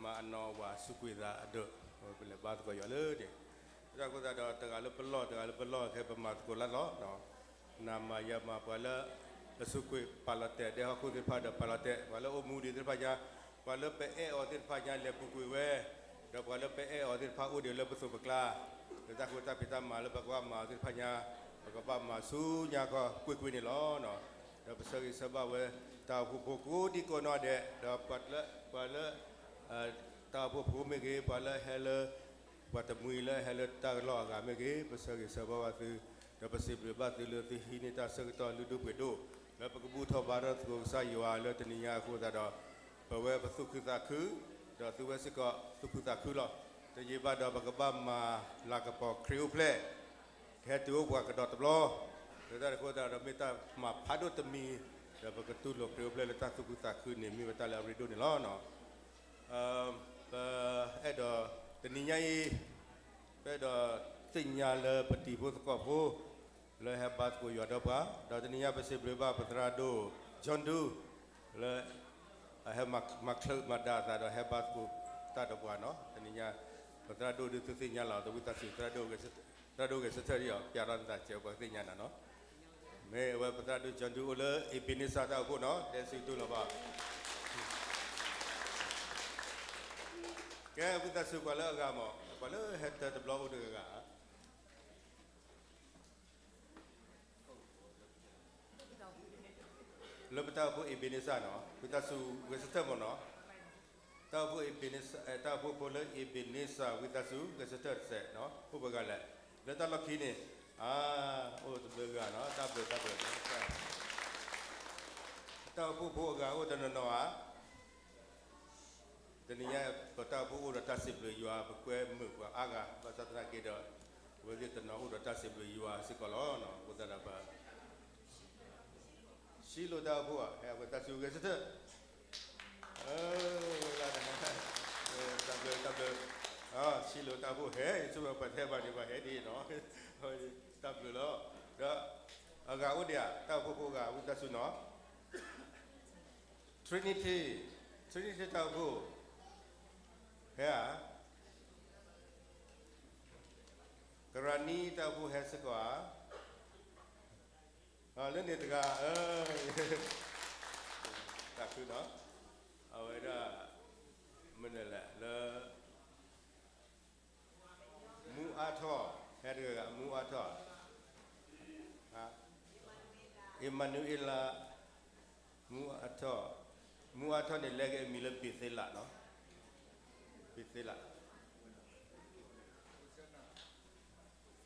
မၤအနီၢ်ဝၤစူးကွံာ်သးအဒိၣ်, ပလဲၤဘါသကိးယွၤလၢန့ၣ်, တၢ်အဃိသတးဒီး တဂၤလၢပလီၢ် တဂၤလၢပလီၢ် ခဲပမၤသကိးလၢလီၢ်, နၤမၤယၤမၤ ပှၤလၢအစူးကွံာ်ပာ်လီၤတဲာ်ဒဲဟီၣ်ခိၣ်သ့ၣ်တဖၣ်ဒီးပာ်လီၤတဲာ်, ပှၤလၢအိၣ်မူဒံးသ့ၣ်တဖၣ်ညါ, ပှၤလၢပအဲၣ်အီၤသ့ၣ်တဖၣ်ညါလဲၤပူၤကွံာ်ဝဲ, ဒီးပှၤလၢပအဲၣ်အီၤသ့ၣ်တဖၣ်အိၣ်ဒံးလၢပသိးပကျါ, လၢတၢ်ဃိတၢ်ဖံးတၢ်မၤလၢပကဘၣ်မၤအီၤသ့ၣ်တဖၣ်ညါ, ပကဘၣ်မၤဆူညါခီကွ့ၢ်ကွ့ၢ်န့ၣ်လီၤ. ဒီးပဆၢဂ့ၤဆၢဝါဝဲ တၢ်အိၣ်ဖှိၣ်ဖိကိးဒံကိးနီၢ်ဒဲး, ဒီးပှၤလၢ ပှၤလၢ တၢ်အိၣ်ဖှိၣ်ဖိမ့ၢ်ဂ့ၤ, ပှၤလၢဟဲလၢ ပှၤတမှံၤလၢဟဲလၢတၢ်ကလီၢ်အဂၤမ့ၢ်ဂ့ၤ, ပဆၢဂ့ၤဆၢဝါဘၣ်သု, ဒီးပစံးဘျုးဘၣ်သုလၢသုဟံးန့ၢ်တၢ်ဆၢကတီၢ်လုၢ်ဒိၣ်ပှ့ၤဒိၣ်, လၢပကဘူၣ်ထီၣ်ဘါထီၣ်သကိးကစၢ်ယွၤလၢတနံၤညါအဃိသတးဒီး, ပဝဲပသူၣ်ခုသးခု, ဒီးသုဝဲစ့ၢ်ကီးသူၣ်ခုသးခုလီၤ. တယံာ်ဘၣ်ဒီးပကဘၣ်မၤလၤကပီၤခရံာ်အိၣ်ဖျဲၣ်, ကဟဲတုၤအိၣ်ပှၤကဒီးတဘျီ, လၢတၢ်အဃိသတးဒီးမ့ၢ်တၢ်မၤဖးဒိၣ်တမံၤ, ဒီးပကတူၢ်လိာ်ခရံာ်အိၣ်ဖျဲၣ်လၢတၢ်သူၣ်ခုသးခုန့ၣ် မ့ၢ်ဝဲတၢ်လၢအရ့ဒိၣ်န့ၣ်လီၤ. ပအဲၣ်ဒိး တနံၤညါအံၤ, ပအဲၣ်ဒိးသ့ၣ်ညါလၢပတံၤဖိသကိးဖိ လၢဟဲဘါသကိးယွၤဒီးပှၤ, ဒီးတနံၤညါပစံးဘျုးဘၣ်ပသရၣ်ဒိၣ် John Doe လၢ အဟဲမၤချုးမၤဒါအသးဒီးဟဲဘါသကိးတၢ်ဒီးပှၤနီၤ, တနံၤညါ ပသရၣ်ဒိၣ်ဒုးသုသ့ၣ်ညါလီၤ, တဝံသးစူၤ သရၣ်ဒိၣ်ဂဲၤဆၢထၢၣ်ဒီး ပျးထီၣ်နသးစဲးပှၤသ့ၣ်ညါနၤနီၤ, မ့ၢ်အဝဲပသရၣ်ဒိၣ် John Doe အိၣ်လၢ Ebenezer တၢ်အိၣ်ဖှိၣ်နီၤ, တဲစံးတူၢ်လီၤဘၣ် ကဲ ဝံသးစူၤပှၤလၢအဂၤမး, ပှၤလၢဟဲတၢ်တဘျီအိၣ်တဂၤဂၤဧါ, လၢပတၢ်အိၣ်ဖှိၣ် Ebenezer နီၤ, ဝံသးစူၤဂဲၤဆၢထၢၣ်မးနီၤ, တၢ်အိၣ်ဖှိၣ် Ebenezer, တၢ်အိၣ်ဖှိၣ်ဖိလၢ Ebenezer ဝံသးစူၤဂဲၤဆၢထၢၣ်တစဲးနီၤ, အိၣ်ပှဲၤဂၤလဲၣ်, လၢတၢ်လီၢ်ခံန့ၣ်, အါ, အိၣ်တဘျုးဂၤနီၤ, တၢ်ဘျုးတၢ်ဘျုး, တၢ်အိၣ်ဖှိၣ်ဖိအဂၤအိၣ်တနီၤနီၤဧါ တနံၤညါ ပတၢ်အိၣ်ဖှိၣ်အိၣ်ဒီးတၢ်စံးဘျုးယွၤ ပကွဲမုာ်ပှၤအါဂၤ ဘၣ်ဆၣ်သနာ်က့ဒီး အဝဲသ့ၣ်တနီၤအိၣ်ဒီးတၢ်စံးဘျုးယွၤစ့ၢ်ကီးလီၤ. အဃိသတးဒီးပ ရှံလိာ်တၢ်အိၣ်ဖှိၣ်ဧါ, ဟဲဝံသးစူၤဂဲၤဆၢထၢၣ်, တၢ်ဘျုးတၢ်ဘျုး, ရှံလိာ်တၢ်အိၣ်ဖှိၣ်ဟဲ ယဆိကမိၣ်ပှၤတဟဲဘၣ်န့ၣ် ပှၤဟဲဒ်အံၤနီၤ, တၢ်ဘျုးလီၤ. ဒီးအဂၤအိၣ်ဒံးဧါ, တၢ်အိၣ်ဖှိၣ်ဖိအဂၤ ဝံသးစူၤနီၤ Trinity, Trinity တၢ်အိၣ်ဖှိၣ်, ဟဲဧါ, ကရၤနံတၢ်အိၣ်ဖှိၣ်ဟဲစ့ၢ်ကီးဧါ, လၢန့ၣ်တဂၤ, တၢ်ခုနီၤ, အဝဲဒၣ် မနုၤလဲၣ် လၢ မူအါထီၣ်, ဟဲတဂၤဂၤ မူအါထီၣ်, အ့မၤနူၤအ့လး, မူအါထီၣ်, မူအါထီၣ်န့ၣ် လဲက့ၤအမံၤလၢဘ့းသ့လးနီၤ, ဘ့းသ့လး,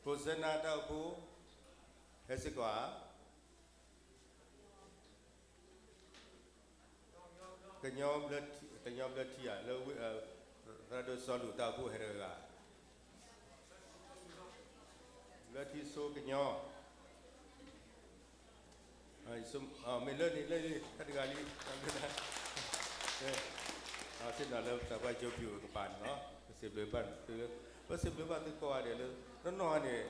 Hosanna တၢ်အိၣ်ဖှိၣ်, ဟဲစ့ၢ်ကီးဧါ ကညီဘျၢထံ, ကညီဘျၢထံဧါ, လၢ သရၣ်ဒိၣ်စီၤလူးတၢ်အိၣ်ဖှိၣ်ဟဲတဂၤဂၤ, ဘျၢထံဆိကညီ, မ့ၢ်လၢန့ၣ် လၢန့ၣ် တၢ်တဂၤလံ, ဆ့ၣ်နီၤလၢပသးပှၢ်ကၠိပျူၤအကပၤန့ၣ်လီၤ, ပစံးဘျုးဘၣ်သု, ပစံးဘျုးဘၣ်သုကိးဂၤဒဲးလၢ နီၢ်နီၢ်န့ၣ်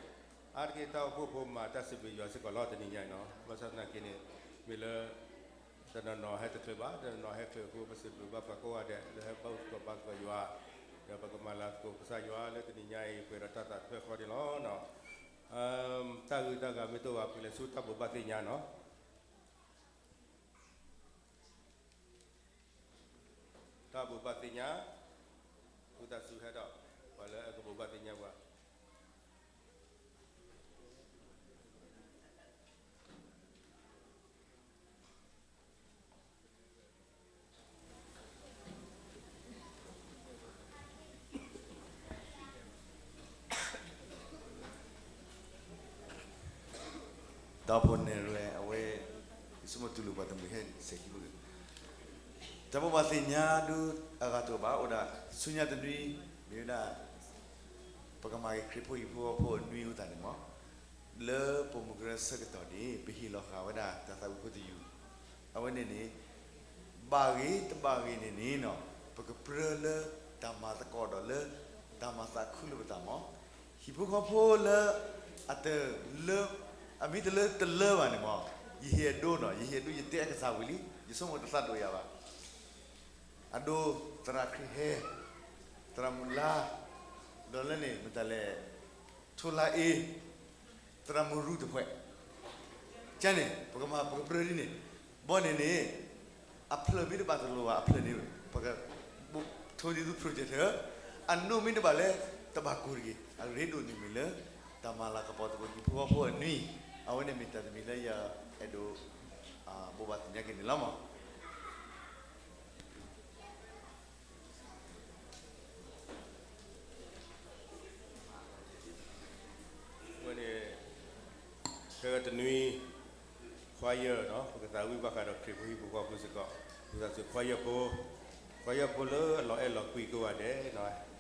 အါတက့ၢ်တၢ်အိၣ်ဖှိၣ်ဖိမၤတၢ်စံးဘျုးယွၤစ့ၢ်ကီးလီၤ တနံၤညါအံၤနီၤ, ဘၣ်ဆၣ်သနာ်က့န့ၣ် မ့ၢ်လၢ တနီၤနီၤဟဲတချုးဘၣ်, တနီၤနီၤဟဲချုးအဃိ ပစံးဘျုးဘၣ်ပှၤကိးဂၤဒဲး လၢဟဲဘါသကိးဘါသကိးယွၤ, ဒီးပကမၤလၤသကိးကစၢ်ယွၤလၢတနံၤညါအံၤ ပှဲၤဒီးတၢ်သးတဖျၢၣ်ဃီန့ၣ်လီၤ. တၢ်ဂုၤတၢ်ဂၤမ့ၢ်တအိၣ်ဘၣ် ပကလဲၤဆူတၢ်ဘိးဘၣ်သ့ၣ်ညါနီၤ. တၢ်ဘိးဘၣ်သ့ၣ်ညါ, ဝံသးစူၤဟဲဒီး ပှၤလၢအကဘိးဘၣ်သ့ၣ်ညါပှၤ တၢ်ဖိန့ၣ်ရဲၣ်အဝဲ, ယဆိကမိၣ်တူၢ်လိာ်ပှၤတမှံၤဟဲစဲးခံဘိ, တၢ်ဘိးဘၣ်သ့ၣ်ညါဒုးအဂၤတအိၣ်ဘၣ်, အိၣ်ဒၣ်ဆူညါတနွံ, မ့ၢ်ဝဲဒၣ် ပကမၤက့ၤခရံာ်ဖိဟံၣ်ဖိဃီဖိအနွံအဃိသတးန့ၣ်မး, လၢပိာ်မုၣ်ကရၢဆၢကတီၢ်န့ၣ် ပဟ့ၣ်လီၤဃာ်ဝဲဒၣ်တၢ်သးဝံၣ်ဖိတယုၢ်, အဝဲန့ၣ်န့ၣ် ဘၣ်ဂ့ၤတဘၣ်ဂ့ၤန့ၣ်န့ၣ်နီၤ, ပကပြၢလၢတၢ်မၤသကိးဒီးလၢ တၢ်မၤသးခုလၢပသးမး, ဟံၣ်ဖိဃီဖိလၢ အတလၢ, အမ့ၢ်တလၢတလၢဘၣ်န့ၣ်မး, ယဟ့ၣ်အဒိနီၤ, ယဟ့ၣ်အဒိ ယတဲအကစၢ်ဝံၤလံ, ယဆိကမိၣ်တသးဒိၣ်ယၤဘၣ်. အဒိ သရၣ်ခရံာ်ဟဲ, သရၣ်မုၢ်လါ, ဒီးလၢန့ၣ် မတၤလဲၣ်, ထိလါအ့, သရၣ်မုၢ်ရူတဖှဲး, ကန့ၣ် ပကမၤပကပြၢဒ်န့ၣ်, ဘီန့ၣ်န့ၣ် အဖျၢၣ်မ့ၢ်တဘၣ်တလိၤဘၣ် အဖျၢၣ်န့ၣ် ပကထိဒ်သိး projector, အနိမ့ၢ်တဘၣ်လၢ တဘၣ်ကိၢ်တဂ့ၤ, အရ့ဒိၣ်န့ၣ်မ့ၢ်လၢ တၢ်မၤလၤကပီၤသကိးဟံၣ်ဖိဃီဖိအနွံ, အဝဲန့ၣ်မ့ၢ်တၢ်တမံၤလၢယအဲၣ်ဒိး ဘိးဘၣ်သ့ၣ်ညါက့ၤန့ၣ်လီၤမး. အဝဲန့ၣ် ခဲကတနွံ choir ပကသးဝံၣ်ဘၣ်ဃးဒီးခရံာ်ဖိဟံၣ်ဖိဃီဖိစ့ၢ်ကီး, ပကသးစူ choir ဖိ, choir ဖိလၢအလီၤအဲၣ်လီၤကွံကိးဂၤဒဲး,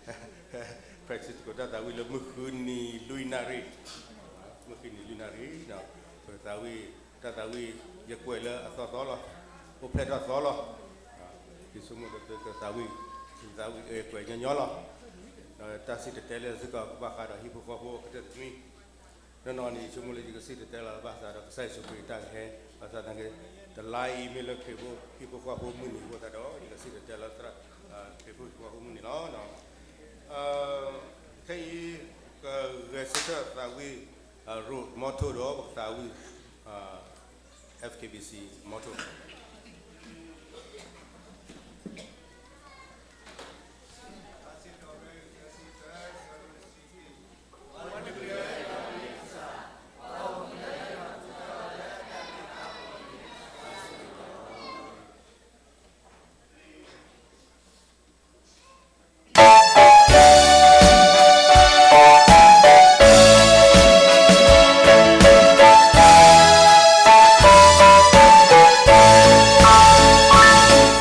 practice သကိးတၢ်သးဝံၣ်လၢမုၢ်ဃုနံၤလွံၢ်နၣ်ရံၣ်, မုၢ်ဃုနံၤလွံၢ်နၣ်ရံၣ်, ပကသးဝံၣ် တၢ်သးဝံၣ် ယကွဲးလၢအသီသီလီၤ, အိၣ်ဖျဲၣ်ထီၣ်သီလီၤ. ယဆိကမိၣ်လၢပကသးဝံၣ်, ပကသးဝံၣ်ကွဲးညီညီလီၤ. ဒီးတၢ်စံၣ်တဲၤတဲလၢစ့ၢ်ကီးကဘၣ်ဃးဒီးဟံၣ်ဖိဃီဖိအကတၢၢ်တနွံ, နီၢ်နီၢ်န့ၣ် ယဆိကမိၣ်လၢယကစံၣ်တဲၤတဲလီၤဘၣ်ဃးဒီးကစၢ်ယ့ၣ်ၡူးခရံာ်တၢ်ကဟဲ, ဘၣ်ဆၣ်သနာ်က့ တလါအံၤမ့ၢ်လၢခရံာ်ဖိဟံၣ်ဖိဃီဖိမုၢ်နံၤအဃိသတးဒီး ယကစံၣ်တဲၤတဲလီၤသရၣ် ခရံာ်ဖိဟံၣ်ဖိဃီဖိမုၢ်နံၤလီၤ. ခဲအံၤ ကဂဲၤဆၢထၢၣ်သးဝံၣ် ရိး motto ဒီး ပကသးဝံၣ် F K B C motto.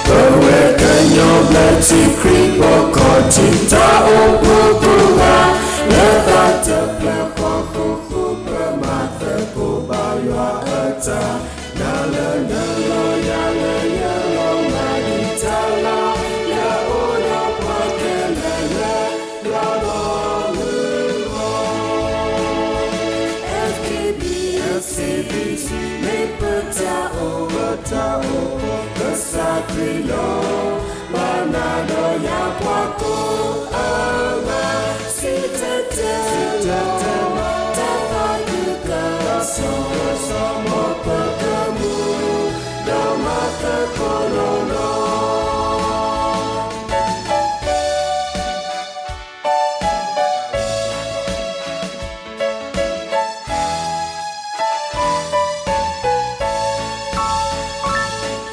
ပဝဲကညီဘျၢထံခရံာ်ဖိခီၣ်ထံး တၢ်အိၣ်ဖှိၣ်ကိးဂၤ လၢသးတဖျၢၣ်ဃီဃီ ပမၤသကိးဘၣ်ယွၤအတၢ် နၤလၢနလီၤ ယၤလၢယလီၤ မၤဒံးတၢ်လၢ လၢအအိၣ်ဒီးပှၤခဲလၢာ်လၢ လီၤလီၤမုၢ်ဂီၤ F K B, F K B C မ့ၢ်ပတၢ်အိၣ် ပတၢ်အိၣ်ဖှိၣ် ကစၢ်ခရံာ်လီၤ. ဘၣ်နၤဒီးယၤပှၤကိးဂၤ စံၣ်တဲၤတဲလီၤ တၢ်သးခုကစီၣ် မ်ပကမူ ဒီးမၤသကိးနီၢ်နီၢ်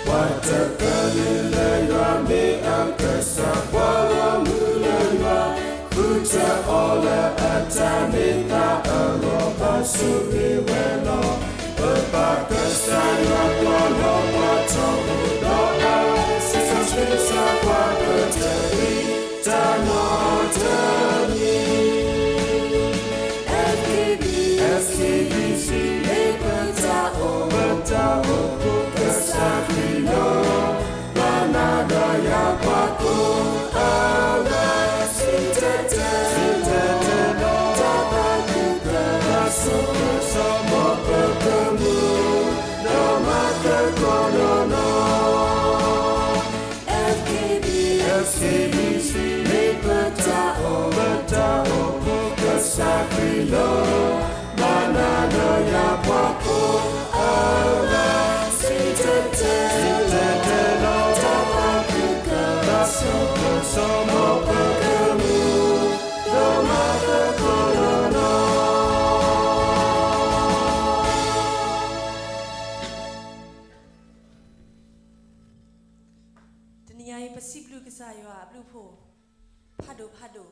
ပှၤတကးလံာ်လၢယွၤမ့ၢ်အကစၢ် ပှၤလီၤမုၢ်လၢယွၤ ဃုထၢအီၤလၢအတၢ်န့ၢ်သါအဂီၢ် ဘၣ်ဆိၣ်ဂ့ၤဝဲလီၤ. ပပၢ်ကစၢ်ယွၤ ပှၤလီၢ်ပှၤထီအိၣ်ဒီးအီၤ စံးထီၣ်ပတြၢၤပှၤ ပတပျံၤတၢ်နီတမံၤ F K B, F K B C မ့ၢ်ပတၢ်အိၣ် ပတၢ်အိၣ်ဖှိၣ် ကစၢ်ခရံာ်လီၤ. ဘၣ်နၤဒီးယၤပှၤကိးဂၤ စံၣ်တဲၤတဲလီၤ တၢ်သးခုကစီၣ် မ်ပကမူ ဒီးမၤသကိးနီၢ်နီၢ် F K B, F K B C မ့ၢ်ပတၢ်အိၣ် ပတၢ်အိၣ်ဖှိၣ် ကစၢ်ခရံာ်လီၤ. ဘၣ်နၤဒီးယၤပှၤကိးဂၤ စံၣ်တဲၤတဲလီၤ တၢ်သးခုကစီၣ် မ်ပကမူ ဒီးမၤသကိးနီၢ်နီၢ် တနံၤညါအံၤ ပစံးဘျုးကစၢ်ယွၤအဘျုးအဖှိၣ် ဖးဒိၣ်ဖးဒိၣ်,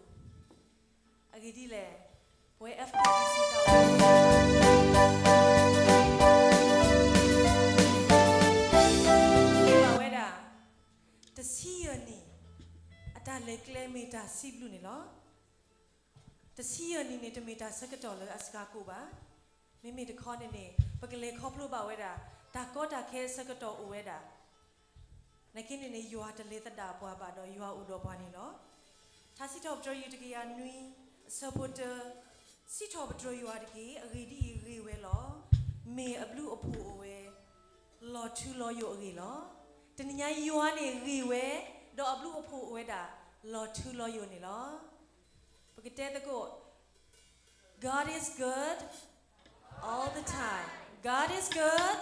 အဂ့ၢ်ဒ်လဲၣ်, ပဝဲ F K B C တၢ်အိၣ်ဖှိၣ် ဟ့ၣ်ဘၣ်ဝဲဒၣ် တဆံယဲၢ်နံၣ် အတၢ်လဲၤကျဲမ့ၢ်တၢ်စံးဘျုးန့ၣ်လီၤ. တဆံယဲၢ်နံၣ်န့ၣ် တမ့ၢ်တၢ်ဆၢကတီၢ်လၢအစှၤကိးဘၣ်. မ့မ့ၢ်တခီန့ၣ်န့ၣ် ပကလဲၤခီဖျိဘၣ်ဝဲဒၣ် တၢ်ကီတၢ်ခဲအဆၢကတီၢ်အိၣ်ဝဲဒၣ် နာ်က့န့ၣ်န့ၣ် ယွၤတလဲၤသဒၣ်ပှၤဘၣ်ဒီး ယွၤအိၣ်ဒီးပှၤန့ၣ်လီၤ. ထါစံးထီၣ်ပတြၢၤ ယူၢ်တကယၤနွံ အဆၢဖိတၢ, စံးထီၣ်ပတြၢၤယွၤတက့ၢ်, အဂ့ၢ်ဒ်အံၤ, ဂ့ၤဝဲလီၤ. မ့ၢ်အဘျုးအဖှိၣ်အိၣ်ဝဲ လီၤထူလီၤယိာ်အဂ့ၢ်လီၤ. တနံၤညါအံၤ ယွၤန့ၣ်ဂ့ၤဝဲ, ဒီး အဘျုးအဖှိၣ်အိၣ်ဝဲဒၣ် လီၤထူလီၤယိာ်န့ၣ်လီၤ. ပကတဲသကိး, God is good all the time. God is good.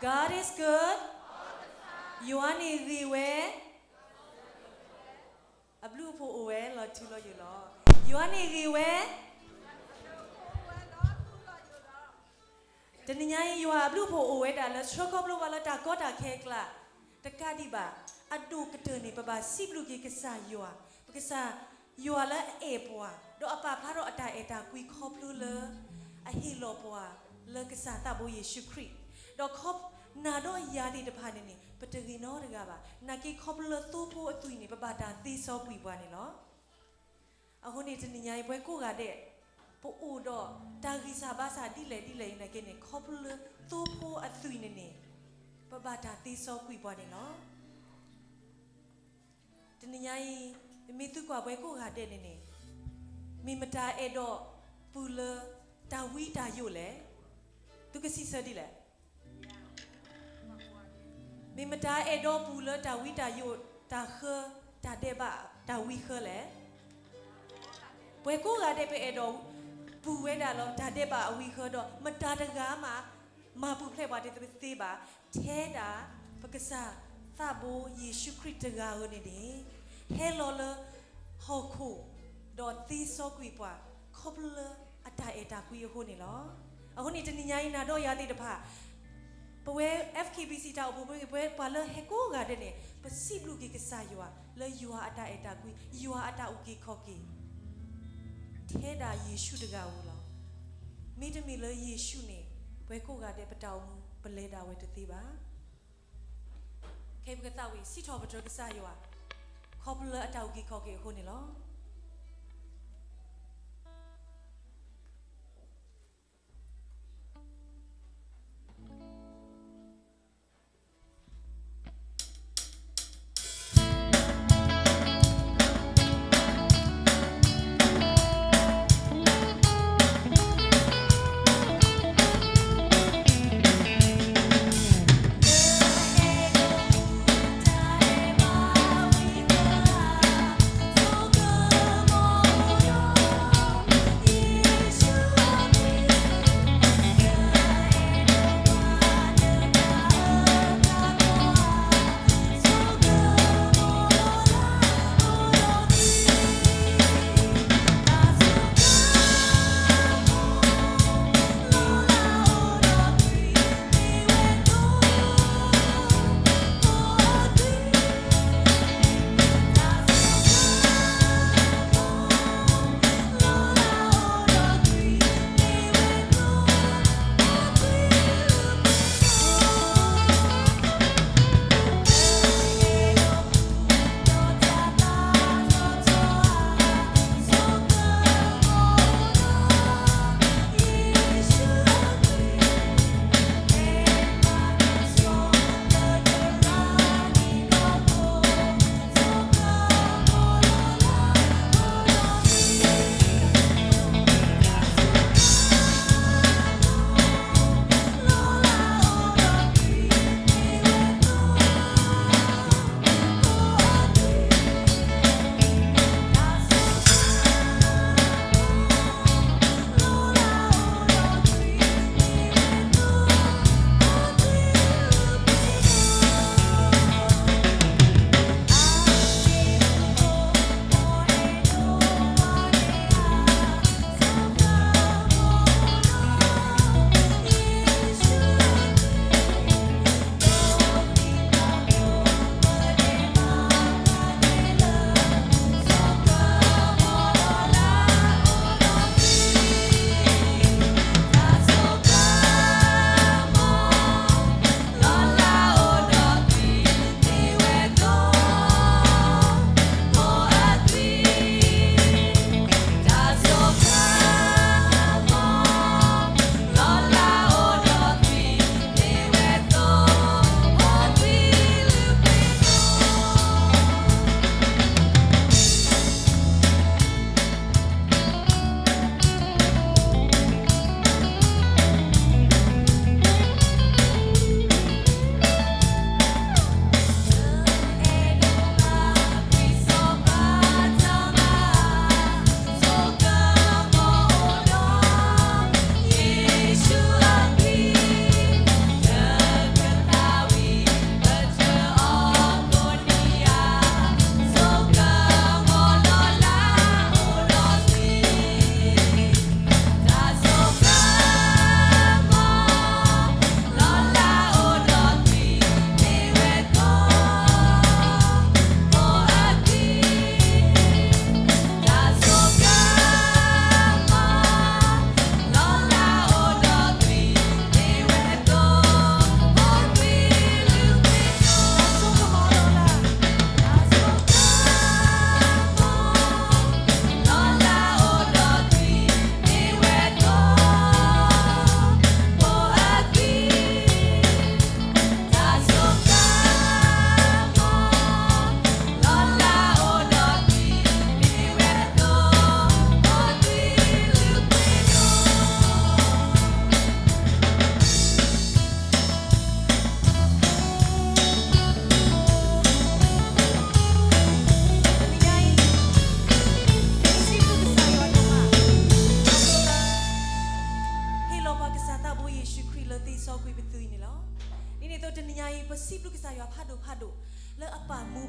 God is good. ယွၤန့ၣ်ဂ့ၤဝဲ. အဘျုးအဖှိၣ်အိၣ်ဝဲလီၤထူလီၤယိာ်လီၤ. ယွၤန့ၣ်ဂ့ၤဝဲ. တနံၤညါအံၤ ယွၤအဘျုးအဖှိၣ်အိၣ်ဝဲဒၣ်လၢ ဆှၢခီဖျိပှၤလၢတၢ်ကီတၢ်ခဲအကျါ တကးဒံးဘၣ်, အဒိၣ်ကတၢၢ်န့ၣ် ပဘၣ်စံးဘျုးက့ၤကစၢ်ယွၤ, ပကစၢ်ယွၤလၢအအဲၣ်ပှၤ, ဒီးအပာ်ဖျါထီၣ်အတၢ်အဲၣ်တၢ်ကွံခီဖျိလၢ အဟ့ၣ်လီၤပှၤလၢကစၢ်သးဘိယ့ၣ်ၡူးခရံာ်, ဒီးခီ, နာ်ဒီးယၤသ့ၣ်တဖၣ်န့ၣ်န့ၣ် ပတဂ့ၤနီတဂၤဘၣ်. နာ်က့ခီဖျိလၢသိဖိအသွံၣ်န့ၣ် ပဘၣ်တၢ်သ့စီကွံာ်ပှၤန့ၣ်လီၤ. အဃိန့ၣ်တနံၤညါအံၤ ပှၤကိးဂၤဒဲး ပအိၣ်ဒီးတၢ်ဂံၢ်စၢ်ဘါစၢ်ဒ်လဲၣ်ဒ်လဲၣ်အံၤနာ်က့န့ၣ် ခီဖျိလၢသိဖိအသွံၣ်န့ၣ်န့ၣ် ပဘၣ်တၢ်သ့စီကွံာ်ပှၤန့ၣ်လီၤ. တနံၤညါအံၤ မ့ၢ်သုကွၢ်ပှၤကိးဂၤဒဲးန့ၣ်န့ၣ် မ့ၢ်မတၤအဲၣ်ဒိးပူၤလၢတၢ်ဝံတၢ်ယိာ်လဲၣ်. သုကစံးဆၢဒ်လဲၣ်. မ့ၢ်မတၤအဲၣ်ဒိးပူၤလၢတၢ်ဝံတၢ်ယိာ်, တၢ်ဃၢ, တၢ်ဒဲးဘး, တၢ်ဝံဃၢလဲၣ်. ပှၤကိးဂၤဒဲးပအဲၣ်ဒိးပူၤဝဲဒၣ်လၢတၢ်ဒဲးဘးအဝံဃၢဒီး မတၤတဂၤမး မၤပူၤဖျဲးပှၤတသ့ဘၣ်, ထဲဒၣ်ပကစၢ်သးဘိယ့ၣ်ၡူးခရံာ်တဂၤဧိၤန့ၣ်န့ၣ် ဟဲလီၤလၢဟီၣ်ခိၣ် ဒီးသ့စီကွံာ်ပှၤ ခီဖျိလၢအတၢ်အဲၣ်တၢ်ကွံအဃိန့ၣ်လီၤ. အဃိန့ၣ် တနံၤညါအံၤနၤဒီးယၤသ့ၣ်တဖၣ် ပဝဲ F K B C တၢ်အိၣ်ဖှိၣ်ဖိ ပဝဲပှၤလၢဟဲကိးဂၤဒဲးန့ၣ် ပစံးဘျုးက့ၤကစၢ်ယွၤ လၢယွၤအတၢ်အဲၣ်တၢ်ကွံ, ယွၤအတၢ်အုၣ်က့ၤခီၣ်က့ၤ ထဲဒၣ်ယ့ၣ်ၡူးတဂၤဧိၤလီၤ. မ့တမ့ၢ်လၢယ့ၣ်ၡူးန့ၣ် ပှၤကိးဂၤဒဲးပတၢ်အိၣ်မူ ပလဲၤဒၣ်ဝဲတသ့ဘၣ်. ခဲအံၤပကသးဝံၣ် စံးထီၣ်ပတြၢၤကစၢ်ယွၤ ခီဖျိလၢအတၢ်အုၣ်က့ၤခီၣ်က့ၤအဃိန့ၣ်လီၤ.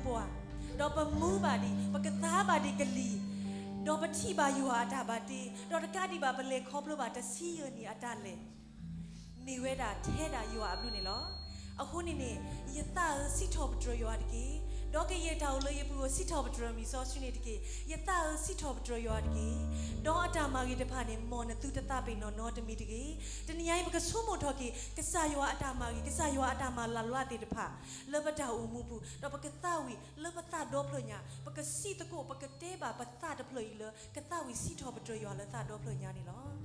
ပှၤ, ဒီးပမူဘၣ်ဒံး, ပကသါဘၣ်ဒံးကလံၤ, ဒီးပထံၣ်ဘၣ်ယွၤအတၢ်ဘၣ်တ့, ဒီးတကးဒံးဘၣ် ပလဲၤခီဖျိဘၣ်တဆံယဲၢ်နံၣ်အတၢ်လဲၤ မ့ၢ်ဝဲဒၣ်ထဲဒၣ်ယွၤအဘျုးန့ၣ်လီၤ. အဃိန့ၣ်န့ၣ်, ယသးဧၢ, စံးထီၣ်ပတြၢၤယွၤတက့ၢ်. ဒီးကယဲၢ်တၢ်အိၣ်လၢယပူၤဧၢ, စံးထီၣ်ပတြၢၤမံၤစီဆှံန့ၣ်တက့ၢ်. ယသးဧၢ, စံးထီၣ်ပတြၢၤယွၤတက့ၢ်. ဒီးအတၢ်မၤဂ့ၤတဖၣ်န့ၣ် မ်နသုတသးပ့ၤနီၣ်နီတမံၤတဂ့ၤ. တနံၤညါအံၤ ပကဆိကမိၣ်ထီၣ်က့ၤ ကစၢ်ယွၤအတၢ်မၤဂ့ၤ, ကစၢ်ယွၤအတၢ်မၤလၤလီၤအသ့ၣ်တဖၣ် လၢပတၢ်အိၣ်မူပူၤ, ဒီးပကသးဝံၣ်လၢပသးဒီဖျၢၣ်ညါ, ပကစံးသကိး, ပကတဲဘၣ်ပသးတဖျၢၣ်အံၤလၢ ကသးဝံၣ်စံးထီၣ်ပတြၢၤယွၤလၢသးဒီဖျၢၣ်ညါန့ၣ်လီၤ.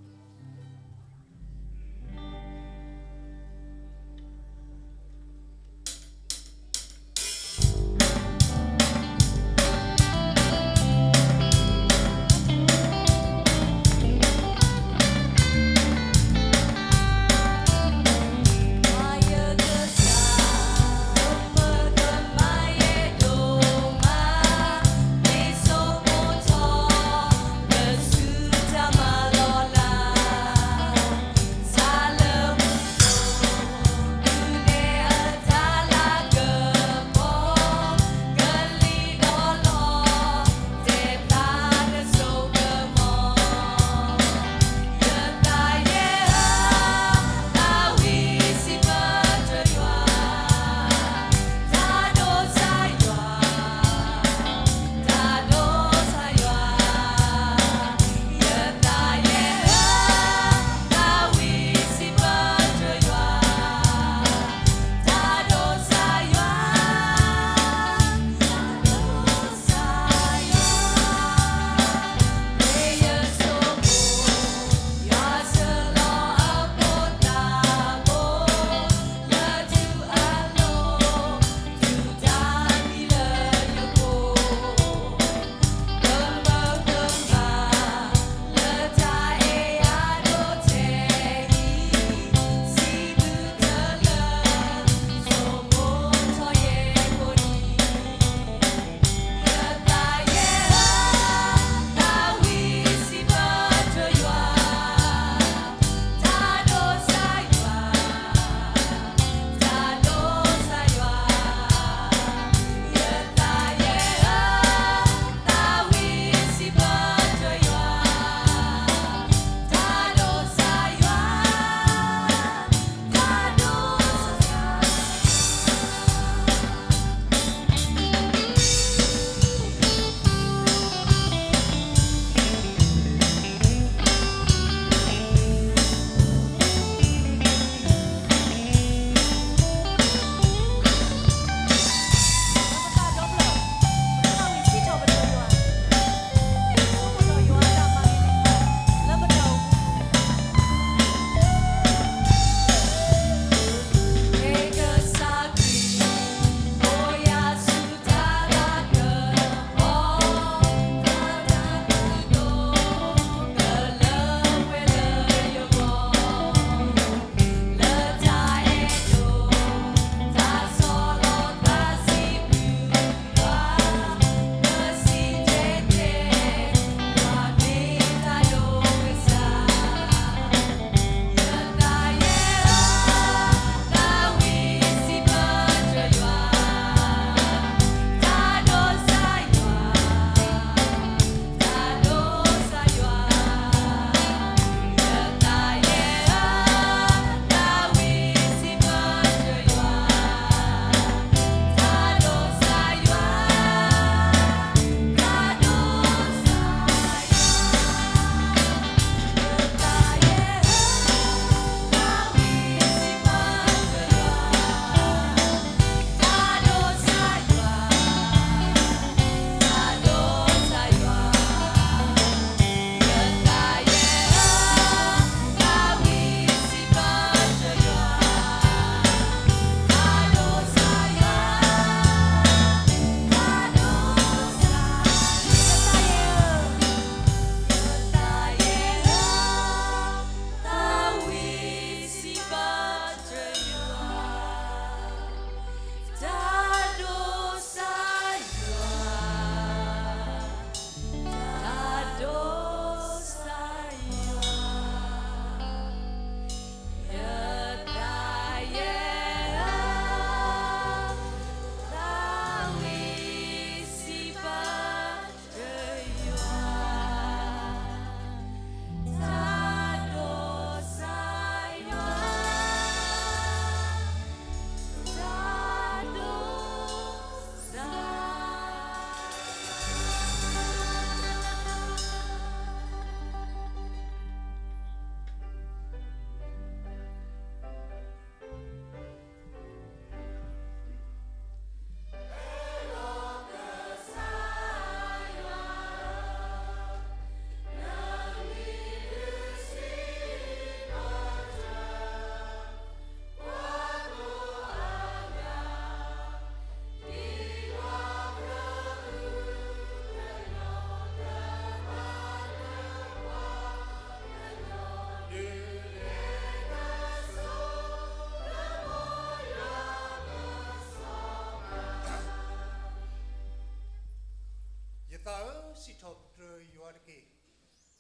စံးထီၣ်ပတြၢၤယွၤတက့ၢ်.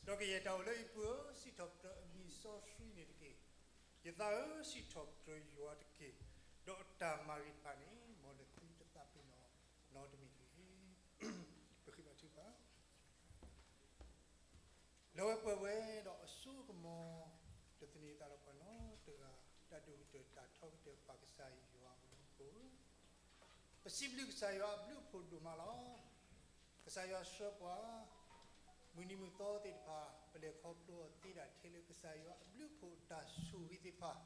ဒီးကယဲၢ်တၢ်အိၣ်လၢယပုၢ်ဧၢ, စံးထီၣ်ပတြၢၤအမံၤစီဆှံန့ၣ်တက့ၢ်. ယသးဧၢ, စံးထီၣ်ပတြၢၤယွၤတက့ၢ်. ဒီးတၢ်မၤဂ့ၤတဖၣ်န့ၣ် မ်နသုတသးပ့ၤနီၣ်နီတမံၤတဂ့ၤ. ပဃ့ဘါထုကဖၣ်. လၢဝဲပှဲၤဝဲဒီးအစိကမီၤ တသန့ၤသးဒီးပှၤနီတဂၤ တၢ်ဒိၣ်ကတၢၢ်တၢ်ထီကတၢၢ် ပၢ်ကစၢ်ယွၤအဖိ ပစံးဘျုးကစၢ်ယွၤအဘျုးအဖှိၣ်ဒိၣ်မးလီၤ. ကစၢ်ယွၤဆှၢပှၤ မုၢ်နံၤမုၢ်သီသ့ၣ်တဖၣ် ပလဲၤခီဖျိအီၤသ့ဒၣ်ထဲလၢကစၢ်ယွၤအဘျုးအဖှိၣ်တၢ်ဆိၣ်ဂ့ၤသ့ၣ်တဖၣ်,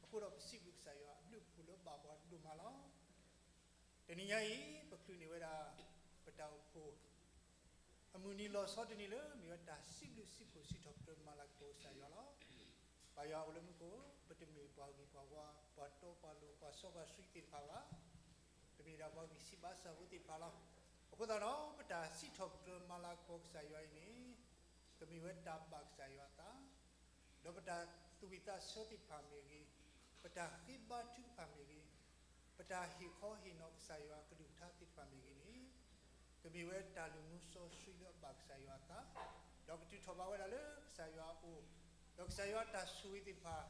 အဃိဒီးပစံးဘျုးကစၢ်ယွၤအဘျုးအဖှိၣ်လၢဘၣ်ပှၤဒိၣ်မးလီၤ. တနံၤညါအံၤ ပချုးန့ၢ်ဝဲဒၣ် ပတၢ်အိၣ်ဖှိၣ် အမုၢ်နံၤလီၤဆီတနံၤလၢ မ့ၢ်ဝဲတၢ်စံးဘျုးစံးဖှိၣ်စံးထီၣ်ပတြၢၤမၤလၤကပီၤကစၢ်ယွၤလီၤ. ပၢ်ယွၤအိၣ်လၢမူခိၣ်, ပတမ့ၢ်ပှၤဂ့ၤပှၤဝါ, ပှၤတီပှၤလိၤ, ပှၤစီပှၤဆှံသ့ၣ်တဖၣ်ဘၣ်. ပမ့ၢ်ဒၣ်ပှၤဂံၢ်စၢ်ဘါစၢ်ဖိသ့ၣ်တဖၣ်လီၤ. အဃိသတးဒီး ပတၢ်စံးထီၣ်ပတြၢၤမၤလၤကပီၤကစၢ်ယွၤအံၤန့ၣ် ကမ့ၢ်ဝဲတၢ်ဘၣ်ကစၢ်ယွၤအသး ဒီးပတၢ်သူၣ်ဝံၣ်သးဆၢသ့ၣ်တဖၣ်မ့ၢ်ဂ့ၤ, ပတၢ်ဃ့ဘါထုကဖၣ်မ့ၢ်ဂ့ၤ, ပတၢ်ဟ့ၣ်ခီဟ့ၣ်နီၤကစၢ်ယွၤအကလုၢ်ကထါသ့ၣ်တဖၣ်မ့ၢ်ဂ့ၤန့ၣ်, ကမ့ၢ်ဝဲတၢ်လုၢ်မူစီဆှံလၢအဘၣ်ကစၢ်ယွၤအသး, ဒီးကတုၤထီၣ်ဘၣ်ဝဲဒၣ်လၢကစၢ်ယွၤအအိၣ်, ဒီးကစၢ်ယွၤအတၢ်ဆိၣ်ဂ့ၤသ့ၣ်တဖၣ်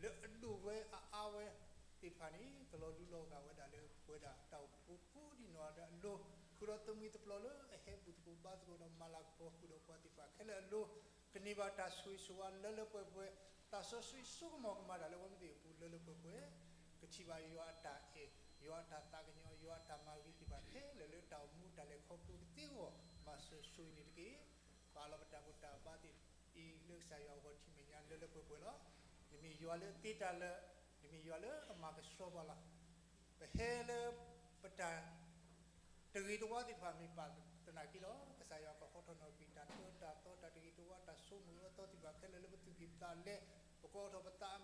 လၢအဒိၣ်ဝဲအအါဝဲသ့ၣ်တဖၣ်န့ၣ် ကလီၤလူလီၤဂာ်ဝဲဒၣ်လၢပဝဲဒၣ်တၢ်အိၣ်ဖှိၣ်ဖိဒ်နီၢ်ဂၤဒဲးအလိၤ, ဃုာ်ဒီးသမံသပျီလၢအဟဲဘူၣ်သကိးဘါသကိးဒီးမၤလၤကပီၤဃုာ်ဒီးပှၤသ့ၣ်တဖၣ်ခဲလၢာ်အလိၤ, ကန့ၢ်ဘၣ်တၢ်ဆိၣ်ဂ့ၤဆိၣ်ဝါလၢလၢပှဲၤပှဲၤ, တၢ်စီဆှံစိကမီၤကမၤတၢ်လၢအဝဲသ့ၣ်အပူၤလၢလၢပှဲၤပှဲၤ, ကထံၣ်ဘၣ်ယွၤအတၢ်အဲၣ်, ယွၤအတၢ်သးကညီၤ, ယွၤအတၢ်မၤဂ့ၤသ့ၣ်တဖၣ်ခဲလၢာ်လၢတၢ်အိၣ်မူတၢ်လဲၤခီဖျိကသ့အဂီၢ် မၤစၢၤဆိၣ်ဂ့ၤန့ၣ်တက့ၢ်. ပာ်လီၤပတၢ်ဘူၣ်တၢ်ဘါသ့ၣ်အံၤလၢကစၢ်ယွၤအဂီၢ်ထံမဲာ်ညါလၢလၢပှဲၤပှဲၤလီၤ. နမ့ၢ်ယွၤလၢအသ့တၢ်လၢ, နမ့ၢ်ယွၤလၢအမၤကဆှီပှၤလီၤ. ပဟဲလၢပတၢ်တဂ့ၤတဝါသ့ၣ်တဖၣ်မ့ၢ်ပာ်သနာ်က့ဒီး ကစၢ်ယွၤကဟီထီၣ်နီၣ်ကွံာ်တၢ်အၢတၢ်သီ တၢ်တဂ့ၤတဝါ တၢ်ဆိကမိၣ်အၢသီသ့ၣ်တဖၣ်ခဲလၢာ်လၢပသူၣ်ကံၢ်သးလဲ, ပကိးထီၣ်ပသးအမဲာ်တြဲၤ, ဒီးပကဒိ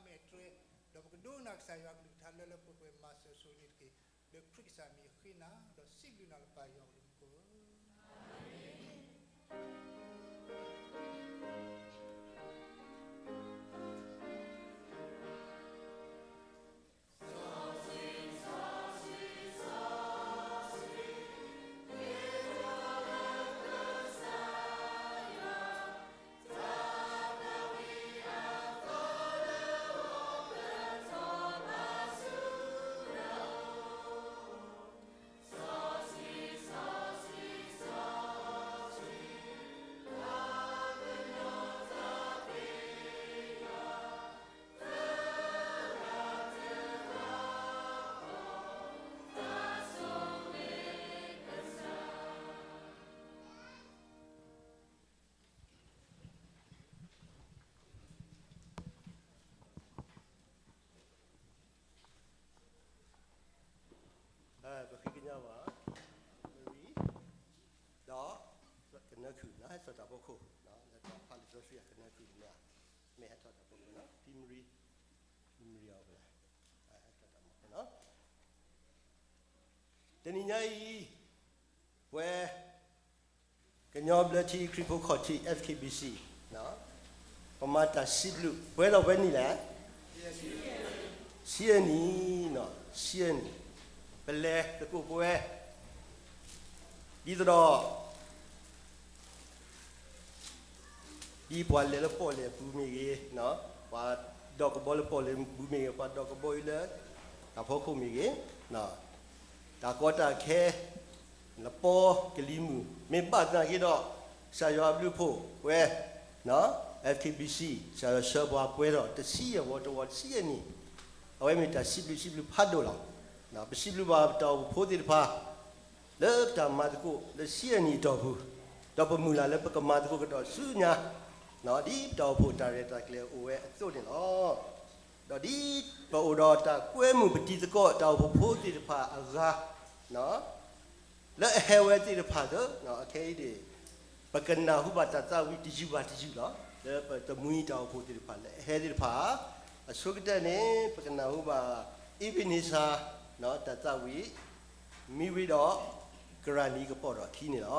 ကနၣ်ကစၢ်ယွၤအကလုၢ်ကထါလၢလၢပှဲၤပှဲၤ မၤစၢၤဆိၣ်ဂ့ၤန့ၣ်တက့ၢ်. လၢခရံာ်ကစၢ်မံၤအဃ့နၤ ဒီးစံးဘျုးနၤလၢပၢ်ယွၤအိၣ်လၢမူခိၣ်ဧၢ. ပဃ့ကညးဘၣ် မရံ, ဒီးကနၢခုၣ် ဟဲထီၣ်တၢ်ဖီခိၣ်, လၢတၢ်ဖးလံာ်စီဆှံအကနၢခုၣ်န့ၣ် မ့ၢ်ဟဲထီၣ်တၢ်ဖီခိၣ်, ဖံမရံ, ဖံမရံအီၤ, တနံၤညါအံၤ ပဝဲ ကညီဘျၢထံခရံာ်ဖိခီၣ်ထံး F K B C, ပမၤတၢ်စံးဘျုး ပှဲၤဒီးပှဲၤနံၣ်လဲၣ်, ဆံယဲၢ်နံၣ်, ဆံယဲၢ်နံၣ်, ပလဲၤသကိးပဝဲ ဒ်သိးဒီး ဒ်ပှၤလဲၤလၢပီၣ်လဲၣ်အပူၤမ့ၢ်ဂ့ၤ, ပှၤဒိးကဘီလၢပီၣ်လဲၣ်အပူၤမ့ၢ်ဂ့ၤ, ပှၤဒိးကဘီအံၤလၢတၢ်ဖီခိၣ်မ့ၢ်ဂ့ၤ, တၢ်ကီတၢ်ခဲ လပီကလံၤမုၢ် မ့ၢ်ဘၣ်သနာ်က့ဒီး ကစၢ်ယွၤအဘျုးအဖှိၣ်ဝဲ F K B C ကစၢ်ယွၤဆှၢပှၤပှဲၤဒီးတဆံယဲၢ်ဝီတဝီ တဆံယဲၢ်နံၣ်, အဝဲမ့ၢ်တၢ်စံးဘျုးစံးဘျုးဖးဒိၣ်လီၤ. ပစံးဘျုးဘၣ်ပတၢ်အိၣ်ဖှိၣ်ဖိသ့ၣ်တဖၣ် လၢပတၢ်မၤသကိးလၢဆံယဲၢ်နံၣ်အတီၢ်ပူၤ, ဒီးပမုၢ်လၢ်လၢပကမၤသကိးကဒီးဆူညါ, ဒ်ပတၢ်အိၣ်ဖှိၣ်တၢ်ရဲၣ်တၢ်ကျဲၤအိၣ်ဝဲအသိးန့ၣ်လီၤ. ဒီးဒ်ပအိၣ်ဒီးတၢ်ကွဲမုာ်ပတံၤသကိးတၢ်အိၣ်ဖှိၣ်ဖိသ့ၣ်တဖၣ်အဂၤ လၢအဟဲဝဲသ့ၣ်တဖၣ်သ့ၣ်, အခဲအံၤန့ၣ် ပကနၢ်ဟူဘၣ်တၢ်သးဝံၣ်တယုၢ်ဘၣ်တယုၢ်လီၤ. လၢပတမှံတၢ်အိၣ်ဖှိၣ်သ့ၣ်တဖၣ်လၢအဟဲသ့ၣ်တဖၣ်, အဆိကတၢၢ်န့ၣ် ပကနၢ်ဟူဘၣ် အ့ဘ့န့စၢ် တၢ်သးဝံၣ်, မံဝံၤဒီး ကရၢ်နံၤကပီၤထီၣ်အခံန့ၣ်လီၤ.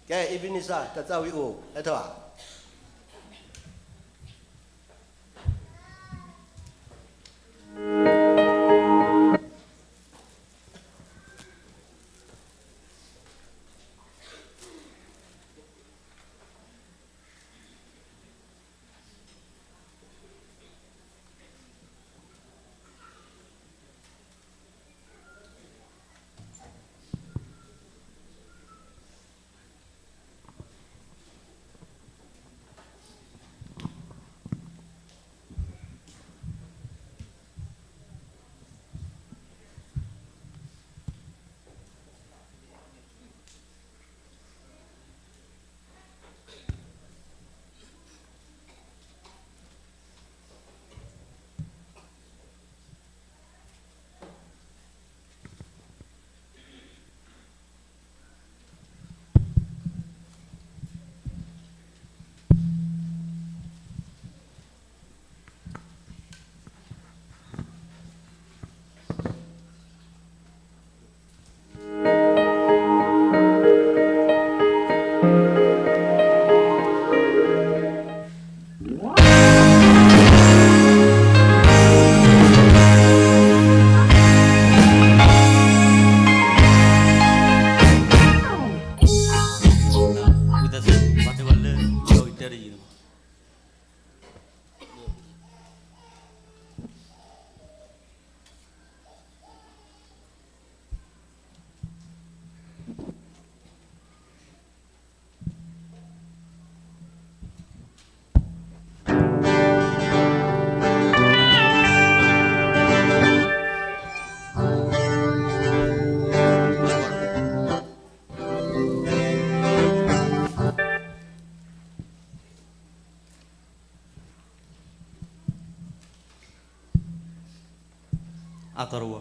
ကဲ အ့ဘ့န့စၢ် တၢ်သးဝံၣ်အိၣ် ဟဲထီၣ်ဧါ. အသီတဝီ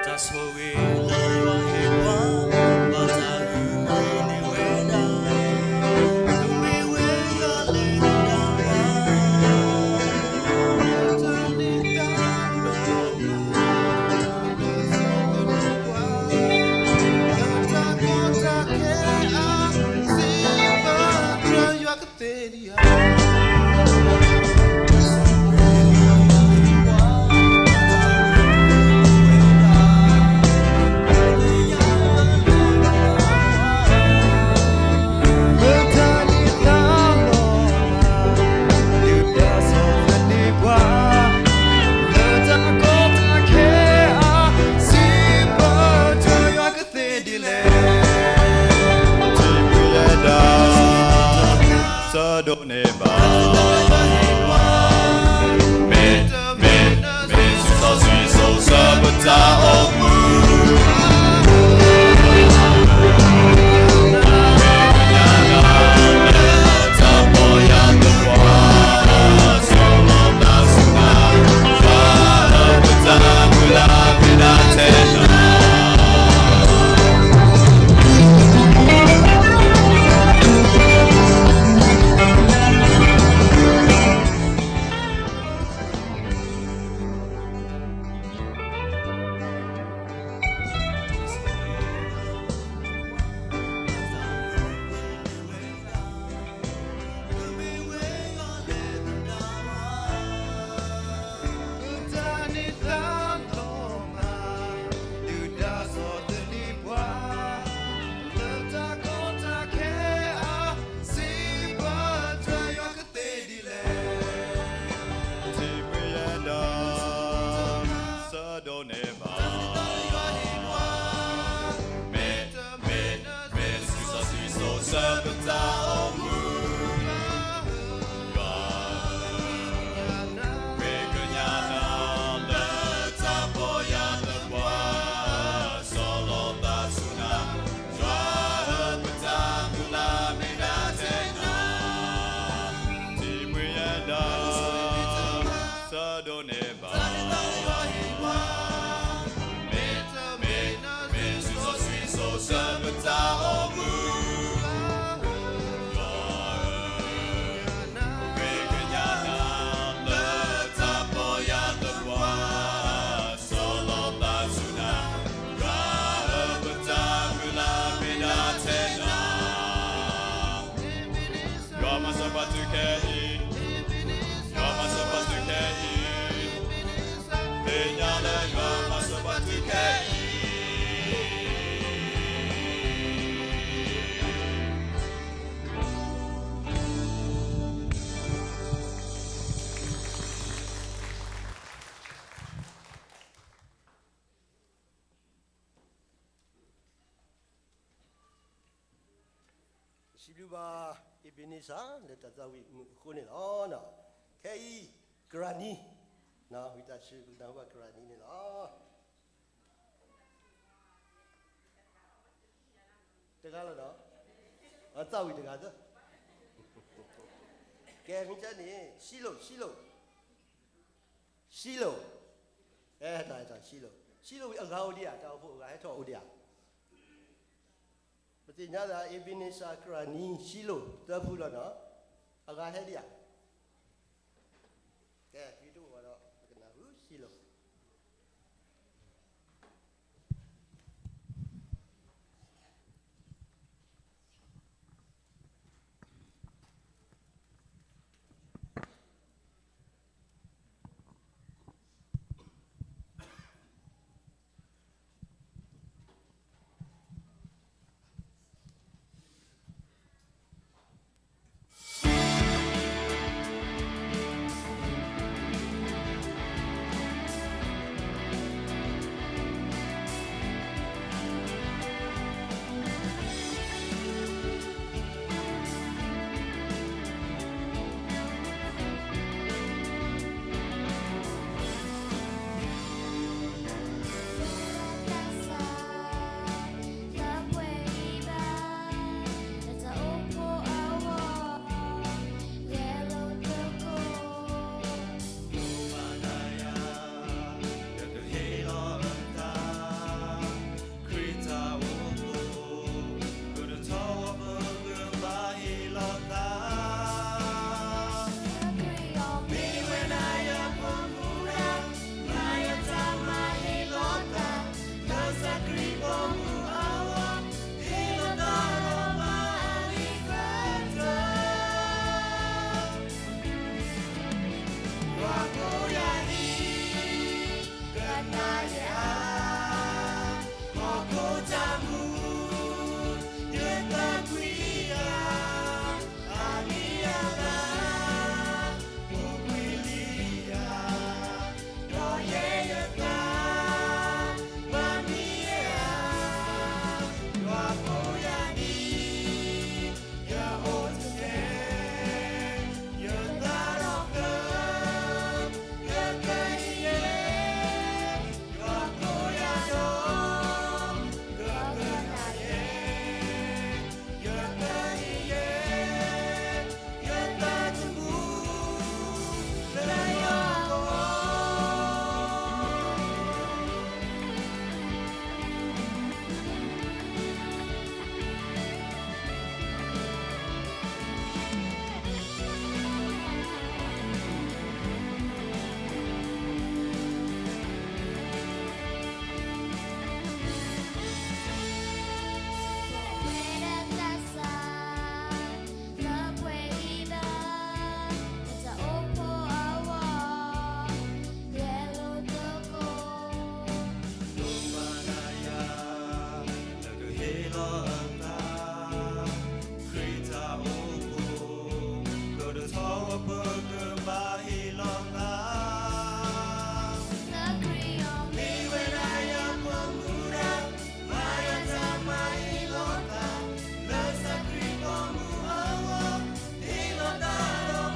တၢ်ဆိၣ်ဂ့ၤလၢယွၤဟ့ၣ်ပှၤ ဘၣ်တၢ်အုၣ်မၤန့ၢ်ဝဲဒၣ် မ့ၢ်ဝဲယွၤလဲၤတဒၣ်ဝါ တၢ်န့ၢ်သါလီၤ လၢစီၤသနူပှၤ လၢတၢ်ကီတၢ်ခဲအါ စံးဘၣ်တြၢၤယွၤကသ့ဒံးဧါ လၢတၢ်န့ၢ်သါလီၤ လၢစီၤသနူပှၤ လၢတၢ်ကီတၢ်ခဲအါ စံးဘၣ်တြၢၤယွၤကသ့ဒ်လဲၣ် ထံၣ်မံၤယဲဒၣ် ဆၢဒိးန့ၢ်ဘၣ် မ့ၢ် မ့ၢ် မ့ၢ်စံးစီဆှံစိၤဆၢပတၢ်အိၣ်မူ တၢ်န့ၢ်သါလီၤမး ဒုၣ်ဒါစီၤသနူပှၤ လၢတၢ်ကီတၢ်ခဲအါ စံးဘၣ်တြၢၤယွၤကသ့ဒ်လဲၣ် ထံၣ်မံၤယဲဒၣ် ဆၢဒိးန့ၢ်ဘၣ် မ့ၢ် မ့ၢ် မ့ၢ်စံးစီဆှံစိၤဆၢပတၢ်အိၣ်မူ ယွၤဧၢ ပဃ့ကညးနၤ လၢတၢ်ပီၢ်ယၢ်လၢပှၤ ဆီၣ်လီၤသးဆူနၤ ယွၤဧၢ ပတၢ်မုၢ်လၢ်မ့ၢ်ဒၣ်ထဲနၤ ထံၣ်မံၤယဲဒၣ် ဆၢဒိးန့ၢ်ဘၣ် မ့ၢ် မ့ၢ် မ့ၢ်စံးစီဆှံစိၤဆၢပတၢ်အိၣ်မူ ယွၤဧၢ ပဃ့ကညးနၤ လၢတၢ်ပီၢ်ယၢ်လၢပှၤ ဆီၣ်လီၤသးဆူနၤ ယွၤဧၢ ပတၢ်မုၢ်လၢ်မ့ၢ်ဒၣ်ထဲနၤ ယွၤမၤစၢၤပှၤတုၤခဲအံၤ, ယွၤမၤစၢၤပှၤတုၤခဲအံၤ, သ့ၣ်ညါလၢယွၤမၤစၢၤပှၤတုၤခဲအံၤ. စံးဘျုးဘၣ် Ebenezer လၢတၢ်သးဝံၣ်မုာ်အဃိန့ၣ်လီၤ. ခဲအံၤ ကရၢ်နံ, ဝံသးစူၤ ပကနၢ်ဟူဘၣ်ကရၢ်နံန့ၣ်လီၤ. တဂၤလီၤဒီး သးဝံၣ်တဂၤသၢ. ကဲ မ့ၢ်ကဲန့ၣ် Shiloh, Shiloh, Shiloh, အဲ တၢ် Shiloh, Shiloh ဝံၤအဂၤအိၣ်ဒံးဧါ, တၢ်အိၣ်ဖှိၣ်အဂၤဟဲထီၣ်အိၣ်ဒံးဧါ. ပသ့ၣ်ညါသး Ebenezer ကရၢ်နံ Shiloh သၢဖုလီၤနီၤ, အဂၤဟဲဒံးဧါ. ကဲ သုတအိၣ်ဘၣ်ဒီး ပကနၢ်ဟူ Shiloh. ယဟီၣ်ခိၣ်တၢ်မူ, ယသးကွံယၤ, အမံၤအသၣ်, ပူၤကွံာ်လံယၤ, ဒီးယဲယသး, ဘၣ်မံယၤ, ယွၤဖိယၤဒ် ယအိၣ်တက့ၢ်, ယသးဒီးက, ယကယဲ, ယွၤဖိယၤဒီး, ကကနၣ်ယဲ, ယကယဲ, ယသးသမူ, လၢယွၤအဂီၢ်. ခရံာ်တၢ်အိၣ်ဖှိၣ်, ကတီၤထီပကဘၣ်ဟ့ၣ်လီၤသး, မ့ၢ်ဝဲဒၣ်ယပိာ်မုၣ်တဂၤ, မၤယတၢ်မၤဟ့ၣ်လီၤသး, လၢကစၢ်ခရံာ်ပိာ်မုၣ်အဂီၢ်, ဟ့ၣ်လီၤသးဒီးမၤဂ့ၤကတၢၢ်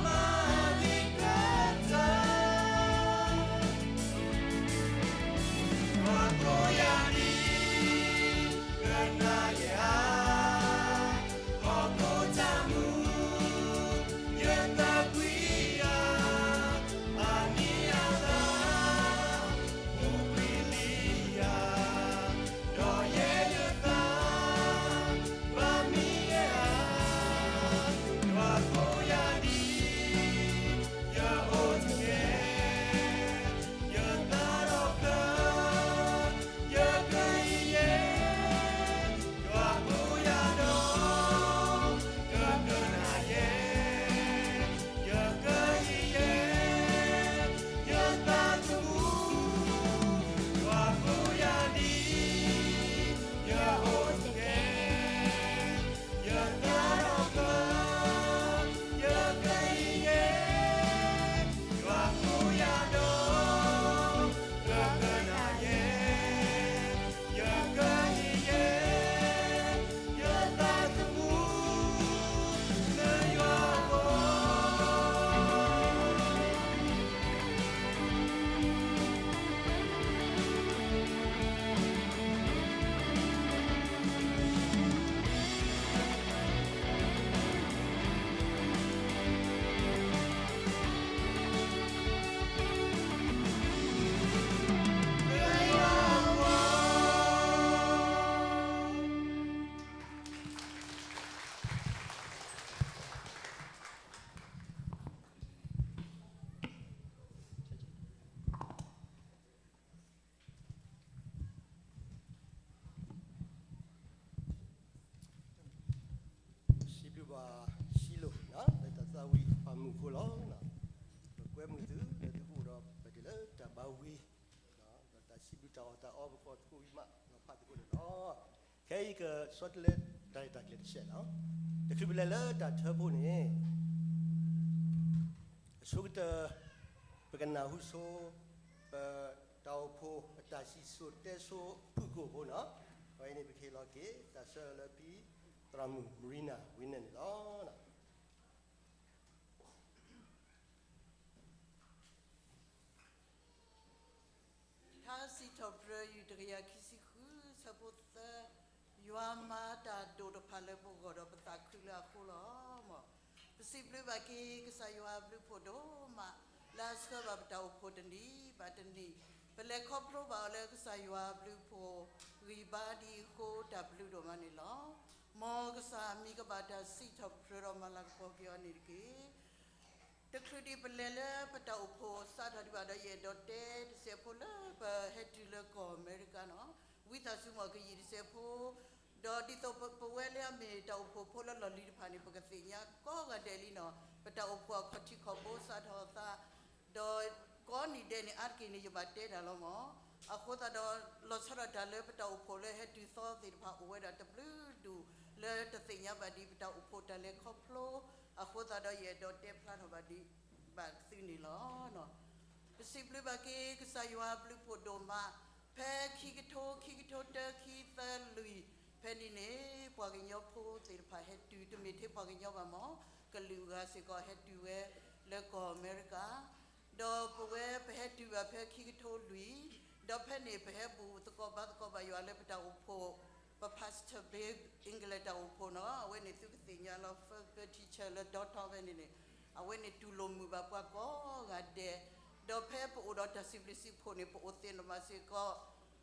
ပှၤကိးယၤဒ် ကနၣ်ယဲဧါ, ဟီၣ်ခိၣ်တၢ်မူ, ယသးကွံယၤ, အမံၤအသၣ်, ပူၤကွံာ်လံယၤ, ဒီးယဲယသး, ဘၣ်မံယဲဧါ, ပှၤကိးယၤဒ် ယအိၣ်တက့ၢ်, ယသးဒီးက, ယကယဲ, ယွၤကိးယၤဒီး, ကကနၣ်ယဲ, ယကယဲ, ယသးသမူ, ယွၤကိးယၤဒ် ယအိၣ်တက့ၢ်, ယသးဒီးက, ယကယဲ, ယွၤကိးယၤဒီး, ကကနၣ်ယဲ, ယကယဲ, ယသးသမူ, လၢယွၤအဂီၢ်. စံးဘျုးဘၣ် Shiloh လၢတၢ်သးဝံၣ်တၢ်မုာ်အဃိလီၤ. ပကွဲမုာ်သုလၢသုကအိၣ်ဒီးပတုၤလၢတၢ်ဘါဝံၤ, ဒီးတၢ်စံးဘျုးတၢ်အီၣ်တၢ်အီပကီၢ်သကိးဝံၤမး လီၤဖးသကိးန့ၣ်လီၤ. ခဲအံၤကဆီတလဲတၢ်ရဲၣ်တၢ်ကျဲၤတစဲးလီၤ. တချုးပလဲၤလၢတၢ်ထၢဖှိၣ်န့ၣ် အဆိကတၢၢ် ပကနၢ်ဟူဆိ ပတၢ်အိၣ်ဖှိၣ် ပတၢ်စံၣ်စိၤတဲစိၤဖုၣ်ကိာ်ဖိနီၤ. အဝဲအံၤန့ၣ် ပကဟ့ၣ်လီၤက့ၤတၢ်ဆၢလၢဖံသရၣ်မုၣ် Marina Wiener န့ၣ်လီၤ. ထါစံးထီၣ်ပတြၢၤ ယူၢ်တကယၤခံဆံဃု ဆၢဖိသၢ, ယွၤမၤတၢ်ဒိၣ်တဖၣ်လၢပဂီၢ်ဒီးပသးခုလၢအဃိလီၤ. မ်ပစံးဘျုးဘၣ်က့ၤ ကစၢ်ယွၤအဘျုးဖှိၣ်ဒိၣ်မး လၢအဆှၢဘၣ်ပတၢ်အိၣ်ဖှိၣ်တနံၤဘၣ်တနံၤ, ပလဲၤခီဖျိဘၣ်အီၤလၢကစၢ်ယွၤအဘျုးဖှိၣ်ဂံၢ်ဘါဒ်အံၤအဃိ တၢ်ဘျုးဒိၣ်မးန့ၣ်လီၤ. မ်ကစၢ်အမံၤကဘၣ်တၢ်စံးထီၣ်ပတြၢၤဒီးမၤလၤကပီၤက့ၤအီၤန့ၣ်တက့ၢ်. တချုးဒံးပလဲၤလၢပတၢ်အိၣ်ဖှိၣ်စးထီၣ်ဒံးဘၣ်ဒီး ယအဲၣ်ဒိးတဲတစဲးဖိလၢပဟဲတုၤလၢကီၢ်အမဲရကၤနီၤ, ဝံသးစူၤမ့ၢ်ကယံာ်တစဲးဖိ, ဒီးဒ်သိးပဝဲလၢအမ့ၢ်တၢ်အိၣ်ဖှိၣ်ဖိလၢလီၢ်လံၤတဖၣ်န့ၣ် ပကသ့ၣ်ညါကိးဂၤဒဲးလံနီၤ, ပတၢ်အိၣ်ဖှိၣ်အခီၣ်ထံးခီၣ်ဘိစးထီၣ်အသး, ဒီးကိးနံၤဒဲးန့ၣ် အါတက့ၢ်န့ၣ် ယဘၣ်တဲတၢ်လီၤမ့ၢ် အဃိသတးဒီး လီၤဆီဒၣ်တၢ်လၢပတၢ်အိၣ်ဖှိၣ်လၢဟဲတုၤသီသ့ၣ်တဖၣ်အိၣ်ဝဲဒၣ်တဘျုးဒူၣ်လၢတသ့ၣ်ညါဘၣ်ဒံးပတၢ်အိၣ်ဖှိၣ်တၢ်လဲၤခီဖျိ, အဃိသတးဒီးယအဲၣ်ဒိးတဲဖျါထီၣ်ဘၣ်ဒံး ဘၣ်သုန့ၣ်လီၤ. ပစံးဘျုးဘၣ်က့ၤကစၢ်ယွၤအဘျုးဖှိၣ်ဒိၣ်မး, ဖဲခံကထိ ခံကထိတၢ ခံသၢလွံၢ် ဖဲန့ၣ်န့ၣ် ပှၤကညီဖိသ့ၣ်တဖၣ်ဟဲတုၤ တမ့ၢ်ထဲပှၤကညီဘၣ်မး, ကလုာ်ဂၤစ့ၢ်ကီးဟဲတုၤဝဲလၢကီၢ်အမဲရကၤ ဒီးပဝဲပဟဲတုၤဘၣ်ဖဲခံကထိလွံၢ်, ဒီးဖဲန့ၣ်ပဟဲဘူၣ်သကိးဘါသကိးဘၣ်ယွၤလၢပတၢ်အိၣ်ဖှိၣ်, ပ pastor ဘ့ English တၢ်အိၣ်ဖှိၣ်နီၤ, အဝဲန့ၣ်သုကသ့ၣ်ညါလီၤ First Baptist Church လၢဒီထီဖဲန့ၣ်န့ၣ်, အဝဲန့ၣ်တူၢ်လိာ်မုာ်ဘၣ်ပှၤကိးဂၤဒဲး, ဒီးဖဲပအိၣ်ဒီးတၢ်စံးဘျုးစံးဖှိၣ်န့ၣ် ပအိၣ်သ့ၣ်နီၣ်မးစ့ၢ်ကီး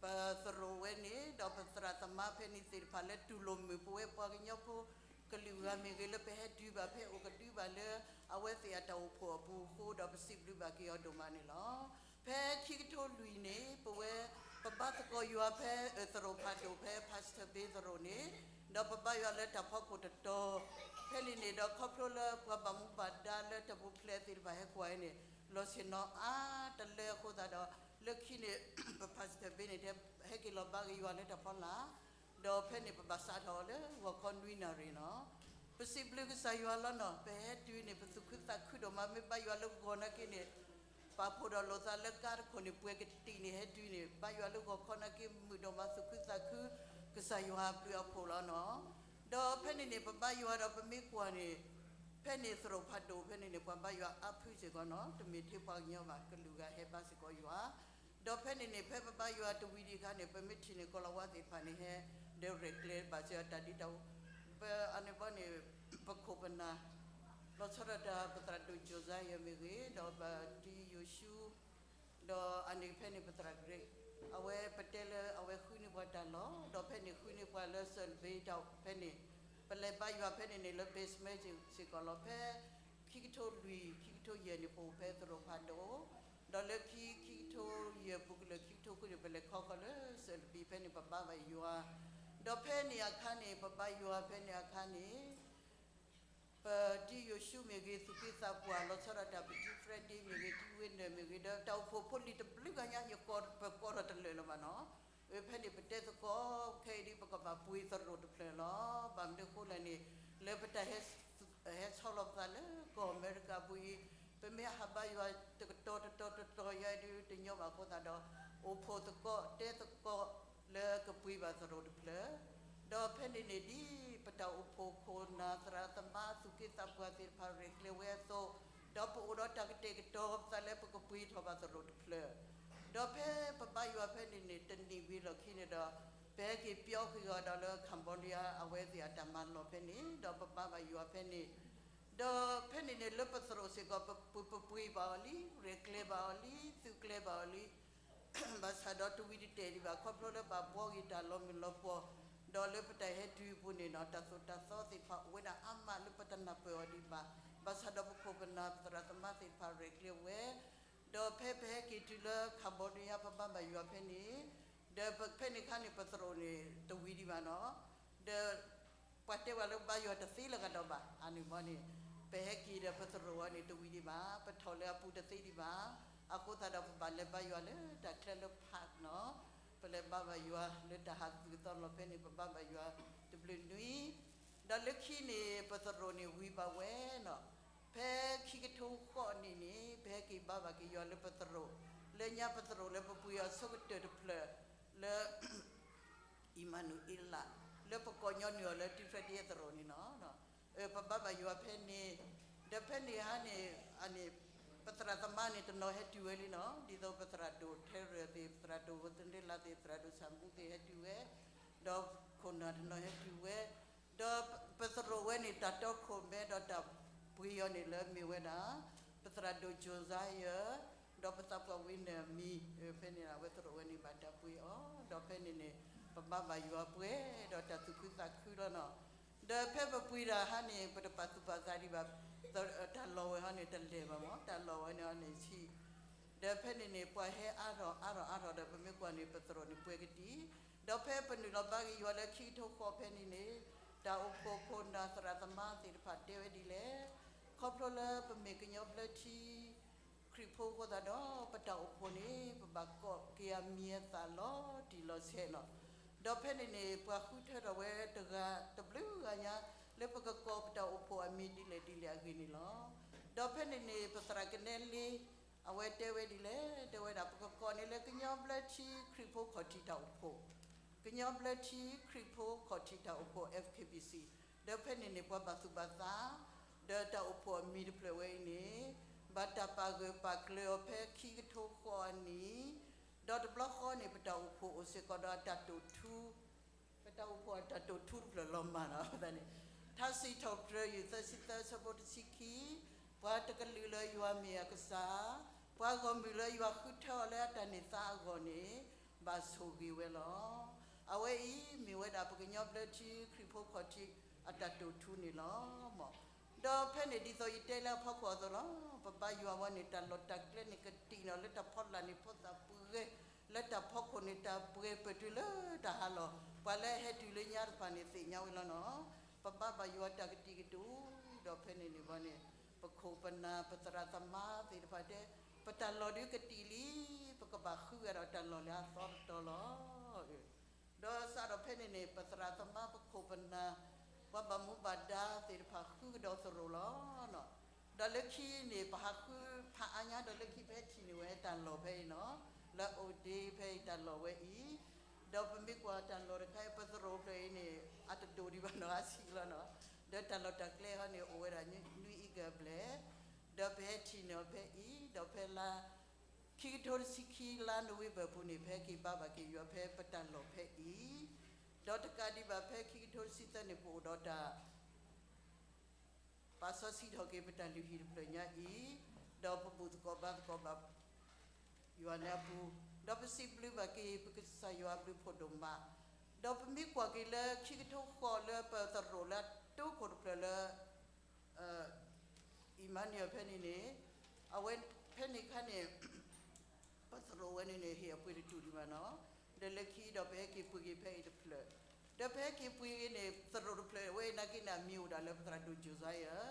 ပသရိာ်ဝဲန့ၣ် ဒီးပသရၣ်သမါဖဲန့ၣ်သ့ၣ်တဖၣ်လၢတူၢ်လိာ်မုာ်ပဝဲပှၤကညီဖိကလုာ်ဂၤမ့ၢ်ဂ့ၤ လၢပဟဲတုၤဘၣ်ဖဲအိၣ်ကဒုဘၣ်လၢအဝဲသ့ၣ်အတၢ်အိၣ်ဖှိၣ်အပူၤအဃိ ဒီးပစံးဘျုးဘၣ်က့ၤအီၤဒိၣ်မးန့ၣ်လီၤ. ဖဲခံကထိလွံၢ်န့ၣ် ပဝဲ ပဘါသကိးယွၤဖဲအၢၣ်သရိာ်ဖးဒိၣ်ဖဲ pastor ဘ့သရိာ်န့ၣ်, ဒီးပဘါယွၤလၢတၢ်ဖီခိၣ်တတီၤ, ဖဲန့ၣ်န့ၣ်ဒီး ခီဖျိလၢပှၤဘၣ်မူဘၣ်ဒါလၢတၢ်ပူၤဖျဲးသ့ၣ်တဖၣ်ဟဲကွၢ်အံၤန့ၣ် လီၤဆ့ၣ်နီၤအါတလၢအဃိသတးဒီး လၢခံန့ၣ် ပ pastor ဘ့န့ၣ် ဟဲက့ၤလီၤဘါက့ၤယွၤလၢတၢ်ဖီလာ်, ဒီးဖဲန့ၣ် ပဘၣ်စးထီၣ်အီၤလၢဂီၤခီနွံနၣ်ရံၣ်နီၤ. ပစံးဘျုးကစၢ်ယွၤလီၤနီၤ, ပဟဲတုၤန့ၣ် ပသူၣ်ခုသးခုဒိၣ်မး, မ့ၢ်ဘါယွၤလၢဂီၤနာ်က့န့ၣ် ပာ်ဖှိၣ်ဒီးလိာ်သးလၢကါတခိၣ်န့ၣ် ပှဲၤကတံာ်န့ၣ် ဟဲတုၤန့ၣ် ဘါယွၤလၢဂီၤခီနာ်က့ မုာ်ဒိၣ်မး သူၣ်ခုသးခု ကစၢ်ယွၤအဘျုးအဖှိၣ်လီၤနီၤ. ဒီးဖဲန့ၣ်န့ၣ် ပဘါယွၤဒီးပမ့ၢ်ကွၢ်န့ၣ် ဖဲန့ၣ်သရိာ်ဖးဒိၣ်ဖဲန့ၣ်န့ၣ် ပှၤဘါယွၤအါဖုစ့ၢ်ကီးနီၤ, တမ့ၢ်ထဲပှၤကညီဘၣ် ကလုာ်ဂၤဟဲဘါစ့ၢ်ကီးယွၤ ဒီးဖဲန့ၣ်န့ၣ် ဖဲပဘါယွၤတဝံၤဒံးအခါန့ၣ် ပမ့ၢ်ထံၣ်န့ၣ် ကီၤလၤဝါသ့ၣ်တဖၣ်န့ၣ် ဟဲဒီးရဲၣ်ကျဲၤဘၣ်စၢၤတၢ်ဒ်တၢ်အူ, ပအန့ၣ်ဘီန့ၣ် ပခိၣ်ပနၢ် လီၤဆီဒၣ်တၢ် ပသရၣ်ဒိၣ် Josiah မ့ၢ်ဂ့ၤ, ဒီးပတံယိၤၡူ, ဒီးအန့ၣ်ဖဲန့ၣ် ပသရၣ်ကရ့, အဝဲပတဲလၢအဝဲဃုန့ၢ်ပှၤတၢ်လီၢ်, ဒီးဖဲန့ၣ်ဃုန့ၢ်ပှၤလၢစၢၣ်တဘ့တၢ်ဖဲန့ၣ်, ပလဲၤဘါယွၤဖဲန့ၣ်န့ၣ် လၢ basement စ့ၢ်ကီးလီၤ. ဖဲ ခံကထိလွံၢ် ခံကထိယဲၢ်န့ၣ် ပအိၣ်ဖဲသရိာ်ဖးဒိၣ်, ဒီးလၢခံ ခံကထိယဲၢ်ပူၤကလၢာ် ခံကထိဃုန့ၣ် ပလဲၤခီဃီၤလၢစၢၣ်တဘ့ ဖဲန့ၣ်ပဘါဘၣ်ယွၤ, ဒီးဖဲန့ၣ်အခါန့ၣ် ပဘါယွၤဖဲန့ၣ်အခါန့ၣ် ပတံယိၤၡူမ့ၢ်ဂ့ၤ သူၣ်က့သးပှၢ် လီၤဆီဒၣ်တၢ် ပတံ Freddy မ့ၢ်ဂ့ၤ တံ Winner မ့ၢ်ဂ့ၤ ဒီးတၢ်အိၣ်ဖှိၣ်ဖိလံၤတဘျုးဂၤညါ ယကိးပကိးထီၣ်တလၢာ်လၢၤဘၣ်နီၤ. ဖဲန့ၣ်ပတဲသကိး ခဲအံၤဒ်ပကဘၣ်ပှ့ၤသရိာ်တဖျၢၣ်လီၤ. ဘၣ်မနုၤအဃိလဲၣ်န့ၣ် လၢပတၢ် ဟဲဆီလီၤပသးလၢကီၢ်အမဲရကၤပူၤအံၤ ပမ့ၢ်ဟးဘါယွၤတကတီၤတတီၤတတီၤယါအံၤဒုး တညီဘၣ်အဃိသတးဒီး အိၣ်ဖှိၣ်သကိးတဲသကိးလၢကပှ့ၤဘၣ်သရိာ်တဖျၢၣ်, ဒီးဖဲန့ၣ်န့ၣ် ဒ်ပတၢ်အိၣ်ဖှိၣ်ခိၣ်နၢ်သရၣ်သမါသူၣ်က့သးပှၢ်သ့ၣ်တဖၣ်ရဲၣ်ကျဲၤဝဲအသိး, ဒီးပအိၣ်ဒီးတၢ်ကတဲာ်ကတီၤပသးလၢပကပှ့ၤထီၣ်ဘၣ်သရိာ်တဖျၢၣ်, ဒီးဖဲပဘါယွၤဖဲန့ၣ်န့ၣ် တနံၣ်ဝံၤလီၢ်ခံန့ၣ်ဒီး ပဟဲက့ၤပၠီဃ့ၤအီၤဒီးလၢ Cambodia အဝဲသ့ၣ်အတၢ်မၤလီၢ်ဖဲန့ၣ် ဒီးပဘါဘၣ်ယွၤဖဲန့ၣ် ဒီးဖဲန့ၣ်န့ၣ်လၢပသရိာ်စ့ၢ်ကီး ပပှ့ၤပှ့ၤဘၣ်အီၤလံ, ရဲၣ်ကျဲၤဘၣ်အီၤလံ, သုးကျဲၤဘၣ်အီၤလံ, ဘၣ်ဆၣ်ဒီးတဝံၤတတဲာ်ဒံးဘၣ် ခီဖျိလၢဘၣ်ဘှီဂ့ၤတၢ်လီၤမုၢ်လီၤပှီၢ်, ဒီးလၢပတၢ်ဟဲတုၤအပူၤန့ၣ်နီၤ တၢ်သိၣ်တၢ်သီသ့ၣ်တဖၣ်အိၣ်ဝဲဒၣ်အါမးလၢပတနၢ်ပၢၢ်အီၤဒံးဘၣ်, ဘၣ်ဆၣ်ဒီးပခိၣ်ပနၢ်သရၣ်သမါသ့ၣ်တဖၣ်ရဲၣ်ကျဲၤဝဲ, ဒီးဖဲပဟဲက့ၤတုၤလၢ Cambodia ပဘါဘၣ်ယွၤဖဲန့ၣ်, ဒီးဖဲန့ၣ်အခါန့ၣ် ပသရိာ်န့ၣ်တဝံၤဒံးဘၣ်နီၤ, ဒီး ပှၤတဲဝဲလၢဘါယွၤတသ့လၢၤကဒီးဘၣ်, အန့ၣ်ဘီန့ၣ် ပဟဲက့ၤဒီးပသရိာ်အံၤန့ၣ် တဝံၤဒံးဘၣ်, ပထီၣ်လၢအပူၤတသ့ဒံးဘၣ်, အဃိသတးဒီးပဘၣ်လဲၤဘါယွၤလၢတၢ်ချၢလၢ park နီၤ, ပလဲၤဘါဘၣ်ယွၤလၢတၢ်ဟးသူၣ်ကသီလီၤဖဲန့ၣ် ပဘါဘၣ်ယွၤတဘျုးနွံ, ဒီးလၢခံန့ၣ် ပသရိာ်န့ၣ်ဝံၤဘၣ်ဝဲနီၤ, ဖဲခံကထိဃိးနံၣ်န့ၣ် ပဟဲက့ၤဘါဘၣ်က့ၤယွၤလၢပသရိာ်, လၢညါပသရိာ်လၢပပှ့ၤအီၤဆိကတၢၢ်တဖျၢၣ်လၢ အံၣ်မၤနူၤအ့လး, လၢပကိးညီနုၢ်အီၤလၢ တံ Freddy အသရိာ်န့ၣ်နီၤ, ပဘါဘၣ်ယွၤဖဲန့ၣ်, ဒီးဖဲန့ၣ်ဟါန့ၣ်, အန့ၣ်, ပသရၣ်သမါန့ၣ်တနီၤဟဲတုၤဝဲလံနီၤ, ဒ်သိးပသရၣ်ဒိၣ်ထဲရၢၣ်သ့ၣ်, ပသရၣ်ဒိၣ်ဝသနလးသ့ၣ်, သရၣ်ဒိၣ်ဆၣ်မူသ့ၣ်ဟဲတုၤဝဲ, ဒီးခိၣ်နၢ်တနီၤဟဲတုၤဝဲ, ဒီးပသရိာ်ဝဲန့ၣ် တၢ်တီခိၣ်မဲဒီးတၢ်ပှ့ၤအီၤန့ၣ်လၢမ့ၢ်ဝဲဒၣ် ပသရၣ်ဒိၣ် Josiah ဒီးပသးပှၢ်ဝံနၢၣ်မံၤ, ဖဲန့ၣ် အဝဲသရိာ်ဝဲန့ၣ်ဘၣ်တၢ်ပှ့ၤအီၤ, ဒီးဖဲန့ၣ်န့ၣ် ပဘါဘၣ်ယွၤပှဲၤဒီးတၢ်သူၣ်ခုသးခုလီၤနီၤ, ဒီးဖဲပပှ့ၤတၢ်ဟါန့ၣ် ပတပာ်သူၣ်ပာ်သးဒံးဘၣ်, တၢ်လီၢ်ဝဲဟီန့ၣ်တလဲၤဘၣ်မး, တၢ်လီၢ်ဝဲန့ၣ်ဟီန့ၣ်ဆံး ဒီးဖဲန့ၣ်န့ၣ် ပှၤဟဲအါထီၣ်အါထီၣ်အါထီၣ်ဒီး ပမ့ၢ်ကွၢ်န့ၣ် ပသရိာ်န့ၣ်ပှဲၤကတံၢ်, ဒီးဖဲပနုာ်လီၤဘါက့ၤယွၤလၢခံကထိဃိးဖဲန့ၣ်န့ၣ်, တၢ်အိၣ်ဖှိၣ်ခိၣ်နၢ်သရၣ်သမါသ့ၣ်တဖၣ်တဲဝဲဒ်လဲၣ်, ခီဖျိလၢပမ့ၢ်ကညီဘျၢထံခရံာ် ခရံာ်ဖိအဃိသတးဒီး ပတၢ်အိၣ်ဖှိၣ်န့ၣ် ပဘၣ်ကိးက့ၤအမံၤအသၣ်လီၤတံၢ်လီၤဆဲးလီၤ. ဒီးဖဲန့ၣ်န့ၣ် ပှၤဃုထၢထီၣ်ဝဲတဂၤတဘျုးဂၤညါ လၢပကကိးပတၢ်အိၣ်ဖှိၣ်အမံၤဒ်လဲၣ်ဒ်လဲၣ်အဂ့ၢ်န့ၣ်လီၤ. ဒီးဖဲန့ၣ်န့ၣ် ပသရၣ်ကနဲလ့ အဝဲတဲဝဲဒ်လဲၣ်, တဲဝဲဒၣ် ပကကိးန့ၢ်လၢကညီဘျၢထံခရံာ်ဖိခီၣ်ထံးတၢ်အိၣ်ဖှိၣ် ကညီဘျၢထံခရံာ်ဖိခီၣ်ထံးတၢ်အိၣ်ဖှိၣ် F K B C, ဒီးဖဲန့ၣ်န့ၣ် ပှၤဘၣ်သူၣ်ဘၣ်သး ဒီးတၢ်အိၣ်ဖှိၣ်အမံၤတဖျၢၣ်ဝဲအံၤန့ၣ် ဘၣ်တၢ်ပာ်ဂၢၢ်ပာ်ကျၢၤအီၤဖဲခံကထိဃီအနံၤ, ဒီးတဘျီဃီန့ၣ် ပတၢ်အိၣ်ဖှိၣ်အိၣ်စ့ၢ်ကီးဒီးအတၢ်တိာ်ထူ ပတၢ်အိၣ်ဖှိၣ်အတၢ်တိာ်ထူတဖျၢၣ်လီၤမၢ်နီၤန့ၣ်, ထါစံးထီၣ်ပတြၢၤ ယုၢ်သၢဆံသၢ အဆၢဖိတဆံခံ, ပှၤတကလုာ်လၢယွၤမ့ၢ်အကစၢ်, ပှၤဂီၢ်မုၢ်လၢယွၤဃုထၢအီၤလၢအတၢ်န့ၢ်သါအဂီၢ်န့ၣ် ဘၣ်ဆိၣ်ဂ့ၤဝဲလီၤ. အဝဲအံၤမ့ၢ်ဝဲဒၣ်ပကညီဘျၢထံခရံာ်ဖိခီၣ်ထံးအတၢ်တိာ်ထူန့ၣ်လီၤ. ဒီးဖဲန့ၣ်ဒ်သိးယတဲလၢအဖီခိၣ်အသိးလီၤ, ပဘါယွၤဝဲန့ၣ် တၢ်လီၢ်တၢ်ကျဲန့ၣ်ကတံာ်န့ၣ် လၢတၢ်ဖီလာ်န့ၣ်ဖီသၣ်ပှဲၤ, လၢတၢ်ဖီခိၣ်န့ၣ်တၢ်ပှဲၤပတုၤလၢတၢ်ဟးလီၤ, ပှၤလၢအဟဲတုၤလၢညါတဖၣ်န့ၣ်သ့ၣ်ညါဝဲလီၤနီၤ. ပဘါဘၣ်ယွၤတၢ်ကတံာ်ကတူာ်, ဒီးဖဲန့ၣ်န့ၣ်ဘီန့ၣ် ပခိၣ်ပနၢ်ပသရၣ်သမါသ့ၣ်တဖၣ်တဲ ပတၢ်လီၢ်ဒုးကတံာ်လံ, ပကဘၣ်ဃုဂၤဒီးတၢ်လီၢ်လၢအသီတတီၤလီၤ. ဒီးစးထီၣ်ဖဲန့ၣ်န့ၣ် ပသရၣ်သမါပခိၣ်ပနၢ် ပှၤဘၣ်မူဘၣ်ဒါသ့ၣ်တဖၣ်ဃုကဒီးသရိာ်လီၤ. ဒီးလၢခံန့ၣ် ပဟးဃုဖးအါညါ ဒီးလၢခံပဟဲထံၣ်န့ၢ်ဝဲတၢ်လီၢ်ဖဲအံၤနီၤ, လၢအအိၣ်ဒ့ဖဲအံၤတၢ်လီၢ်ဝဲအံၤ, ဒီးပမ့ၢ်ကွၢ်တၢ်လီၢ်တခါအံၤ ပသရိာ်ဖျၢၣ်အံၤန့ၣ် အတဒိၣ်ဒံးဘၣ်နီၤ အဆံးလီၤနီၤ, ဒီးတၢ်လီၢ်တၢ်ကျဲဟီန့ၣ် အိၣ်ဝဲဒၣ်နွံအံၤကဘျဲၣ်, ဒီးပဟဲထံၣ်န့ၢ်အီၤဖဲအံၤ, ဒီးဖဲလါ ခံကထိတဆံခံလါနိၣ်ဝ့ဘၢၣ်ပူၤန့ၣ် ပဟဲက့ၤဘါဘၣ်က့ၤယွၤဖဲပတၢ်လီၢ်ဖဲအံၤ, ဒီးတကးဒံးဘၣ်ဖဲခံကထိတဆံသၢန့ၣ် ပအိၣ်ဒီးတၢ် ပာ်စီဆှံထီၣ်က့ၤပတၢ်လုၢ်ဟံၣ်တဖျၢၣ်ညါအံၤ, ဒီးပဘူၣ်သကိးဘါသကိးဘၣ် ယွၤန့ၣ်အပူၤ, ဒီးပစံးဘျုးဘၣ်က့ၤပကစၢ်ယွၤအဘျုးဖးဒိၣ်မး, ဒီးပမ့ၢ်ကွၢ်က့ၤလၢခံကထိဃီလၢပသရိာ်လၢအတိခိၣ်တဖျၢၣ်လၢ Emmanuel ဖဲန့ၣ်န့ၣ်, အဝဲဖဲန့ၣ်အခါန့ၣ် ပသရိာ်ဝဲန့ၣ်န့ၣ် ဟ့ၣ်အပှ့ၤတတူၢ်ဒံးဘၣ်နီၤ, ဒီးလၢခံဒီးပဟဲက့ၤပှ့ၤက့ၤဖဲအံၤတဖျၢၣ်, ဒီးပဟဲက့ၤပှ့ၤက့ၤန့ၣ် သရိာ်တဖျၢၣ်ဝဲအံၤနာ်က့န့ၣ် အမံၤအိၣ်ဒၣ်လၢပသရၣ်ဒိၣ် Josiah,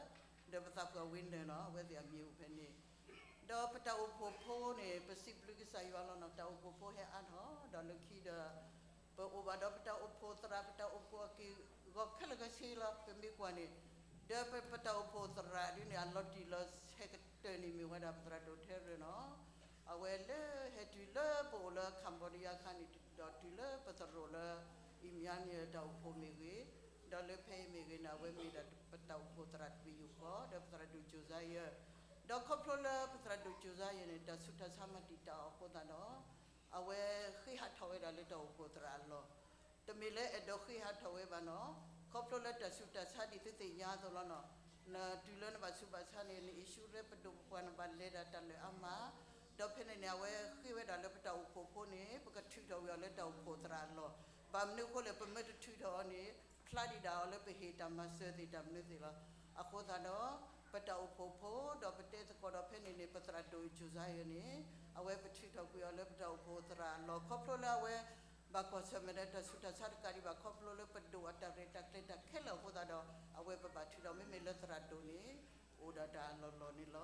ဒီးပသးပှၢ်ဝ့နၢၤနီၤ အဝဲသ့ၣ်အမံၤအိၣ်ဖဲန့ၣ်, ဒီးပတၢ်အိၣ်ဖှိၣ်ဖိန့ၣ် ပစံးဘျုးကစၢ်ယွၤလီၤနီၤ, တၢ်အိၣ်ဖှိၣ်ဖိဟဲအါထီၣ် ဒီးလၢခံဒီး ပအိၣ်ဘၣ်ဒီးပတၢ်အိၣ်ဖှိၣ်သရၣ် ပတၢ်အိၣ်ဖှိၣ်အက့ၢ်အဂီၤခဲလၢာ်ခဲဆ့လီၤ, ပမ့ၢ်ကွၢ်န့ၣ်, ဒီးပတၢ်အိၣ်ဖှိၣ်သရၣ်ဒ်န့ၣ် အလီၤတံၢ်လီၤဆဲးကတၢၢ်န့ၣ်မ့ၢ်ဝဲဒၣ်ပသရၣ်ဒိၣ်ထဲရၢၢ်နီၤ, အဝဲလၢဟဲတုၤလၢပအိၣ်လၢ Cambodia အခါန့ၣ် ဒီးတုၤလၢပသရိာ်လၢ Emmanuel တၢ်အိၣ်ဖှိၣ်မ့ၢ်ဂ့ၤ, ဒီးလၢဖဲအံၤမ့ၢ်ဂ့ၤန့ၣ် အဝဲမ့ၢ်ဒၣ်ပတၢ်အိၣ်ဖှိၣ်သရၣ်တပယူာ်ဃီ ဒီးပသရၣ်ဒိၣ် Josiah, ဒီးခီဖျိလၢပသရၣ်ဒိၣ် Josiah န့ၣ် တၢ်ဆူးတၢ်ဆါမၤတံာ်တာ်အီၤအဃိသတးဒီး အဝဲဃ့ဟးထီၣ်ဝဲဒၣ်လၢတၢ်အိၣ်ဖှိၣ်သရၣ်အလီၢ်, တမ့ၢ်လၢအဲၣ်ဒိးဃ့ဟးထီၣ်ဝဲဘၣ်နီၤ, ခီဖျိလၢတၢ်ဆူးတၢ်ဆါဒ်သုသ့ၣ်ညါအသိးလီၤနီၤ, နတုၤလၢနဘၣ်ဆူးဘၣ်ဆါန့ၣ် န insurance ပဒိၣ်ပပှၢ် နဘၣ်လဲၤဒၣ်တၢ်လၢာ်အါမး, ဒီးဖဲန့ၣ်န့ၣ် အဝဲဃ့ဝဲဒၣ်လၢပတၢ်အိၣ်ဖှိၣ်ဖိန့ၣ် ပကထုးထီၣ်ဝံၤအီၤလၢတၢ်အိၣ်ဖှိၣ်သရၣ်အလီၢ်, ဘၣ်မနုၤအဃိလဲၣ် ပမ့ၢ်တထုးထီၣ်အီၤန့ၣ် ဖျါဒံးဒၣ်အီၤလၢပဟ့ၣ်တၢ်မၤစၢၤသ့ၣ်တၢ်မနုၤသ့ၣ်လီၤ, အဃိသတးဒီး ပတၢ်အိၣ်ဖှိၣ်ဖိ ဒီးပတဲသကိးဒီးဖဲန့ၣ်န့ၣ် ပသရၣ်ဒိၣ် Josiah န့ၣ် အဝဲပထုးထီၣ်ကွံာ်အီၤလၢပတၢ်အိၣ်ဖှိၣ်သရၣ်အလီၢ် ခီဖျိလၢအဝဲ ဘၣ်ကွၢ်ဆၢၣ်မဲာ်ဒီးတၢ်ဆူးတၢ်ဆါတကးဒံးဘၣ် ခီဖျိလၢပဒိၣ်အတၢ်ရဲၣ်တၢ်ကျဲၤတၢ်ခဲလၢာ်အဃိသတးဒီး အဝဲပဘၣ်ထုးထီၣ်မ့မ့ၢ်လၢသရၣ်ဒိၣ်န့ၣ် အိၣ်ဒီးတၢ်အလီၢ်လီၢ်န့ၣ်လီၤ. ဒီးလ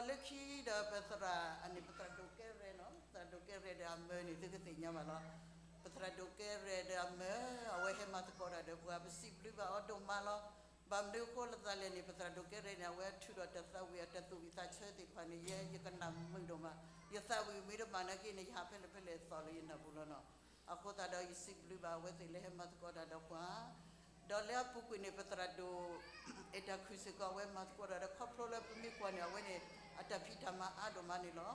ၢခံဒီးပသရၣ်အန့ၣ် ပသရၣ်ဒိၣ်ကဲရဲၣ်နီၤ, သရၣ်ဒိၣ်ကဲရဲၣ်ဒီးအမၢန့ၣ် သုကသ့ၣ်ညါဘၣ်လီၤ. ပသရၣ်ဒိၣ်ကဲရဲၣ်ဒီးအမၢ အဝဲဟဲမၤသကိးတၢ်ဒီးပှၤ ပစံးဘျုးဘၣ်အီၤဒိၣ်မးလီၤ. ဘၣ်မနုၤအဃိလၢသးလဲၣ်န့ၣ် ပသရၣ်ဒိၣ်ကဲရဲၣ်န့ၣ် အဝဲထုးထီၣ်တၢ်သးဝံၣ်အတၢ်သူၣ်ဝံၣ်သးဆၢသ့ၣ်တဖၣ်န့ၣ် ယဲယကနၣ်မုာ်ဒိၣ်မး, ယသးဝံၣ်မ့ၢ်တမၤနာ်က့န့ၣ် ယဟးဖဲလဲၣ်ဖဲလဲၣ်သီၣ်လၢယနၢ်ပူၤလီၤနီၤ. အဃိသတးဒီးယစံးဘျုးဘၣ်အဝဲသ့ၣ်လၢဟဲမၤသကိးတၢ်ဒီးပှၤ ဒီးလၢအပူၤကွံာ်န့ၣ် ပသရၣ်ဒိၣ် အဲၣ်တၢ်ခုၣ်စ့ၢ်ကီး အဝဲမၤသကိးတၢ်ဒီးခီဖျိလၢပမ့ၢ်ကွၢ်န့ၣ် အဝဲန့ၣ် အတၢ်ဖံးတၢ်မၤအါဒိၣ်မးန့ၣ်လီၤ.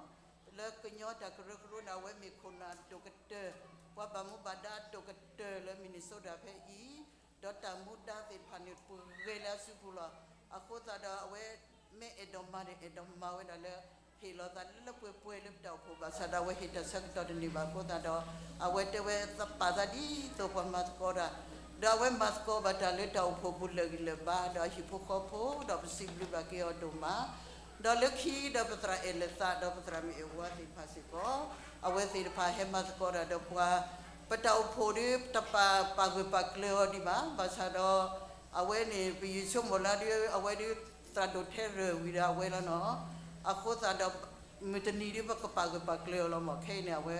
လၢကညီတၢ်ကရၢကရိန့ၣ် အဝဲမ့ၢ်ခိၣ်နၢ်ဒိၣ်ကတၢၢ်, ပှၤဘၣ်မူဘၣ်ဒါဒိၣ်ကတၢၢ်လၢ Minnesota ဖဲအံၤ, ဒီးတၢ်မူဒါသ့ၣ်တဖၣ်န့ၣ် ပှဲၤလၢအစုပူၤလီၤ. အဃိသတးဒီးအဝဲ မ့ၢ်အဲၣ်ဒိးမၤန့ၣ် အဲၣ်ဒိးမၤဝဲဒၣ်လၢ ဟ့ၣ်လီၤသးလၢလၢပှဲၤပှဲၤလၢပတၢ်အိၣ်ဖှိၣ်ဘၣ်ဆၣ်ဒီး အဝဲဟ့ၣ်တၢ်ဆၢကတီၢ်တန့ၢ်ဘၣ်အဃိသတးဒီး အဝဲတဲဝဲသးပာ်သးဒ်သိးပှၤမၤသကိးတၢ်, ဒီးအဝဲမၤသကိးဘၣ်တၢ်လၢတၢ်အိၣ်ဖှိၣ်ပူၤလၢာ်ဂံၢ်လၢာ်ဘါ ဒီးအဟံၣ်ဖိဃီဖိ ဒီးပစံးဘျုးဘၣ်က့ၤအီၤဒိၣ်မး, ဒီးလၢခံဒီးပသရၣ်အဲၣ်လၢသး ဒီးပသရၣ်မ့ၢ်အဲၣ်ဝါသ့ၣ်တဖၣ်စ့ၢ်ကီး အဝဲသ့ၣ်တဖၣ်ဟဲမၤသကိးတၢ်ဒီးပှၤ, ပတၢ်အိၣ်ဖှိၣ်ဒီး ပတပာ်ပာ်ဂၢၢ်ပာ်ကျၢၤအီၤဒံးဘၣ်, ဘၣ်ဆၣ်ဒီး အဝဲန့ၣ် ပယုၢ်ဆိကမိၣ်လၢဒ် အဝဲဒ် သရၣ်ဒိၣ်ထဲရၢၢ်ဝံၤဒီးအဝဲလီၤနီၤ, အဃိသတးဒီး မုၢ်တနံၤဒ်ပကပာ်ဂၢၢ်ပာ်ကျၢၤအီၤလီၤမၢ်, ခဲအံၤန့ၣ် အဝဲ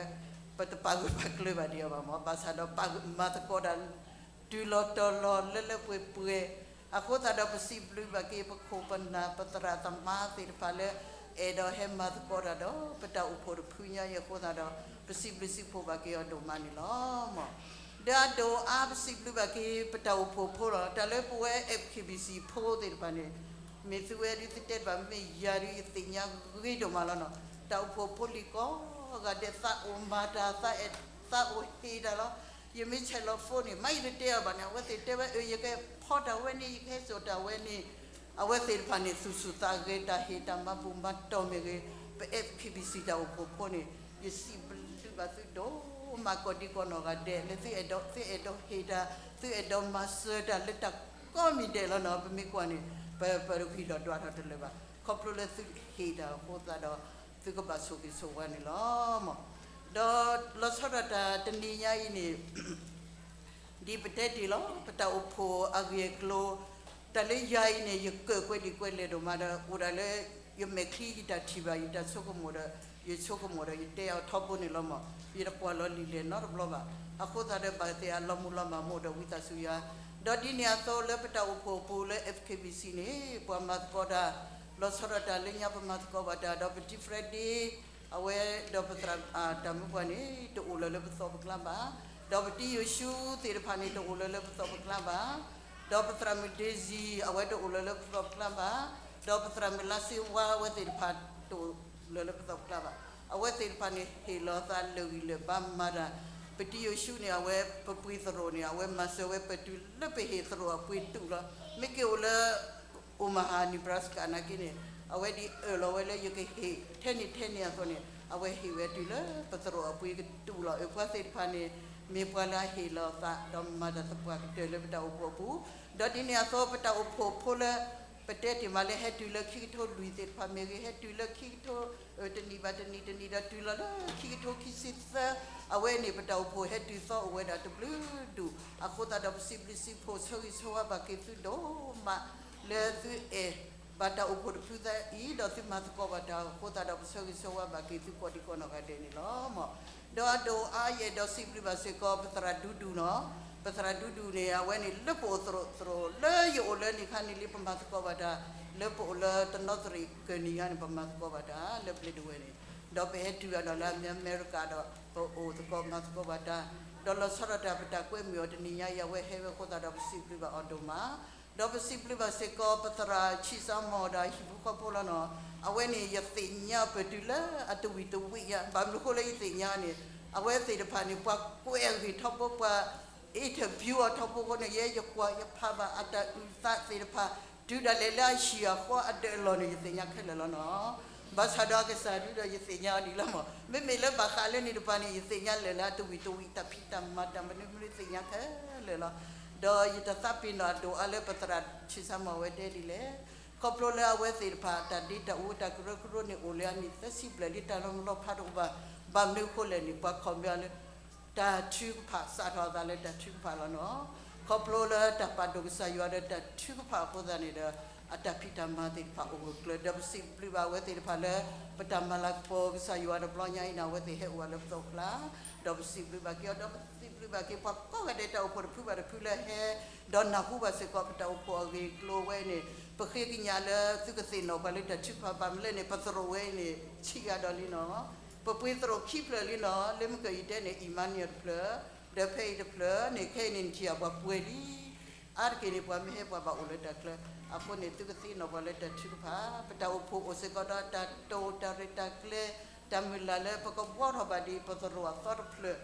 ပတပာ်ဂၢၢ်ပာ်ကျၢၤဘၣ်ဒံးအီၤဘၣ်မၢ်, ဘၣ်ဆၣ်ဒီးပာ်ဂၢၢ်မၤသကိးတၢ် တုၤလီၤတီၤလီၤလၢလၢပှဲၤပှဲၤ, အဃိသတးဒီးပစံးဘျုးဘၣ်က့ၤပခိၣ်ပနၢ်ပသရၣ်သမါသ့ၣ်တဖၣ်လၢ အဲၣ်ဒိးဟဲမၤသကိးတၢ်ဒီး ပတၢ်အိၣ်ဖှိၣ်တဖုညါအံၤအဃိသတးဒီး ပစံးဘျုးစံးဖှိၣ်ဘၣ်က့ၤအီၤဒိၣ်မးန့ၣ်လီၤမၢ်. ဒီးအဒိၣ်အါပစံးဘျုးဘၣ်က့ၤပတၢ်အိၣ်ဖှိၣ်ဖိလီၤ. တၢ်လၢပဝဲ F K B C ဖိသ့ၣ်တဖၣ်န့ၣ် မ့ၢ်သုဝဲဒုးသုတဲတဘၣ် မ့ၢ်ယၤဒုးယသ့ၣ်ညါဂ့ၤဒိၣ်မးလီၤနီၤ. တၢ်အိၣ်ဖှိၣ်ဖိလံၤကိးဂၤဒဲး သးအိၣ်မၤတၢ် သးအိၣ်ဟ့ၣ်တၢ်လီၤ. ယမ့ၢ်ဆဲးလီၤ phone န့ၣ် မ့ၢ်ယတတဲအီၤဘၣ်န့ၣ် အဝဲသ့ၣ်တဲဝဲ အၢ ယကဖီတၢ်ဝဲန့ၣ် ယကဟဲစိာ်တၢ်ဝဲန့ၣ် အဝဲသ့ၣ်တဖၣ်န့ၣ် သူၣ်ဆူၣ်သးဂဲၤ တၢ်ဟ့ၣ်တၢ်မၤဘူၣ်မၤတီၢ်မ့ၢ်ဂ့ၤ, ပ F K B C တၢ်အိၣ်ဖှိၣ်ဖိန့ၣ် ယစံးဘျုးဘၣ်သုဒိၣ်မး ကိးဒံကိးနီၢ်ဂၤဒဲး လၢသုအဲၣ်ဒိး သုအဲၣ်ဒိးဟ့ၣ်တၢ် သုအဲၣ်ဒိးမၤစၢၤတၢ်လၢတၢ်ကိးမံၤဒဲးလီၤနီၤ. ပမ့ၢ်ကွၢ်န့ၣ် ပ ပတဂံၢ်ဒီးဒွးထီၣ်တလၢာ်ဘၣ် ခီဖျိလၢသုဟ့ၣ်တၢ်အဃိသတးဒီး သုကဘၣ်ဆိၣ်ဂ့ၤဆိၣ်ဝါန့ၣ်လီၤမၢ်. ဒီးလီၤဆီဒၣ်တၢ်တနံၤညါအံၤန့ၣ် ဒ်ပတဲတ့ၢ်လီၤ ပတၢ်အိၣ်ဖှိၣ်အဂ့ၢ်အကျိၤ, တၢ်လၢယၤအံၤန့ၣ် ယကၢၣ်ကွဲးဒံးကွဲးလဲၢ်ဒိၣ်မးဒီး အိၣ်ဒၣ်လၢ ယမဲာ်ချံယတၢ်ထံၣ်ဘၣ် ယတၢ်ဆိကမိၣ်ဒီး ယဆိကမိၣ်ဒီး ယတဲအီၤထီဘိန့ၣ်လီၤမၢ်. ယတကွၢ်လီၤလံာ်လဲၢ်နီတဘျီဘၣ်. အဃိသတးဒီး ဘၣ်သ့ၣ်အလီၤမုၢ်လီၤမၢ်မ့ၢ်အိၣ်ဒီးဝံသးစူၤယၤ, ဒီးဒ်န့ၣ်အသိးလၢပတၢ်အိၣ်ဖှိၣ်အပူၤလၢ F K B C န့ၣ် ပှၤမၤသကိးတၢ် လီၤဆီဒၣ်တၢ်လၢညါပမၤသကိးဘၣ်တၢ် ဒီးပတံၤ Freddy အဝဲဒီးပသရၣ် တၢ်မုၢ်ပှၢ်န့ၣ် တအိၣ်လၢၤလၢပသီပကျါဘၣ်, ဒီးပတံၤယိၤၡူသ့ၣ်တဖၣ်န့ၣ် တအိၣ်လၢၤလၢပသီပကျါဘၣ်, ဒီးပသရၣ်မုၣ် Daisy အဝဲတအိၣ်လၢၤလၢပသီပကျါဘၣ်, ဒီးပသရၣ်မုၣ်လါစ့ဝါ အဝဲသ့ၣ်တဖၣ်တအိၣ်လၢၤလၢပသီပကျါဘၣ်. အဝဲသ့ၣ်တဖၣ်န့ၣ် ဟ့ၣ်လီၤသးလၢာ်ဂံၢ်လၢာ်ဘါမၤတၢ်, ပတံၤယိၤၡူန့ၣ် အဝဲပပှ့ၤသရိာ်န့ၣ် အဝဲမၤစၢၤဝဲပတုၤလၢပဟ့ၣ်သရိာ်အပှ့ၤတုၤလီၤ. မ့ၢ်က့ၤအိၣ်လၢ Omaha Nebraska နာ်က့န့ၣ် အဝဲဒ်အၢၣ်လီၤဝဲလၢယကဟ့ၣ်ထဲန့ၣ်ထဲန့ၣ်အသိးန့ၣ် အဝဲဟ့ၣ်ဝဲတုၤလၢပသရိာ်အပှ့ၤကတုၤလီၤ. အၢ ပှၤသ့ၣ်တဖၣ်န့ၣ် မ့ၢ်ပှၤလၢအဟ့ၣ်လီၤသး ဒီးမၤတၢ်သပှၢ်ကတၢၢ်လၢပတၢ်အိၣ်ဖှိၣ်အပူၤ, ဒီးဒ်န့ၣ်အသိးပတၢ်အိၣ်ဖှိၣ်ဖိလၢ ပတဲတ့ၢ်မးလၢဟဲတုၤလၢခံကထိလွံၢ်သ့ၣ်တဖၣ်မ့ၢ်ဂ့ၤ ဟဲတုၤလၢခံကထိ တနံၣ်ဘၣ်တနံၣ်တနံၣ်ဒီးတုၤလီၤလၢခံကထိခံဆံသၢ, အဝဲန့ၣ် ပတၢ်အိၣ်ဖှိၣ်ဟဲတုၤသီအိၣ်ဝဲဒၣ်တဘျုးဒူၣ်, အဃိသတးဒီးပစံးဘျုးစံးဖှိၣ်ဆၢဂ့ၤဆၢဝါဘၣ်က့ၤသုဒိၣ်မး လၢသုအဲၣ်ဘၣ်တၢ်အိၣ်ဖှိၣ်တဖုသၢအံၤ ဒီးသုမၤသကိးဘၣ်တၢ်အဃိသတးဒီး ပဆၢဂ့ၤဆၢဝါဘၣ်က့ၤသုကိးဒံကိးနီၢ်ဂၤဒဲးန့ၣ်လီၤမၢ်. ဒီးအဒိၣ်အါယအဲၣ်ဒိးစံးဘျုးဘၣ်စ့ၢ်ကီး ပသရၣ်ဒူဒူနီၤ, ပသရၣ်ဒူဒူန့ၣ် အဝဲန့ၣ်လၢပအိၣ်သရိာ်သရိာ် လၢယအိၣ်လၢန့ၣ်ခါန့ၣ်လံ ပမၤသကိးဘၣ်တၢ် လၢပအိၣ်လၢတနီသရံၣ်ကၢၢ်နံၤညါန့ၣ် ပမၤသကိးဘၣ်တၢ်လၢဘျ့းဒဝဲၢ်န့ၣ်, ဒီးပဟဲတုၤအဒီးလၢအမဲရကၤဒီး ပအိၣ်သကိးမၤသကိးဘၣ်တၢ်, ဒီးလီၤဆီဒၣ်တၢ်ပတၢ်ကွဲမုာ်အီၤတနံၤညါအံၤ အဝဲဟဲဝဲအဃိသတးဒီး ပစံးဘျုးဘၣ်အီၤဒိၣ်မး ဒီးပစံးဘျုးဘၣ်စ့ၢ်ကီး ပသရၣ်ဆံးစၢ်မီၢ်ဒီးအဟံၣ်ဖိဃီဖိလီၤနီၤ, အဝဲန့ၣ် ယသ့ၣ်ညါပတုၤလၢအတဝံၣ်တဝံၣ်ညါ, ဘၣ်မနုၤအဃိလၢယသ့ၣ်ညါန့ၣ် အဝဲသ့ၣ်တဖၣ်န့ၣ် ပှၤကွဲးအဂ့ၢ်ထီဘိ ပှၤ interview အီၤထီဘိအဃိန့ၣ် ယဲယကွၢ် ယဖးဘၣ်အတၢ်အုၣ်သးသ့ၣ်တဖၣ် တုၤဒၣ်လဲာ်လၢအဟံၣ်အဃီအဒၢးအလီၢ်န့ၣ် ယသ့ၣ်ညါခဲလၢာ်လီၤနီၤ. ဘၣ်ဆၣ်ဒီးအကစၢ်ဒုဒီးယသ့ၣ်ညါအီၤဒံးလီၤမၢ်, မ့မ့ၢ်လၢဘၣ်ဃးလၢန့ၣ်တဖၣ်န့ၣ် ယသ့ၣ်ညါလၢာ်လၢအတဝံၣ်တဝံၣ် တၢ်ဖံးတၢ်မၤတၢ်မနုၤမနုၤသ့ၣ်ညါခဲလၢာ်လီၤ. ဒီးယတသးပ့ၤနီၣ်အဒိၣ်အါလၢပသရၣ်ဆံးစၢ်မီၢ်ဝဲတဲဒ်လဲၣ်, ခီဖျိလၢအဝဲသ့ၣ်တဖၣ် တၢ်ဒ့တၢ်အူတၢ်ကရၢကရိန့ၣ် အိၣ်လၢအနံၣ်သၢဆံဘျဲၣ်လံ တၢ်လီၤမုၢ်လီၤဖးတအိၣ်ဘၣ်, ဘၣ်မနုၤအဃိလဲၣ်န့ၣ် ပှၤခီၣ်မ့ၢ်အီၤလၢ တၢ်ထုကဖၣ် စးထီၣ်အသးလၢတၢ်ထုကဖၣ်လီၤနီၤ. ခီဖျိလၢတၢ်ပာ်ဒိၣ်ကစၢ်ယွၤဒီးတၢ်ထုကဖၣ်အဃိသတးန့ၣ်ဒီး အတၢ်ဖံးတၢ်မၤသ့ၣ်တဖၣ်အိၣ်ဂၢၢ်ကျၢၤ ဒီးပစံးဘျုးဘၣ်အဝဲသ့ၣ်တဖၣ်လၢ ပတၢ်မၤလၤကပီၤကစၢ်ယွၤတဘျီညါအံၤန့ၣ် အဝဲသ့ၣ်ဟဲအိၣ်ဝဲလၢပသီကျါ, ဒီးပစံးဘျုးဘၣ်က့ၤအီၤ ဒီးပစံးဘျုးဘၣ်က့ၤပှၤကိးဂၤဒဲးတၢ်အိၣ်ဖှိၣ်တဖုဘၣ်တဖုလၢဟဲ ဒီးနၢ်ဟူဘၣ်စ့ၢ်ကီးပတၢ်အိၣ်ဖှိၣ်အဂ့ၢ်အကျိၤဝဲန့ၣ်, ပဃ့ကညးလၢသုကသ့ၣ်နီၣ်ပှၤလၢတၢ်ထုကဖၣ်ဘၣ်မနုၤလဲၣ်န့ၣ် ပသရိာ်ဝဲအံၤန့ၣ် ဆံးဂၤဒီးလံနီၤ. ပပှ့ၤသရိာ်ခံဖျၢၣ်လံနီၤ, လၢမုၢ်ကၢၢ်အံၤတဲန့ၣ် Emmanuel တဖျၢၣ်, ဒီးဖဲအံၤတဖျၢၣ်န့ၣ် ခဲအံၤန့ၣ်နထံၣ်အပှၤပှဲၤလံ. အါတက့ၢ်န့ၣ် ပှၤမ့ၢ်ဟဲပှၤဘၣ်အိၣ်လၢတၢ်ချၢ, အဃိန့ၣ် သုကသ့ၣ်နီၣ်ပှၤလၢတၢ်ထုကဖၣ်, ပတၢ်အိၣ်ဖှိၣ်အိၣ်စ့ၢ်ကီးဒီးတၢ်တိာ်တၢ်ရဲၣ်တၢ်ကျဲၤ, တၢ်မုၢ်လၢ်လၢပကဘှီထီၣ်ဘၣ်ဒ်ပသရိာ်အသီတဖျၢၣ်,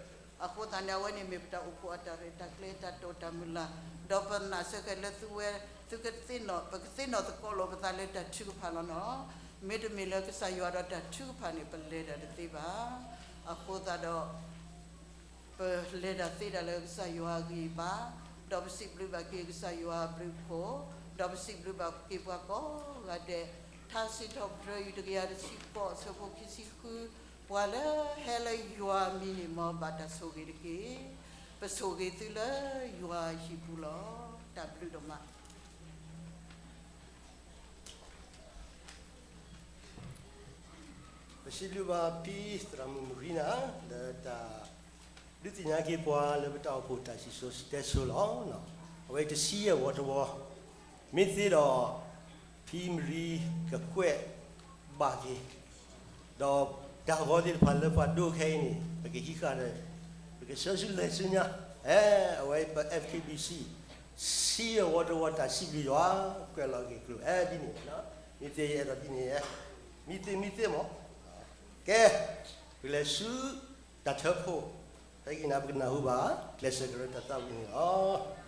အဃိသတးန့ၣ် အဝဲန့ၣ်မ့ၢ်ပတၢ်အိၣ်ဖှိၣ်အတၢ်ရဲၣ်တၢ်ကျဲၤ တၢ်တိာ်တၢ်မုၢ်လၢ်, ဒီးပနာ်ဆၢက့ၤလၢသုဝဲ, သုကသ့ၣ်နီၣ် ပကသ့ၣ်နီၣ်သကိးလိာ်ပသးလၢတၢ်ထုကဖၣ်လီၤနီၤ. မ့တမ့ၢ်လၢကစၢ်ယွၤဒီးတၢ်ထုကဖၣ်န့ၣ် ပလဲၤတၢ်တသ့ဘၣ်. အဃိသတးဒီး ပလဲၤတၢ်သ့ဒၣ်လၢကစၢ်ယွၤအဂံၢ်အဘါ, ဒီးပစံးဘျုးဘၣ်က့ၤကစၢ်ယွၤအဘျုးအဖှိၣ်, ဒီးပစံးဘျုးဘၣ်က့ၤပှၤကိးဂၤဒဲး, ထါစံးထီၣ်ပတြၢၤ ယူၢ်တကယၤတဆံဃိး အဆၢဖိခံဆံဃု, ပှၤလၢဟဲလၢယွၤအမံၤန့ၣ် မ်ဘၣ်တၢ်ဆိၣ်ဂ့ၤတက့ၢ်. ပဆိၣ်ဂ့ၤသုလၢယွၤအဟံၣ်ပူၤလီၤ. တၢ်ဘျုးဒိၣ်မး. စံးဘျုးဘၣ်ဖံသရၣ်မုၣ်မရံနၤ လၢတၢ်ဒုးသ့ၣ်ညါက့ၤပှၤလၢပတၢ်အိၣ်ဖှိၣ်တၢ်စံၣ်စိၤတဲစိၤလီၤ. အဝဲတဆံယဲၢ်ဝီတဝီ, မ့ၢ်သ့ဒီး ဖံမရံကကွဲးဘၣ်က့ၤ ဒီးတၢ်ဂီၤသ့ၣ်တဖၣ်လၢပှၤဒိခဲအံၤန့ၣ် ပကဟံးဃာ်ဒီး ပကဆှၢဆူလဲၤဆူညါ, အဲ အဝဲပ F K B C ဆံယဲၢ်ဝီတဝီတၢ်စံးဘျုးယွၤ ကွဲးလီၤက့ၤကျိၤ အဲဒ်န့ၣ်, မ့ၢ်သ့ယအဲၣ်ဒိးဒ်န့ၣ်, မ့ၢ်သ့မ့ၢ်သ့မး, ကဲ, ပကလဲၤဆူတၢ်ထၢဖှိၣ်, ဖဲကနၣ်ပကနၢ်ဟူဘၣ် ကျဲးစၢးကရၢတၢ်သးဝံၣ်န့ၣ်လီၤ.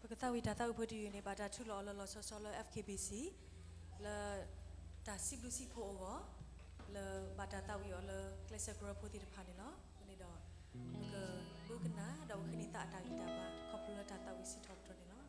ပကသးဝံၣ်တၢ်သးဝံၣ်ဖိတယုၢ်န့ၣ် ဘၣ်တၢ်ထုးလီၤအီၤလၢလီၤဆီဆီလၢ F K B C လၢတၢ်စံးဘျုးစံးဖှိၣ်အဂီၢ်, လၢဘၣ်တၢ်သးဝံၣ်အီၤလၢကျဲးစၢးကရၢဖိသ့ၣ်တဖၣ်န့ၣ်လီၤ. အဃိန့ၣ်ဒီး ပကဒိကနၣ်ဒီးပဃ့န့ၢ်သးအတၢ်ဂံၢ်တၢ်ဘါ ခီဖျိလၢတၢ်သးဝံၣ်စံးထီၣ်ပတြၢၤန့ၣ်လီၤ.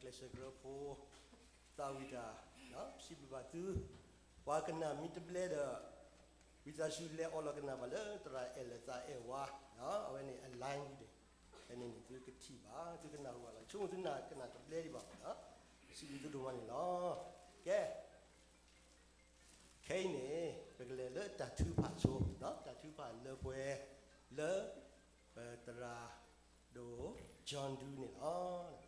ကစၢ်ကရၢဖိ သးဝံၣ်တၢ်, စံးဘျုးဘၣ်သု, ပှၤကနၣ်မ့ၢ်တဘျဲဒီး, ဝံသးစူၤလဲၤအီလီၤကနၣ်ဘၣ်လၢသရၣ်အဲၣ်လၢသးအဲၣ်ဝါ, အဝဲန့ၣ်အ line န့ၣ်, ဖဲန့ၣ်န့ၣ်သုကထံၣ်ဘၣ်, သုကနၢ်ဟူဘၣ်လီၤ, ဆိကမိၣ်သုနၢ်ကနၣ်တဘျဲဒံးဘၣ်, စံးဘျုးသုဒိၣ်မးန့ၣ်လီၤ. ကဲ ခဲအံၤန့ၣ် ပကလဲၤလၢတၢ်ထုကဖၣ်ဆိ, တၢ်ထုကဖၣ်လၢပှဲၤလၢ ပသရၣ်ဒိၣ် John Doe န့ၣ်လီၤ.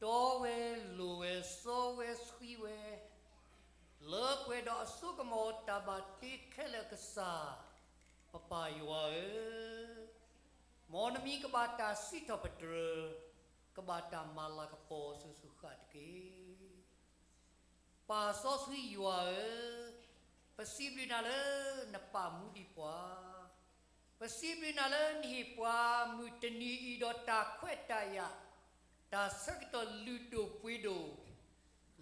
တီဝဲလိၤဝဲ စီဝဲဆှံဝဲ, လၢပှဲၤဒီးအစိကမီၤတၢ်ဘၣ်တ့ခဲလၢာ်ကစၢ်, ပပၢ်ယွၤဧၢ, မ်နမံၤကဘၣ်တၢ်စံးထီၣ်ပတြၢၤ, ကဘၣ်တၢ်မၤလၤကပီၤဆူၣ်ဆူၣ်ဃၣ်တက့ၢ်. ပၢ်စီဆှံယွၤဧၢ, ပစံးဘျုးနၤလၢနပာ်မူဒံးပှၤ, ပစံးဘျုးနၤလၢနဟ့ၣ်ပှၤမုၢ်တနံၤအံၤဒီးတၢ်ခွဲးတၢ်ယာ်, တၢ်ဆၢကတီၢ်လုၢ်ဒိၣ်ပှ့ၤဒိၣ်,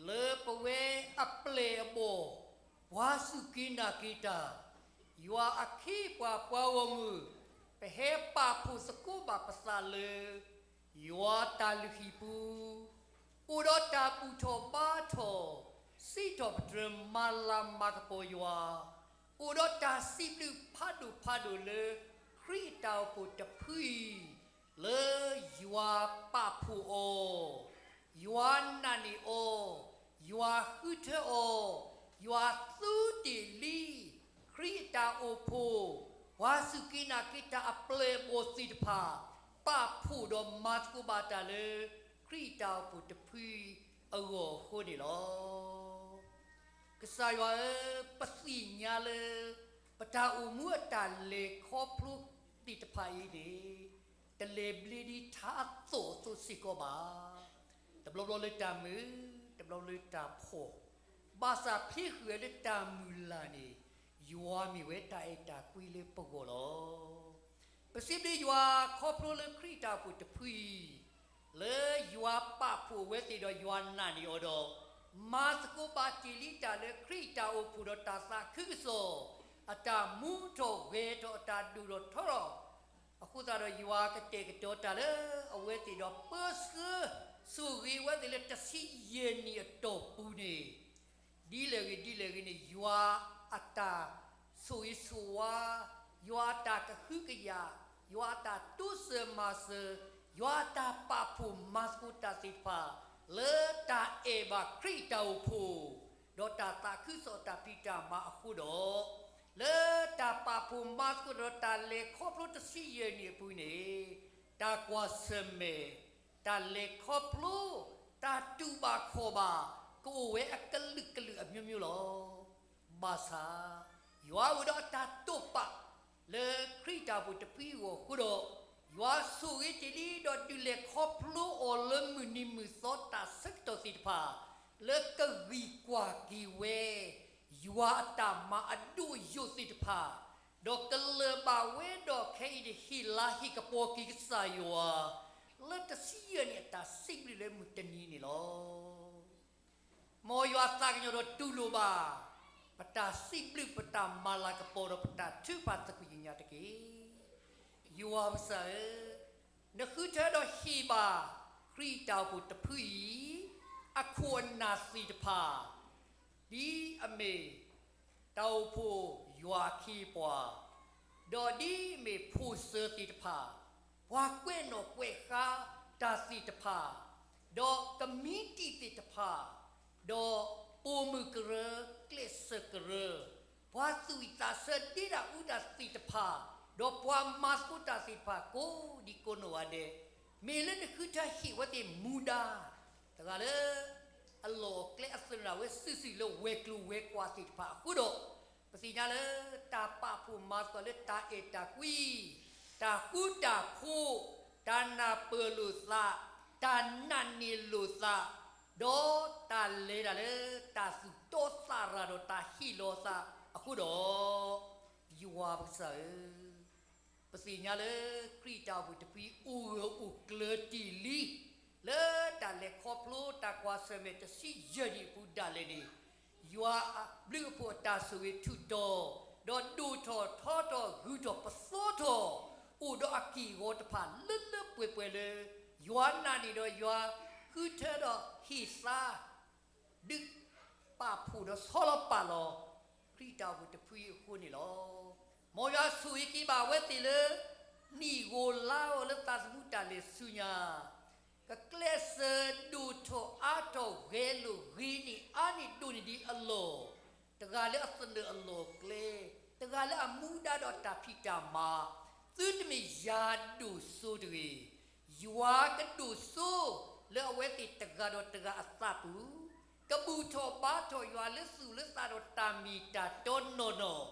လၢပဝဲအပျဲၢ်အဘီၣ်, ပှၤစူၢ်က့ၤနာ်က့ၤတၢ်, ယွၤအခ့အပှၤပှၤဂီၢ်မုၢ်, ပဟဲပာ်ဖှိၣ်သကိးဘၣ်ပသးလၢ ယွၤတၢ်လုၢ်ဟံၣ်ပူၤ, အိၣ်ဒီးတၢ်ဘူၣ်ထီၣ်ဘါထီၣ်, စံးထီၣ်ပတြၢၤမၤလၤမၤကပီၤယွၤ, အိၣ်ဒီးတၢ်စံးဘျုးဖးဒိၣ်ဖးဒိၣ်လၢ ခရံာ်အတၢ်အိၣ်ဖှိၣ်တဖုအံၤ, လၢယွၤပာ်ဖှိၣ်အီၤ, ယွၤနာ်န့ၢ်အီၤ, ယွၤဃုထၢအီၤ, ယွၤသူတ့ၢ်လံ, ခရံာ်အတၢ်အိၣ်ဖှိၣ်, ပှၤစူၢ်က့ၤနာ်က့ၤတၢ်အပျဲၢ်အဘီၣ်သ့ၣ်တဖၣ်, ပာ်ဖှိၣ်ဒီးမၤသကိးဘၣ်တၢ်လၢ ခရံာ်အတၢ်အိၣ်ဖှိၣ်တဖုအံၤအဂီၢ်အဃိန့ၣ်လီၤ. ကစၢ်ယွၤဧၢ, ပသ့ၣ်ညါလၢ ပတၢ်အိၣ်မူအတၢ်လဲၤခီဖျိသ့ၣ်တဖၣ်အံၤန့ၣ် တလဲၤဘျ့ဒ်ထါအသိးအသိးစ့ၢ်ကီးဘၣ်. တဘျီဘျီလၢတၢ်မုာ်, တဘျီဘျီလၢတၢ်ဖှီၣ်, ဘၣ်ဆၣ်ဖဲဃုာ်ဝဲလၢတၢ်မုၢ်လၢ်န့ၣ်, ယွၤမ့ၢ်ဝဲတၢ်အဲၣ်တၢ်ကွံလၢပဂီၢ်လီၤ. ပစံးဘျုးယွၤခီဖျိလၢခရံာ်အတၢ်အိၣ်ဖှိၣ်တဖုအံၤ, လၢယွၤပာ်ဖှိၣ်အဝဲသ့ၣ်ဒီးယွၤနာ်န့ၢ်အီၤဒီး, မၤသကိးဘၣ်တ့ၢ်လံတၢ်လၢခရံာ်အတၢ်အိၣ်ဖှိၣ်ဒီးတၢ်သးခုကစီၣ်, အတၢ်မူထီၣ်ဂဲၤထီၣ်အတၢ်ဒိၣ်ထီၣ်ထီထီၣ်, အဃိသတးဒီးယွၤကတဲာ်ကတီၤတၢ်လၢအဝဲသ့ၣ်ဒီးပၢဆှၢ, ဆိၣ်ဂ့ၤဝဲသ့ၣ်လၢတဆံယဲၢ်နံၣ်အတီၢ်ပူၤန့ၣ် ဒ်လဲၣ်ဂ့ၤဒ်လဲၣ်ဂ့ၤန့ၣ် ယွၤအတၢ်ဆိၣ်ဂ့ၤဆိၣ်ဝါ, ယွၤအတၢ်ကဟုကယာ်, ယွၤအတၢ်တိစၢၤမၤစၢၤ, ယွၤအတၢ်ပာ်ဖှိၣ်မၤသကိးတၢ်သ့ၣ်တဖၣ်, လၢတၢ်အဲၣ်ဘၣ်ခရံာ်အတၢ်အိၣ်ဖှိၣ်, ဒီးတၢ်သးခုကစီၣ်အတၢ်ဖံးတၢ်မၤအဃိဒီး, လၢတၢ်ပာ်ဖှိၣ်မၤသကိးဒီးတၢ်လဲၤခီဖျိတဆံယဲၢ်နံၣ်အပူၤန့ၣ်, တၢ်ကွၢ်ဆၢၣ်မဲာ်, တၢ်လဲၤခီဖျိ, တၢ်တူၢ်ဘၣ်ခီၣ်ဘၣ်, ကအိၣ်ဝဲအကလုာ်ကလုာ်အမျိုးမျိုးလီၤ. ဘၣ်ဆၣ်, ယွၤအိၣ်ဒီးအတၢ်တိာ်ပာ်လၢခရံာ်အတၢ်အိၣ်ဖှိၣ်တဖုအံၤအဂီၢ်အဃိဒီး, ယွၤဆိၣ်ဂ့ၤတ့ၢ်လံဒီးဒုးလဲၤခီဖျိအီၤလၢမုၢ်နံၤမုၢ်သီတၢ်ဆၢကတီၢ်သ့ၣ်တဖၣ်, လၢကဂံၢ်ကွၢ်က့ၤဝဲ ယွၤအတၢ်မၤအဒိၣ်အယိာ်သ့ၣ်တဖၣ်, ဒီးကလၢၤဘၣ်ဝဲဒီးခဲအံၤန့ၣ်ဟ့ၣ်လၤဟ့ၣ်ကပီၤက့ၤကစၢ်ယွၤ, လၢတဆံယဲၢ်နံၣ်အတၢ်စံးဘျုးလၢမုၢ်တနံၤန့ၣ်လီၤ. မ်ယွၤသးကညီၤဒီးတူၢ်လိာ်ဘၣ် ပတၢ်စံးဘျုးပတၢ်မၤလၤကပီၤဒီးပတၢ်ထုကဖၣ်သကွံာ်ကညးတက့ၢ်. ယွၤပကစၢ်ဧၢ, နဃုထၢဒီးဟ့ၣ်ဘၣ် ခရံာ်တၢ်အိၣ်ဖှိၣ်တဖုအံၤ အခိၣ်အနၢ်သ့ၣ်တဖၣ်, ဒ်အမ့ၢ် တၢ်အိၣ်ဖှိၣ်ယွၤအခ့အပှၤ, ဒီးဒ်အမ့ၢ်ဖိၣ်စၢၤသ့ၣ်တဖၣ်, ပှၤကွဲးနီၣ်ကွဲးဃါတၢ်သ့ၣ်တဖၣ်, ဒီးကမံးတံာ်သ့ၣ်တဖၣ်, ဒီးပိာ်မုၣ်ကရၢ, ကျဲးစၢးကရၢ, ပှၤသူၣ်ဝံၣ်သးဆၢဒ့တၢ်အူတၢ်သ့ၣ်တဖၣ်, ဒီးပှၤမၤသကိးတၢ်သ့ၣ်တဖၣ် ကိးဒံကိးနီၢ်ဂၤဒဲး, မ့ၢ်လၢနဃုထၢဟ့ၣ်ဝဲသ့ၣ်မူဒါ, တဂၤလၢ အလီၢ်အကျဲအသရၣ်ဝဲစုာ်စုာ်လၢဝဲၤကျိၤဝဲၤကွာ်သ့ၣ်တဖၣ်အဃိဒီး, ပသ့ၣ်ညါလၢတၢ်ပာ်ဖှိၣ်မၤသကိးလၢတၢ်အဲၣ်တၢ်ကွံ, တၢ်ဃူတၢ်ဖိး, တၢ်နၢ်ပၢၢ်လိာ်သး, တၢ်နာ်န့ၢ်လိာ်သး, ဒီးတၢ်လဲၤတၢ်လၢတၢ်သူၣ်တီသးရၤဒီးတၢ်ဟ့ၣ်လီၤသးအဃိဒီး, ယွၤပကစၢ်ဧၢ, ပသ့ၣ်ညါလၢခရံာ်တၢ်အိၣ်ဖှိၣ်တဖုအံၤအိၣ်ဂၢၢ်အိၣ်ကျၢၤတ့ၢ်လံ, လၢတၢ်လဲၤခီဖျိတၢ်ကွၢ်ဆၢၣ်မဲာ်တဆံယဲၢ်နံၣ်အပူၤဒၣ်လဲာ်န့ၣ်, ယွၤအဘျုးအဖှိၣ်အတၢ်ဆိၣ်ဂ့ၤထူးတီၤ, ဒီးဒိၣ်ထီၣ်ထီထီၣ်ဂုၤထီၣ်ပသီထီၣ်, အိၣ်ဒီးအက့ၢ်အဂီၤတဖၣ်လၢလၢပှဲၤပှဲၤလၢ, ယွၤနာ်န့ၢ်ဒီးယွၤဃုထၢဒီးဟ့ၣ်သါ ဒုးပာ်ဖှိၣ်ဒီးဆီလီၤပာ်လီၤ ခရံာ်တၢ်အိၣ်ဖှိၣ်တဖုအံၤအဃိန့ၣ်လီၤ. မ်ယွၤဆိၣ်ဂ့ၤက့ၤဘၣ်အဝဲသ့ၣ်လၢ နံၣ်ဂိၢ်လါဂီၤလၢသးသမူတၢ်လဲၤဆူညါ, ကကျဲးစၢးဒိၣ်ထီၣ်အါထီၣ်ဂဲၤလိာ်ဂ့ၤန့ၢ်အါန့ၢ်ဒိၣ်န့ၢ်ဒံးအလီၢ်, တဂၤလၢအသနၢၣ်အလီၢ်အကျဲ, တဂၤလၢအမူဒါဒီးတၢ်ဖံးတၢ်မၤ, သုတမ့ၢ်ယၤဒိၣ်စိတဂ့ၤ ယွၤကဒိၣ်စိလၢအဝဲသ့ၣ်တဂၤဒီးတဂၤအသးပူၤ, ကဘူၣ်ထီၣ်ဘါထီၣ်ယွၤလၢသူၣ်လၢသးဒီးတၢ်မ့ၢ်တၢ်တီနီၢ်နီၢ်,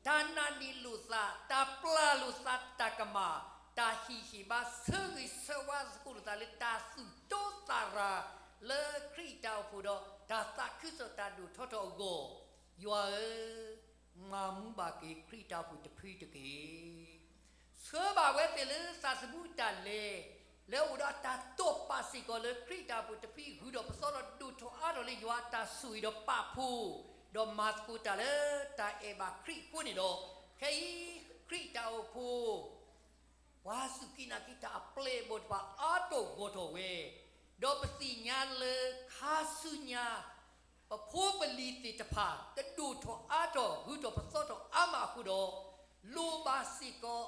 တၢ်နာ်န့ၢ်လိာ်သး, တၢ်ပျၢ်လိာ်သးတၢ်ကမၣ်, တၢ်ဟ့ၣ်ဟ့ၣ်ဘါဆၢဂ့ၤဆၢဝါသကိးလိာ်သးလၢတၢ်သူၣ်တီသးရၤ လၢခရံာ်တၢ်အိၣ်ဖှိၣ်ဒီးတၢ်သးခုကစီၣ်တၢ်ဒိၣ်ထီၣ်ထီထီၣ်အဂီၢ်, ယွၤဧၢ, မၤမူဘၣ်က့ၤခရံာ်တၢ်အိၣ်ဖှိၣ်တဖုတက့ၢ်. ဆှၢဘၣ်ဝဲသ့ၣ်လၢသးသမူတၢ်လဲၤ, လၢအအိၣ်ဒီးအတၢ်တိာ်ပာ်စ့ၢ်ကီးလၢခရံာ်တၢ်အိၣ်ဖှိၣ်တဖုအံၤ ဂုၤထီၣ်ပသီထီၣ်ဒိၣ်ထီၣ်အါထီၣ်လၢယွၤအတၢ်ဆိၣ်ဂ့ၤဒီးပာ်ဖှိၣ်, ဒီးမၤသကိးတၢ်လၢတၢ်အဲၣ်ဘၣ်ခရံာ်အဃိန့ၣ်ဒီး, ခဲအံၤ ခရံာ်တၢ်အိၣ်ဖှိၣ် ပှၤစူၢ်က့ၤနာ်က့ၤတၢ်အပျဲၢ်အဘီၣ်တဖၣ်အါထီၣ်ဂီၢ်ထီၣ်ဝဲ, ဒီးပသ့ၣ်ညါလၢခါဆူညါ ပဖိပလံၤသ့ၣ်တဖၣ် ကဒိၣ်ထီၣ်အါထီၣ်ဂုၤထီၣ်ပသီထီၣ်အါမးအဃိဒီး, လိၣ်ဘၣ်စ့ၢ်ကီး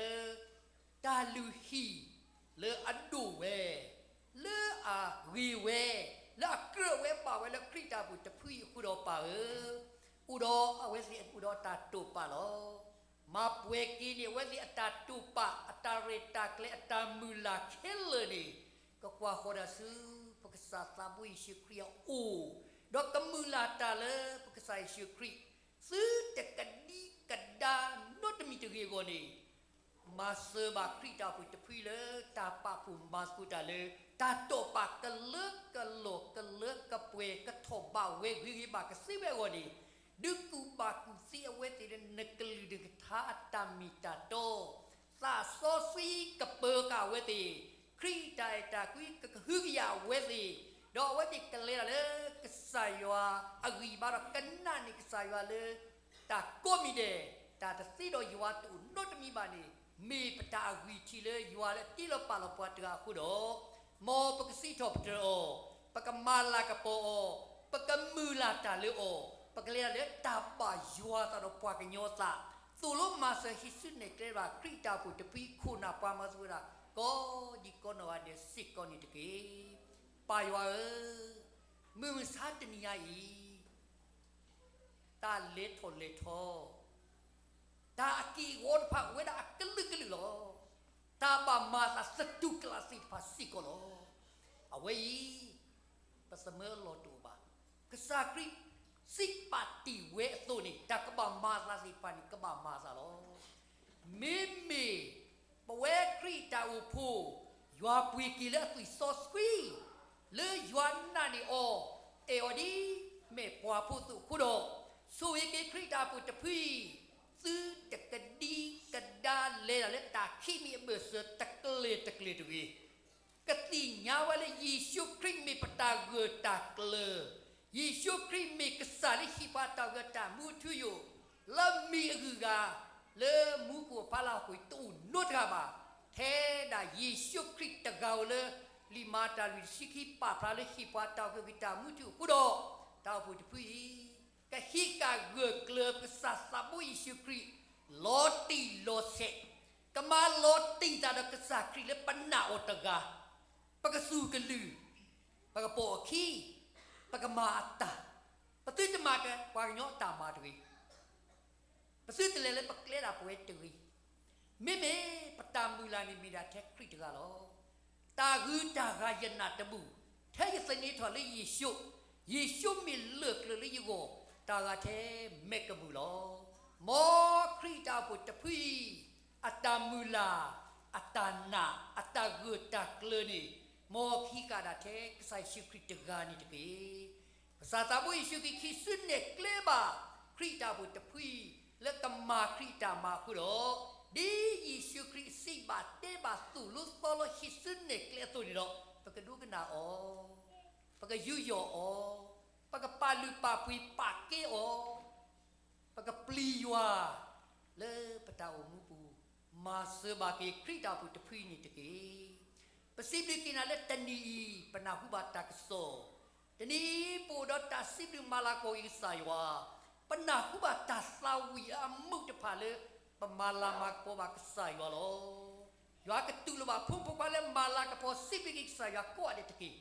လၢ တၢ်လုၢ်ဟံၣ်လၢအဒိၣ်ဝဲ, လၢအဂ့ၤဝဲ, လၢအကြၢးဝဲဘၣ်ဝဲလၢခရံာ်တၢ်အိၣ်ဖှိၣ်တဖုအံၤအဃိဒီးပၢ်ဧၢ, အိၣ်ဒီးအဝဲသ့ၣ်အိၣ်ဒီးတၢ်တိာ်ပာ်လီၤ. မၤပှဲၤက့ၤန့ၢ်အဝဲသ့ၣ်အတၢ်တိာ်ပာ် အတၢ်ရဲၣ်တၢ်ကျဲၤအတၢ်မုၢ်လၢ်ခဲလၢာ်န့ၣ်, ကကွၢ်ဃီၤတၢ်ဆူ ပကစၢ်သးဘိယ့ၣ်ၡူးခရံာ်အအိၣ်, ဒီးကမုၢ်လၢ်တၢ်လၢပကစၢ်ယ့ၣ်ၡူးခရံာ်, သုတကဒံကဒါနီတမံၤတဂ့ၤအဂီၢ်န့ၣ်, မၤစၢၤဘၣ်ခရံာ်တၢ်အိၣ်ဖှိၣ်တဖုလၢတၢ်ပာ်ဖှိၣ်မၤသကိးတၢ်လၢ တၢ်တိာ်ပာ်ကလၢကလီၢ်ကလၢကပှဲၤကထီၣ်ဘၣ်ဝဲဂ့ၤဂ့ၤဘၣ်ကသ့ဝဲအဂီၢ်န့ၣ်, ဒုးကူၣ်ဘၣ်ကူၣ်သ့အဝဲသ့ၣ်လၢနကလုၢ်နကထါအတၢ်မ့ၢ်တၢ်တီ, သးစီဆှံကပၢၤဃာ်အဝဲသ့ၣ်, ခရံာ်တၢ်အဲၣ်တၢ်ကွံကကဟုကယာ်အဝဲသ့ၣ်, ဒီးအဝဲသ့ၣ်ကလဲၤတၢ်လၢကစၢ်ယွၤအဂံၢ်ဘါဒီးကနာ်န့ၢ်ကစၢ်ယွၤလၢ တၢ်ကိးမံၤဒဲး, တၢ်တသ့ဒီးယွၤတအိၣ်နီတမံၤဘၣ်န့ၣ်, မ့ၢ်ပတၢ်အဂံၢ်ထံးလၢယွၤလၢအတ့လီၤပာ်လီၤပှၤတဂၤအဃိဒီး, မ်ပကစံးထီၣ်ပတြၢၤအီၤ, ပကမၤလၤကပီၤအီၤ, ပကမုၢ်လၢ်တၢ်လၢအီၤ, ပကလဲၤတၢ်လၢတၢ်ဘၣ်ယွၤအသးဒီးပှၤကညီအသး, သိၣ်လိမၤစၢၤဟံးစုနဲၣ်ကျဲဘၣ်ခရံာ်တၢ်အိၣ်ဖှိၣ်တဖုအံၤခိၣ်နၢ်ပှၤမၤသကိးတၢ်, ကိးဒံကိးနီၢ်ဂၤဒဲးစ့ၢ်ကီးန့ၣ်တက့ၢ်. ပၢ်ယွၤဧၢ, မုၢ်မဆါတနံၤညါအံၤ တၢ်လဲၤထီၣ်လဲၤထီ, တၢ်အက့ၢ်အဂီၤတဖၣ်အိၣ်ဝဲဒၣ်အကလုာ်ကလုာ်လီၤ. တၢ်ဘၣ်မၤအသးသတူၢ်ကလာ်သ့ၣ်တဖၣ်စ့ၢ်ကီးလီၤ. အဝဲအံၤ ပသမၢအလီၢ်တအိၣ်ဘၣ်. ကစၢ်ခရံာ်စံးပာ်တ့ၢ်ဝဲအသိးန့ၣ် တၢ်ကဘၣ်မၤအသးသ့ၣ်တဖၣ်န့ၣ် ကဘၣ်မၤအသးလီၤ. မ့မ့ၢ်ပဝဲခရံာ်တၢ်အိၣ်ဖှိၣ်, ယွၤပှ့ၤက့ၤလၢအသွံၣ်စီဆှံ လၢယွၤနာ်န့ၢ်အီၤ, အဲၣ်အီၤဒ်မဲာ်ပှၤဖိသ့ၣ်အဃိဒီး, ဆိၣ်ဂ့ၤက့ၤခရံာ်တၢ်အိၣ်ဖှိၣ်တဖုအံၤ, သုတကဒံကဒါလဲၤတၢ်လၢတၢ်ခံးမံၤအဘၢၣ်စၢၤတကျဲၤတကျဲၤတဂ့ၤ. ကသ့ၣ်ညါဝဲလၢယ့ၣ်ၡူးခရံာ်မ့ၢ်ပတၢ်ဂၢၢ်တၢ်ကျၢၤ, ယ့ၣ်ၡူးခရံာ်မ့ၢ်ကစၢ်လၢဟံၣ်ပှၤတၢ်ဂၢၢ်တၢ်မူအထူအယိာ်, လၢမံၤအဂုၤအဂၤ, လၢမူခိၣ်အဖီလာ်အပူၤတအိၣ်နီတဂၤဘၣ်. ထဲဒၣ်ယ့ၣ်ၡူးခရံာ်တဂၤဧိၤလၢ လံာ်မၤတၢ်လွံၢ်တဆံခံ ပာ်ဖျါလၢဟ့ၣ်ပှၤတၢ်အုၣ်က့ၤခီၣ်က့ၤတၢ်မူထူအဃိဒီး တၢ်အိၣ်ဖှိၣ်တဖုအံၤ ကဟံးဃာ်ဂၢၢ်ကျၢၤပကစၢ်သးဘိယ့ၣ်ၡူးခရံာ် လီၤတံၢ်လီၤဆဲး, ကမၤလီၤတံၢ်သးဒီးကစၢ်ခရံာ်လၢပနာ်အီၤတဂၤ, ပကစူၢ်ကလုၢ်, ပကပိာ်အခံ, ပကမၤအတၢ်, ပသုတမၤကပှၤကညီအတၢ်မၤတဂ့ၤ. ပသုတလဲၤလၢပကျဲဒၣ်ပဝဲတဂ့ၤ. မ့မ့ၢ်ပတၢ်မုၢ်လၢ်န့ၣ်မ့ၢ်ဒၣ်ထဲခရံာ်တဂၤလီၤ. တၢ်ဂုၤတၢ်ဂၤယနာ်တဘူၣ်, ထဲယသန့ၤထီၣ်လၢယ့ၣ်ၡူး, ယ့ၣ်ၡူးမ့ၢ်လၢၢ်ကျၢၤလၢယဂီၢ်, တၢ်ဂၤထဲမဲာ်ကမုာ်လီၤ. မ်ခရံာ်တၢ်အိၣ်ဖှိၣ်တဖုအံၤ အတၢ်မုၢ်လၢ်, အတၢ်နာ်, အတၢ်ဂၢၢ်တၢ်ကျၢၤန့ၣ်, မ်ကဟံးဃာ်ဒၣ်ထဲကစၢ်ယ့ၣ်ၡူးခရံာ်တဂၤန့ၣ်တက့ၢ်. ကစၢ်သးဘိယ့ၣ်ၡူးခရံာ် ခံစုနဲၣ်ကျဲဘၣ် ခရံာ်တၢ်အိၣ်ဖှိၣ်တဖုအံၤ လၢကမၤခရံာ်တၢ်မၤအဃိဒီး, ဒ်ယ့ၣ်ၡူးခရံာ်စံးဘၣ်တဲဘၣ်သိၣ်လိသီလိ ဟံးစုနဲၣ်ကျဲအသိးန့ၣ်ဒီး, ပကဒိကနၣ်အီၤ, ပကယူးယီၣ်အီၤ, ပကပာ်လုၢ်ပာ်ပှ့ၤပာ်ကဲအီၤ, ပကပျံၤယွၤ လၢပတၢ်အိၣ်မူပူၤ, မၤစၢၤဘၣ်က့ၤခရံာ်တၢ်အိၣ်ဖှိၣ်တဖုအံၤန့ၣ်တက့ၢ်. ပစံးဘျုးက့ၤနၤလၢတနံၤအံၤ ပနၢ်ဟူဘၣ်တၢ်ကစီၣ်, တနံၤအံၤပအိၣ်ဒီးတၢ်စံးဘျုးမၤလၤကပီၤက့ၤကစၢ်ယွၤ, ပနၢ်ဟူဘၣ်တၢ်သးဝံၣ်အမုာ်တဖၣ်လၢ ပမၤလၤမၤကပီၤဘၣ်ကစၢ်ယွၤလီၤ. ယွၤကတူၢ်လိာ်ဘၣ်ဖိမုၣ်ဖိခွါလၢမၤလၤကပီၤစံးဘျုးက့ၤကစၢ်ယွၤကိးဂၤဒဲးတက့ၢ်.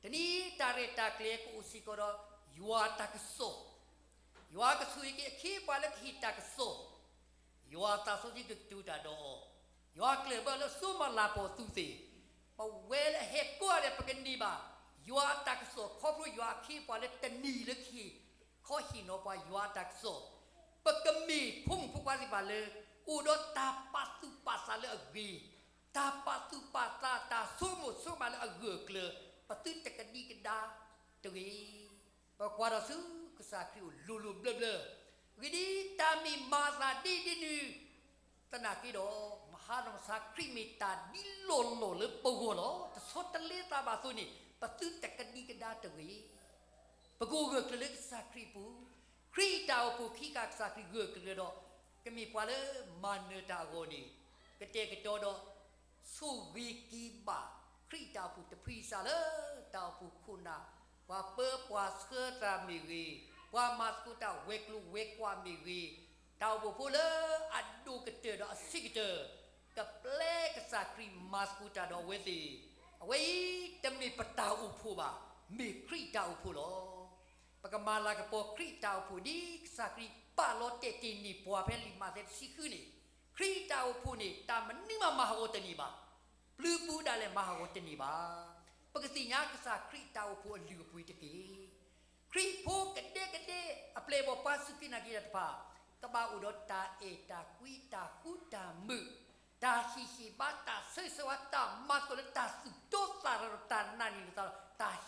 တနံၤအံၤတၢ်ရဲၣ်တၢ်ကျဲၤကအိၣ်စ့ၢ်ကီးဒီး ယွၤတၢ်ကစီၣ်, ယွၤကဆိၣ်ဂ့ၤက့ၤအခ့အပှၤလၢကဟ့ၣ်တၢ်ကစီၣ်, ယွၤသးစီဆှံကကတိၤတၢ်ဒီးအီၤ, ယွၤကျၢၢ်ဘၢလၢစိမၤလၤကပီၤသူသ့ၣ်, ပဝဲလၢအဟဲကိးဂၤဒဲး ပကန့ၢ်ဘၣ် ယွၤအတၢ်ကစီၣ် ခီဖျိယွၤအခ့အပှၤလၢတနံၤလၢကဟ့ၣ်ခီဟ့ၣ်နီၤပှၤယွၤအတၢ်ကစီၣ်, ပကမ့ၢ်ဖိမုၣ်ဖိခွါသ့ၣ်တဖၣ်လၢ အိၣ်ဒီးတၢ်ပာ်သူၣ်ပာ်သးလၢအဂ့ၤ, တၢ်ပာ်သူၣ်ပာ်သး တၢ်ဆိကမိၣ်ဆိကမးလၢအဂၢၢ်အကျၢၤ, ပသုတကဒံကဒါတဂ့ၤ. ပကွၢ်ထီၣ်ဆူကစၢ်ခရံာ်အအိၣ်လိၤလိၤဘျၢဘျၢ, အဂ့ၢ်ဒ်အံၤ, တၢ်မ့ၢ်မၤအသးဒ်ဒ်နုၤ သနာ်က့ဒီး, မဟါနီၢ်မဆါ ခရံာ်မ့ၢ်တၢ်ဒ်လီၢ်လီၢ်လၢပဂီၢ်လီၤ. တဆီတလဲသးဘၣ်အသိးန့ၣ် ပသုတကဒံကဒါတဂ့ၤ. ပကအိၣ်ဂၢၢ်ကျၢၤလၢကစၢ်ခရံာ်အပူၤ, ခရံာ်တၢ်အိၣ်ဖှိၣ်ခံခါကစၢ်ခရံာ်ဂၢၢ်ကျၢၤဒီး, ကမ့ၢ်ပှၤလၢမၤနၢၤတၢ်အဂီၢ်န့ၣ်, ကတဲာ်ကတီၤဒီး ဆိၣ်ဂ့ၤက့ၤဘၣ် ခရံာ်တၢ်အိၣ်ဖှိၣ်တဖုအံၤစးလၢ တၢ်အိၣ်ဖှိၣ်ခိၣ်နၢ်, ပှၤပၢပှၤဆှၢတၢ်မ့ၢ်ဂ့ၤ, ပှၤမၤသကိးတၢ်ဝဲၤကျိၤဝဲၤကွာ်မ့ၢ်ဂ့ၤ, တၢ်အိၣ်ဖှိၣ်ဖိလၢအဒိၣ်ကတၢၢ်ဒီးအဆံးကတၢၢ်, ကပျဲကစၢ်ခရံာ်မၤသကိးတၢ်ဒီးအဝဲသ့ၣ်, အဝဲအံၤတမ့ၢ်ပတၢ်အိၣ်ဖှိၣ်ဘၣ်, မ့ၢ်ခရံာ်တၢ်အိၣ်ဖှိၣ်လီၤ. ပကမၤလၤကပီၤခရံာ်တၢ်အိၣ်ဖှိၣ်ဒ်ကစၢ်ခရံာ်ပာ်လီၤတဲာ်တ့ၢ်န့ၢ်ပှၤဖဲလံာ်မးသဲတဆံဃုန့ၣ်, ခရံာ်တၢ်အိၣ်ဖှိၣ်န့ၣ် တၢ်မနုၤမးမၤဟးဂီၤတန့ၢ်ဘၣ်. ပျုၤပူၤဒၣ်လဲာ်မၤဟးဂီၤတန့ၢ်ဘၣ်. ပကသ့ၣ်ညါကစၢ်ခရံာ်တၢ်အိၣ်ဖှိၣ်အလုၢ်အပှ့ၤတက့ၢ်. ခရံာ်ဖိကဒဲကဒဲ အပျဲၢ်အဘီၣ်ပှၤစူၢ်က့ၤနာ်က့ၤတၢ်တဖၣ် ကဘၣ်အိၣ်ဒီးတၢ်အဲၣ်တၢ်ကွံ တၢ်ဃူတၢ်မုာ်, တၢ်ဟ့ၣ်ဟ့ၣ်ဘါ တၢ်ဆၢဂ့ၤဆၢဝါ တၢ်မၤသကိးလၢတၢ်သူၣ်တီသးရၤဒီး တၢ်နာ်န့ၢ်လိာ်သးဒီး တၢ်ဟ့ၣ်လီၤသးလီၤ. အ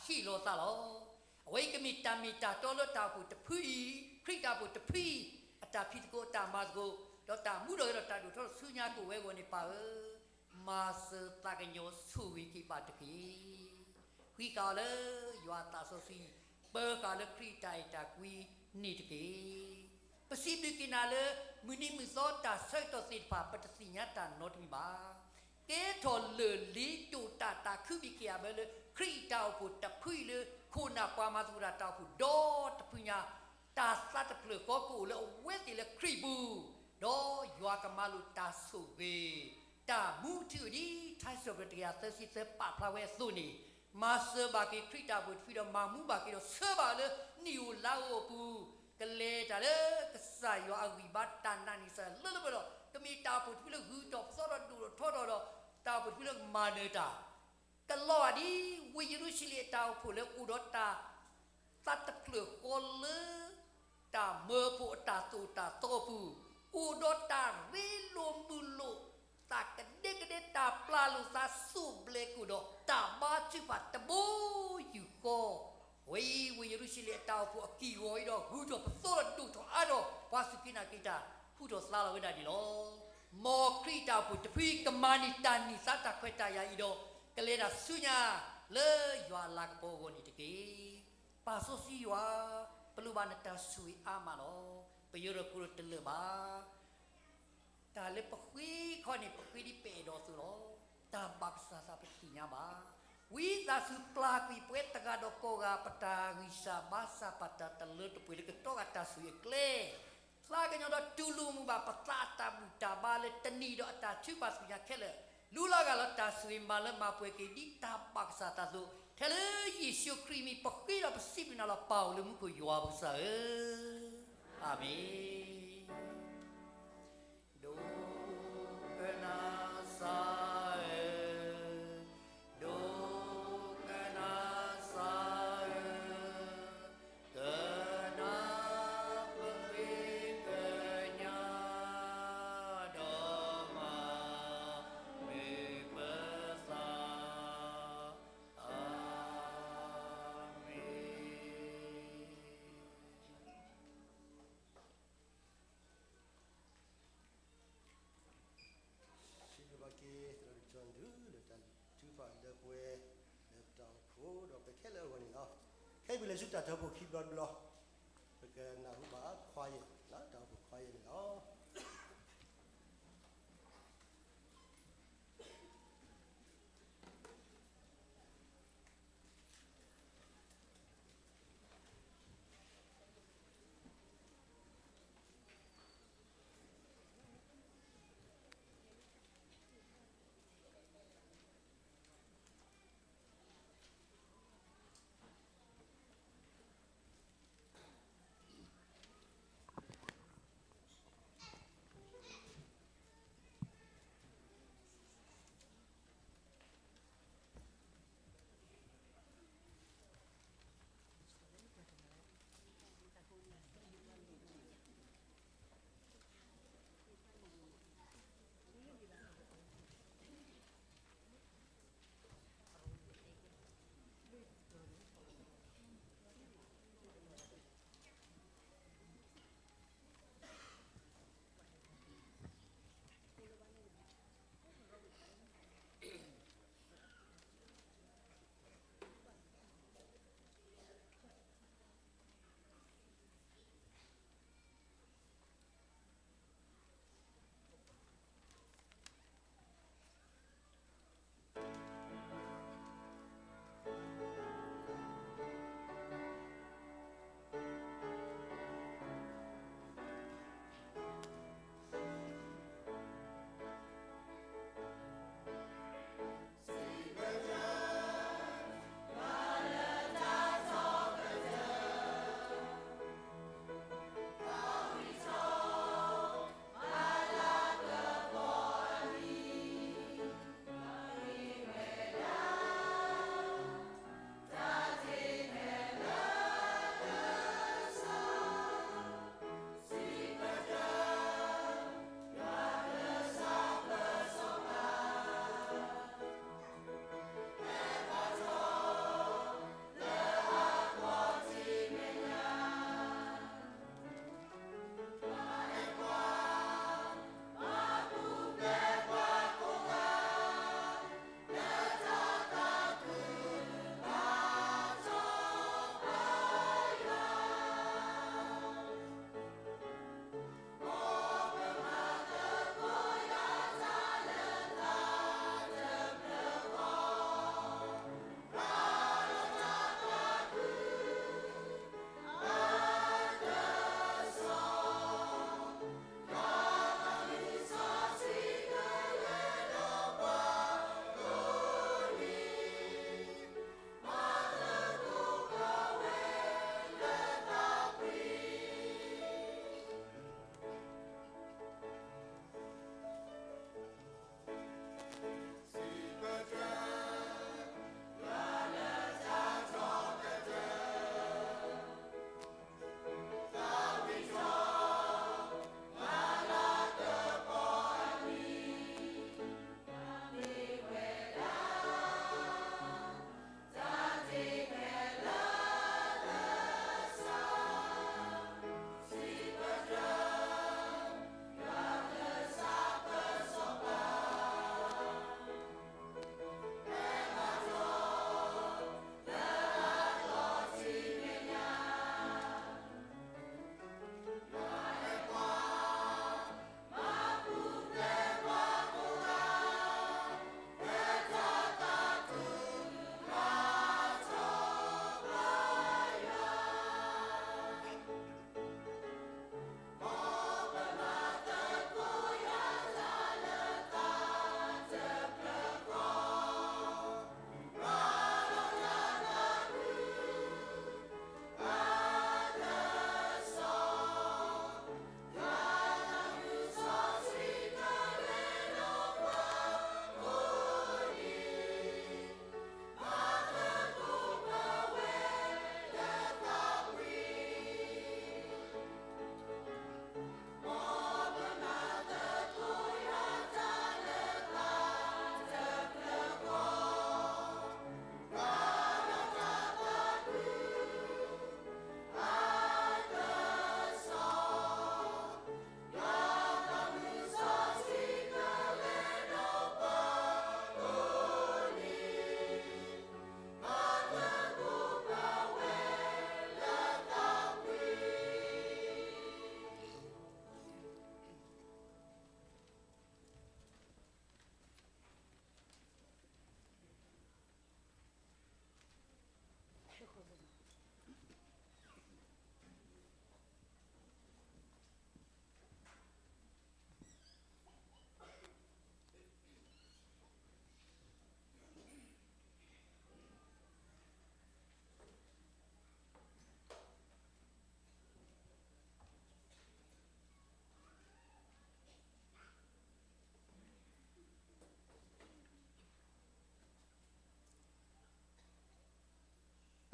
ဝဲအံၤကမ့ၢ်တၢ်မ့ၢ်တၢ်တီလၢတၢ်အိၣ်ဖှိၣ်တဖုအံၤ, ခရံာ်တၢ်အိၣ်ဖှိၣ်တဖုအံၤ အတၢ်ဖံးသကိး အတၢ်မၤသကိး ဒီးတၢ်မူထီၣ်ဂဲၤထီၣ် တၢ်ဒိၣ်ထီၣ်ဆူညါကအိၣ်ဝဲအဂီၢ်န့ၣ် ပၢ်ဧၢ, မၤစၢၤသးကညီၤဆိၣ်ဂ့ၤက့ၤဘၣ်တက့ၢ်. ဃံဃာ်အီၤလၢယွၤအသးစီဆှံ, ပၢဃာ်လၢခရံာ်တၢ်အဲၣ်တၢ်ကွံန့ၣ်တက့ၢ်. ပစံးဘျုးက့ၤနၤလၢ မုၢ်နံၤမုၢ်သီတၢ်ဆၢကတီၢ်သ့ၣ်တဖၣ် ပတသ့ၣ်ညါတၢ်နီတမံၤဘၣ်. ကဲထီၣ်လၢာ်လံတိာ်တၢ် တၢ်ခုဘံၣ်က့ၤအဘၢလၢ ခရံာ်တၢ်အိၣ်ဖှိၣ်တဖုအံၤလၢ ခိၣ်နၢ်ပှၤမၤသကိးတၢ်တၢ်အိၣ်ဖှိၣ်ဒီတဖုညါ, တၢ်သးတဖျၢၣ်ဃီကအိၣ်လၢအဝဲသ့ၣ်လၢခရံာ်ပူၤ, ဒီးယွၤကမၤလိာ်တၢ်ဆိၣ်ဂ့ၤ တၢ်မူထူၣ်ဒ်ထါစံးထီၣ်ပတြၢၤ တကယၤသၢဆံသၢ ပာ်ဖျါဝဲအသိးန့ၣ်, မၤစၢၤဘၣ်က့ၤခရံာ်တၢ်အိၣ်ဖှိၣ်တဖုဒီး မၤမူဘၣ်က့ၤဒီးဆှၢဘၣ်အီၤလၢနံၣ်ဧိၤလါဧိၤအပူၤ, ကလဲၤတၢ်လၢကစၢ်ယွၤအဂံၢ်ဘါ တၢ်နာ်န့ၢ်ကစၢ်ယွၤလၢလၢပှဲၤပှဲၤဒီး ကမ့ၢ်တၢ်အိၣ်ဖှိၣ်တဖုလၢဂုၤထီၣ်ပသီထီၣ် ဒိၣ်ထီၣ်ထီထီၣ်ဒီး တၢ်အိၣ်ဖှိၣ်တဖုလၢကမၤနၢၤတၢ် ကလီၤဂာ်ဒ် ဝ့ၢ်ယရူၤၡလ့ၣ်အတၢ်အိၣ်ဖှိၣ်လၢအိၣ်ဒီးတၢ် သးတဖျၢၣ်ဃီလၢ တၢ်မၢဖိအတၢ်သိၣ်တၢ်သီအပူၤ, အိၣ်ဒီးတၢ်ရ့လိာ်မုာ်လိာ်, တၢ်ကဒဲကဒဲ တၢ်ပျၢ်လိာ်သး စိၣ်ဘျဲးကိၣ်ဒီး တၢ်ဘါထုကဖၣ်တဘိယူၢ်ဃီ, အဝဲအံၤ ဝ့ၢ်ယရူၤၡလ့ၣ်အတၢ်အိၣ်ဖှိၣ်အကံၢ်အဂီၤအံၤဒီး ဂုၤထီၣ်ပသီထီၣ်ဒိၣ်ထီၣ်အါထီၣ် ပှၤစူၢ်က့ၤနာ်က့ၤတၢ် ဟူထီၣ်သါလီၤဝဲဒၣ်န့ၣ်လီၤ. မ်ခရံာ်တၢ်အိၣ်ဖှိၣ်တဖုအံၤ ကမၤန့ၢ်တၢ်န့ၢ်သါတၢ်ခွဲးတၢ်ယာ်အံၤဒီး ကလဲၤတၢ်ဆူညါလၢယွၤအလၤကပီၤအဂီၢ်န့ၣ်တက့ၢ်. ပၢ်စီဆှံယွၤ, ပလိၣ်ဘၣ်နတၢ်ဆိၣ်ဂ့ၤအါမးလီၤ. ပယီၤဒီးကိးဒီးတလၢာ်ဘၣ်. တၢ်လၢပဃ့ခီန့ၣ် ပဃ့ဒ်ပအဲၣ်ဒိးအသိးလီၤ. တၢ်ဘၣ်ကစၢ်သးပသ့ၣ်ညါဘၣ်. ဝံသးစူၤပျၢ်ကွံာ်ပဝဲတဂၤဒီးကိးဂၤ ပတၢ်ဂံၢ်စၢ်ဘါစၢ် ပတၢ်တလၢတပှဲၤလၢကတီဂၤတၢ်ဆိၣ်ဂ့ၤအကျဲ သးကညီၤဒီးတူၢ်လိာ်မုာ်ဘၣ်ပသးအတၢ်ဘူၣ်တၢ်ဘါလၢတနံၤဒီးအတၢ်ထုကဖၣ်သ့ၣ်ညါခဲလၢာ်, လူလီၤဂာ်လၢတၢ်ဆိၣ်ဂ့ၤမၤလၢမၤပှဲၤက့ၤဒ်တၢ်ဘၣ်ကစၢ်သးအသိး, ထဲလၢယ့ၣ်ၡူးခရံာ်အမံၤ ပဃ့ဒီးပစံးဘျုးနၤလီၤ ပၢ်အိၣ်လၢမူခိၣ်ယွၤပကစၢ်ဧၢ, အၤမ့ၣ်. ဒိကနၣ်စၢ်ဧၢ, ဒိကနၣ်စၢ်ဧၢ, ကနၣ်ပဃ့ကညး, ဒီးမၤမုာ်ပသး, အၤမ့ၣ်. စံးဘျုးဘၣ်က့ၤ သရၣ်ဒိၣ်ကၠီၣ်ဒု လၢတၢ်ထုကဖၣ်လၢပှဲၤ လၢပတၢ်အိၣ်ဖှိၣ်ဒီးပခဲလၢာ်အဂီၢ်န့ၣ်လီၤ. ခဲအံၤပလဲၤဆူတၢ်ထုကဖၣ်ခံဘျီတဘျီ, ပကနၢ်ဟူဘၣ်ခွါယဲၢ်, တၢ်အိၣ်ဖှိၣ်ခွါယဲၢ်န့ၣ်လီၤ.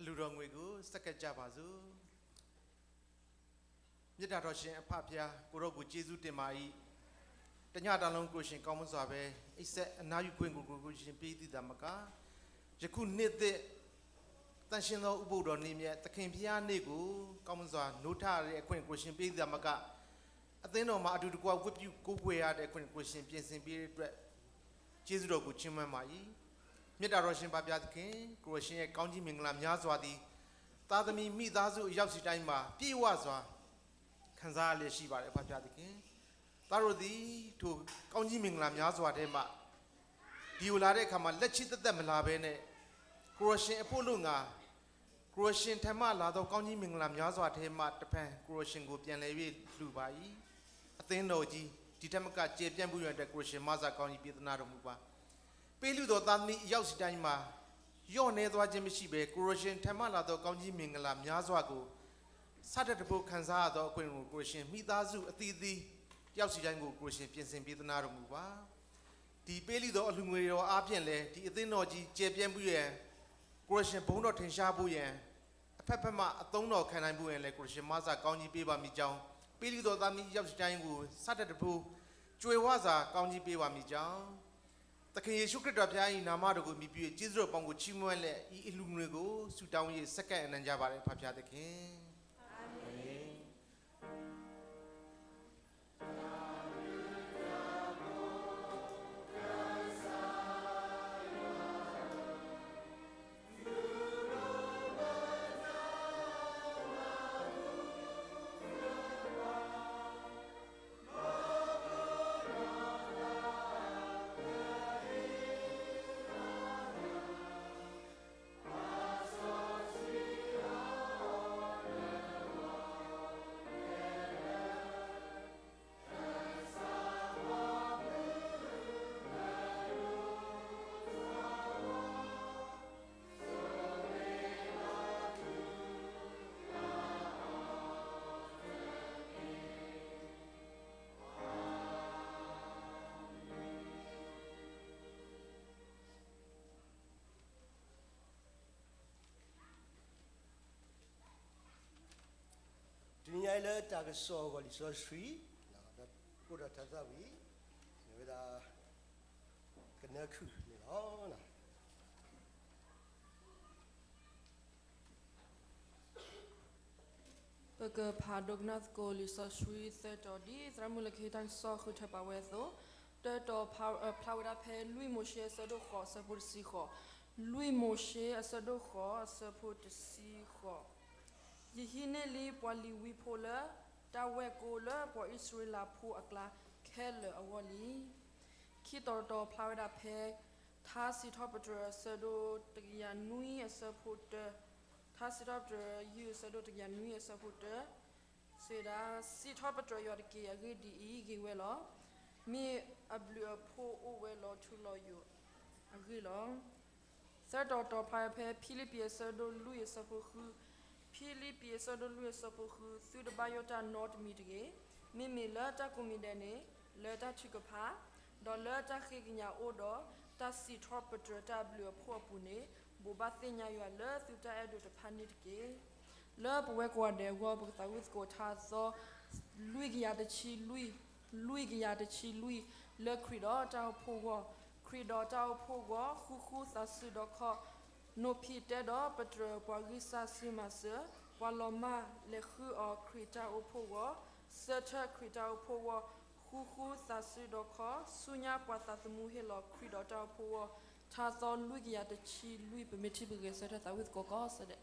အလုၢ်ထီၣ်ငွေ့ကို ဆက်ကပ်ကြပါစို့။ မေတ္တာတော်ရှင်အဖဖျား ကိုယ်တော်ကိုကျေးဇူးတင်ပါ၏။ တညတာလုံး ကိုယ်ရှင်ကောင်းမွန်စွာပဲ အိပ်စက်အနားယူခွင့်ကို ကိုယ်ရှင်ပေးသည့်သာမက ယခုနှစ်သစ် သန့်ရှင်းသော ဥပုသ်တော်နေ့မြတ် သခင်ဘုရားနေ့ကို ကောင်းမွန်စွာ နိုးထရတဲ့အခွင့် ကိုယ်ရှင်ပေးသည့်သာမက အသင်းတော်မှာ အတူတကွ ဝတ်ပြုကိုးကွယ်ရတဲ့အခွင့် ကိုယ်ရှင်ပြင်ဆင်ပေးတဲ့အတွက် ကျေးဇူးတော်ကို ချီးမွမ်းပါ၏။ မေတ္တာတော်ရှင် ဖဖျားသခင် ကိုယ်ရှင်ရဲ့ ကောင်းကြီးမင်္ဂလာများစွာသည် သားသမီးမိသားစုအရောက်စီတိုင်းမှာ ပြည့်ဝစွာ ခံစားရလျက်ရှိပါတယ် ဖဖျားသခင်။ သားတို့သည် ထိုကောင်းကြီးမင်္ဂလာများစွာထဲမှ ဒ်ကိုလာတဲ့အခါမှာ လက်ချောင်းသက်သက်မလာဘဲနဲ့ ကိုယ်ရှင်အဖို့အလို့ငှာ ကိုယ်ရှင်ထံမှလာသော ကောင်းကြီးမင်္ဂလာများစွာထဲမှတစ်ဖန် ကိုယ်ရှင်ကို ပြန်လည်၍လှူပါ၏။ အသင်းတော်ကြီး ဒီထက်မက ကျယ်ပြန့်ဖို့ရန်အတွက် ကိုယ်ရှင် မဆာကောင်းကြီးပေးသနားတော်မူပါ။ ပေးလှူသော သားသမီးအရောက်စီတိုင်းမှာ လျော့နည်းသွားခြင်းမရှိဘဲ ကိုယ်ရှင်ထံမှလာသော ကောင်းကြီးမင်္ဂလာများစွာကို ဆထက်တဖိ ခံစားရသောအခွင့်ကို ကိုယ်ရှင် မိသားစုအသီးသီး တယောက်စီတိုင်းကို ကိုယ်ရှင် ပြင်ဆင်ပေးသနားတော်မူပါ။ ဒီပေးလှူသော အလှူငွေတော်အားဖြင့်လည်း ဒီအသင်းတော်ကြီး ကျယ်ပြန့်ဖို့ရန် ကိုယ်ရှင် ဘုန်းတော်ထင်ရှားဖို့ရန် အဖက်ဖက်မှ အသုံးတော်ခံနိုင်ဖို့ရန်လည်း ကိုယ်ရှင် မဆာကောင်းကြီးပေးပါမည်ကြောင်း ပေးလှူသော သားသမီးအရောက်စီတိုင်းကို ဆထက်တဖိ ကြွယ်ဝစွာ ကောင်းကြီးပေးပါမည်ကြောင်း သခင်ယေရှုခရစ်တော်ဘုရား၏ နာမတော်ကို အမှီပြု၍ ကျေးဇူးတော်ပေါင်းကို ချီးမွမ်းလျက် ယအလှူငွေကို ဆုတောင်း၍ ဆက်ကပ်အနံၣ်ကြပါတယ် ဖဖျားသခင်။ အာမင်။ တနံၤညါအံၤလၢတၢ်ကစီၣ်အဂီၢ်လံာ်စီဆှံ ဒီးအိၣ်ဒီးတၢ်သးဝံၣ် မ့ၢ်ဝဲဒၣ် ကနၢခုၣ်န့ၣ်လီၤ. ပကဖးဒိကနၣ်သကိးလံာ်စီဆှံသၢတီၤ ဒ်သရၣ်မုၣ်လၢခံတၢ်ကစီၣ်ဃုထၢပာ်ဝဲအသိး, တၢတီၤဖျါဝဲဒၣ်ဖဲလွံၢ်မိၤၡ့အဆၢဒိၣ်ဃိးအဆၢဖိတဆံဃိး, လွံၢ်မိၤၡ့အဆၢဒိၣ်ဃိး အဆၢဖိတဆံဃိး, ယဟံးန့ၢ်လံပှၤလ့ၤဝံဖိလၢ တၢ်ဝဲၢ်ကိလၢပှၤအံၣ်စရ့လးဖိအကျါခဲလၢာ်အဂီၢ်လံ. ခံတီၤတီၤဖျါဝဲဒၣ်ဖဲ ထါစံးထီၣ်ပတြၢၤအဆၢဒိၣ်တကယၤနွံအဆၢဖိတၢ, ထါစံးထီၣ်ပတြၢၤယုၢ်အဆၢဒိၣ်တကယၤနွံအဆၢဖိတၢ, စံးဝဲဒၣ် စံးထီၣ်ပတြၢၤယွၤတက့ၢ်. အဂ့ၢ်ဒ်အံၤ, ဂ့ၤဝဲလီၤ. မ့ၢ်အဘျုးအဖှိၣ်အိၣ်ဝဲလီၤထူလီၤယိာ်အဂ့ၢ်လီၤ. သၢတီၤတီၤဖျါဖဲဖံလံးပံးအဆၢဒိၣ်လွံၢ်အဆၢဖိဃု, ဖံလံးပံးအဆၢဒိၣ်လွံၢ်အဆၢဖိဃု, သုတဘၣ်ယိၣ်တၢ်နီတမံၤတဂ့ၤ. မ့မ့ၢ်လၢတၢ်ကိးမံၤဒဲးန့ၣ် လၢတၢ်ထုကဖၣ်, ဒီးလၢတၢ်ဃ့ကညးအိၣ်ဒီး တၢ်စံးထီၣ်ပတြၢၤတၢ်အဘျုးအဖှိၣ်အပူၤန့ၣ် ဘိးဘၣ်သ့ၣ်ညါယွၤလၢသုတၢ်အဲၣ်ဒိးတဖၣ်န့ၣ်တက့ၢ်. လၢပဝဲကိးဂၤဒဲးအဂီၢ် ပကသးဝံၣ်သကိးထါသီ လွံၢ်ကယၤတဆံလွံၢ်, လွံၢ်ကယၤတဆံလွံၢ်, လၢခရံာ်ဒီးတၢ်အိၣ်ဖှိၣ်အဂီၢ်, ခရံာ်ဒီးတၢ်အိၣ်ဖှိၣ်အဂီၢ် ဃူဃူသးစုဒီးခီၣ်, နိးဖံးတဲဒီးပတြၢၤပှၤဂံၢ်စၢ်စီၤမၤစၢၤ, ပှၤလီၤမၢ်လဲၤဃုအီၤခရံာ်တၢ်အိၣ်ဖှိၣ်အဂီၢ်, ဆၢထၢၣ်ခရံာ်တၢ်အိၣ်ဖှိၣ်အဂီၢ်, ဃူဃူသးစုဒီးခီၣ်, ဆူညါပှၤသးသမူဟ့ၣ်လီၤခရံာ်ဒီးတၢ်အိၣ်ဖှိၣ်အဂီၢ်, ထါသီလွံၢ်ကယၤတဆံလွံၢ် ပမ့ၢ်ထံၣ်ပဂဲၤဆၢထၢၣ်သးဝံၣ်သကိးကီးစဲဒဲး.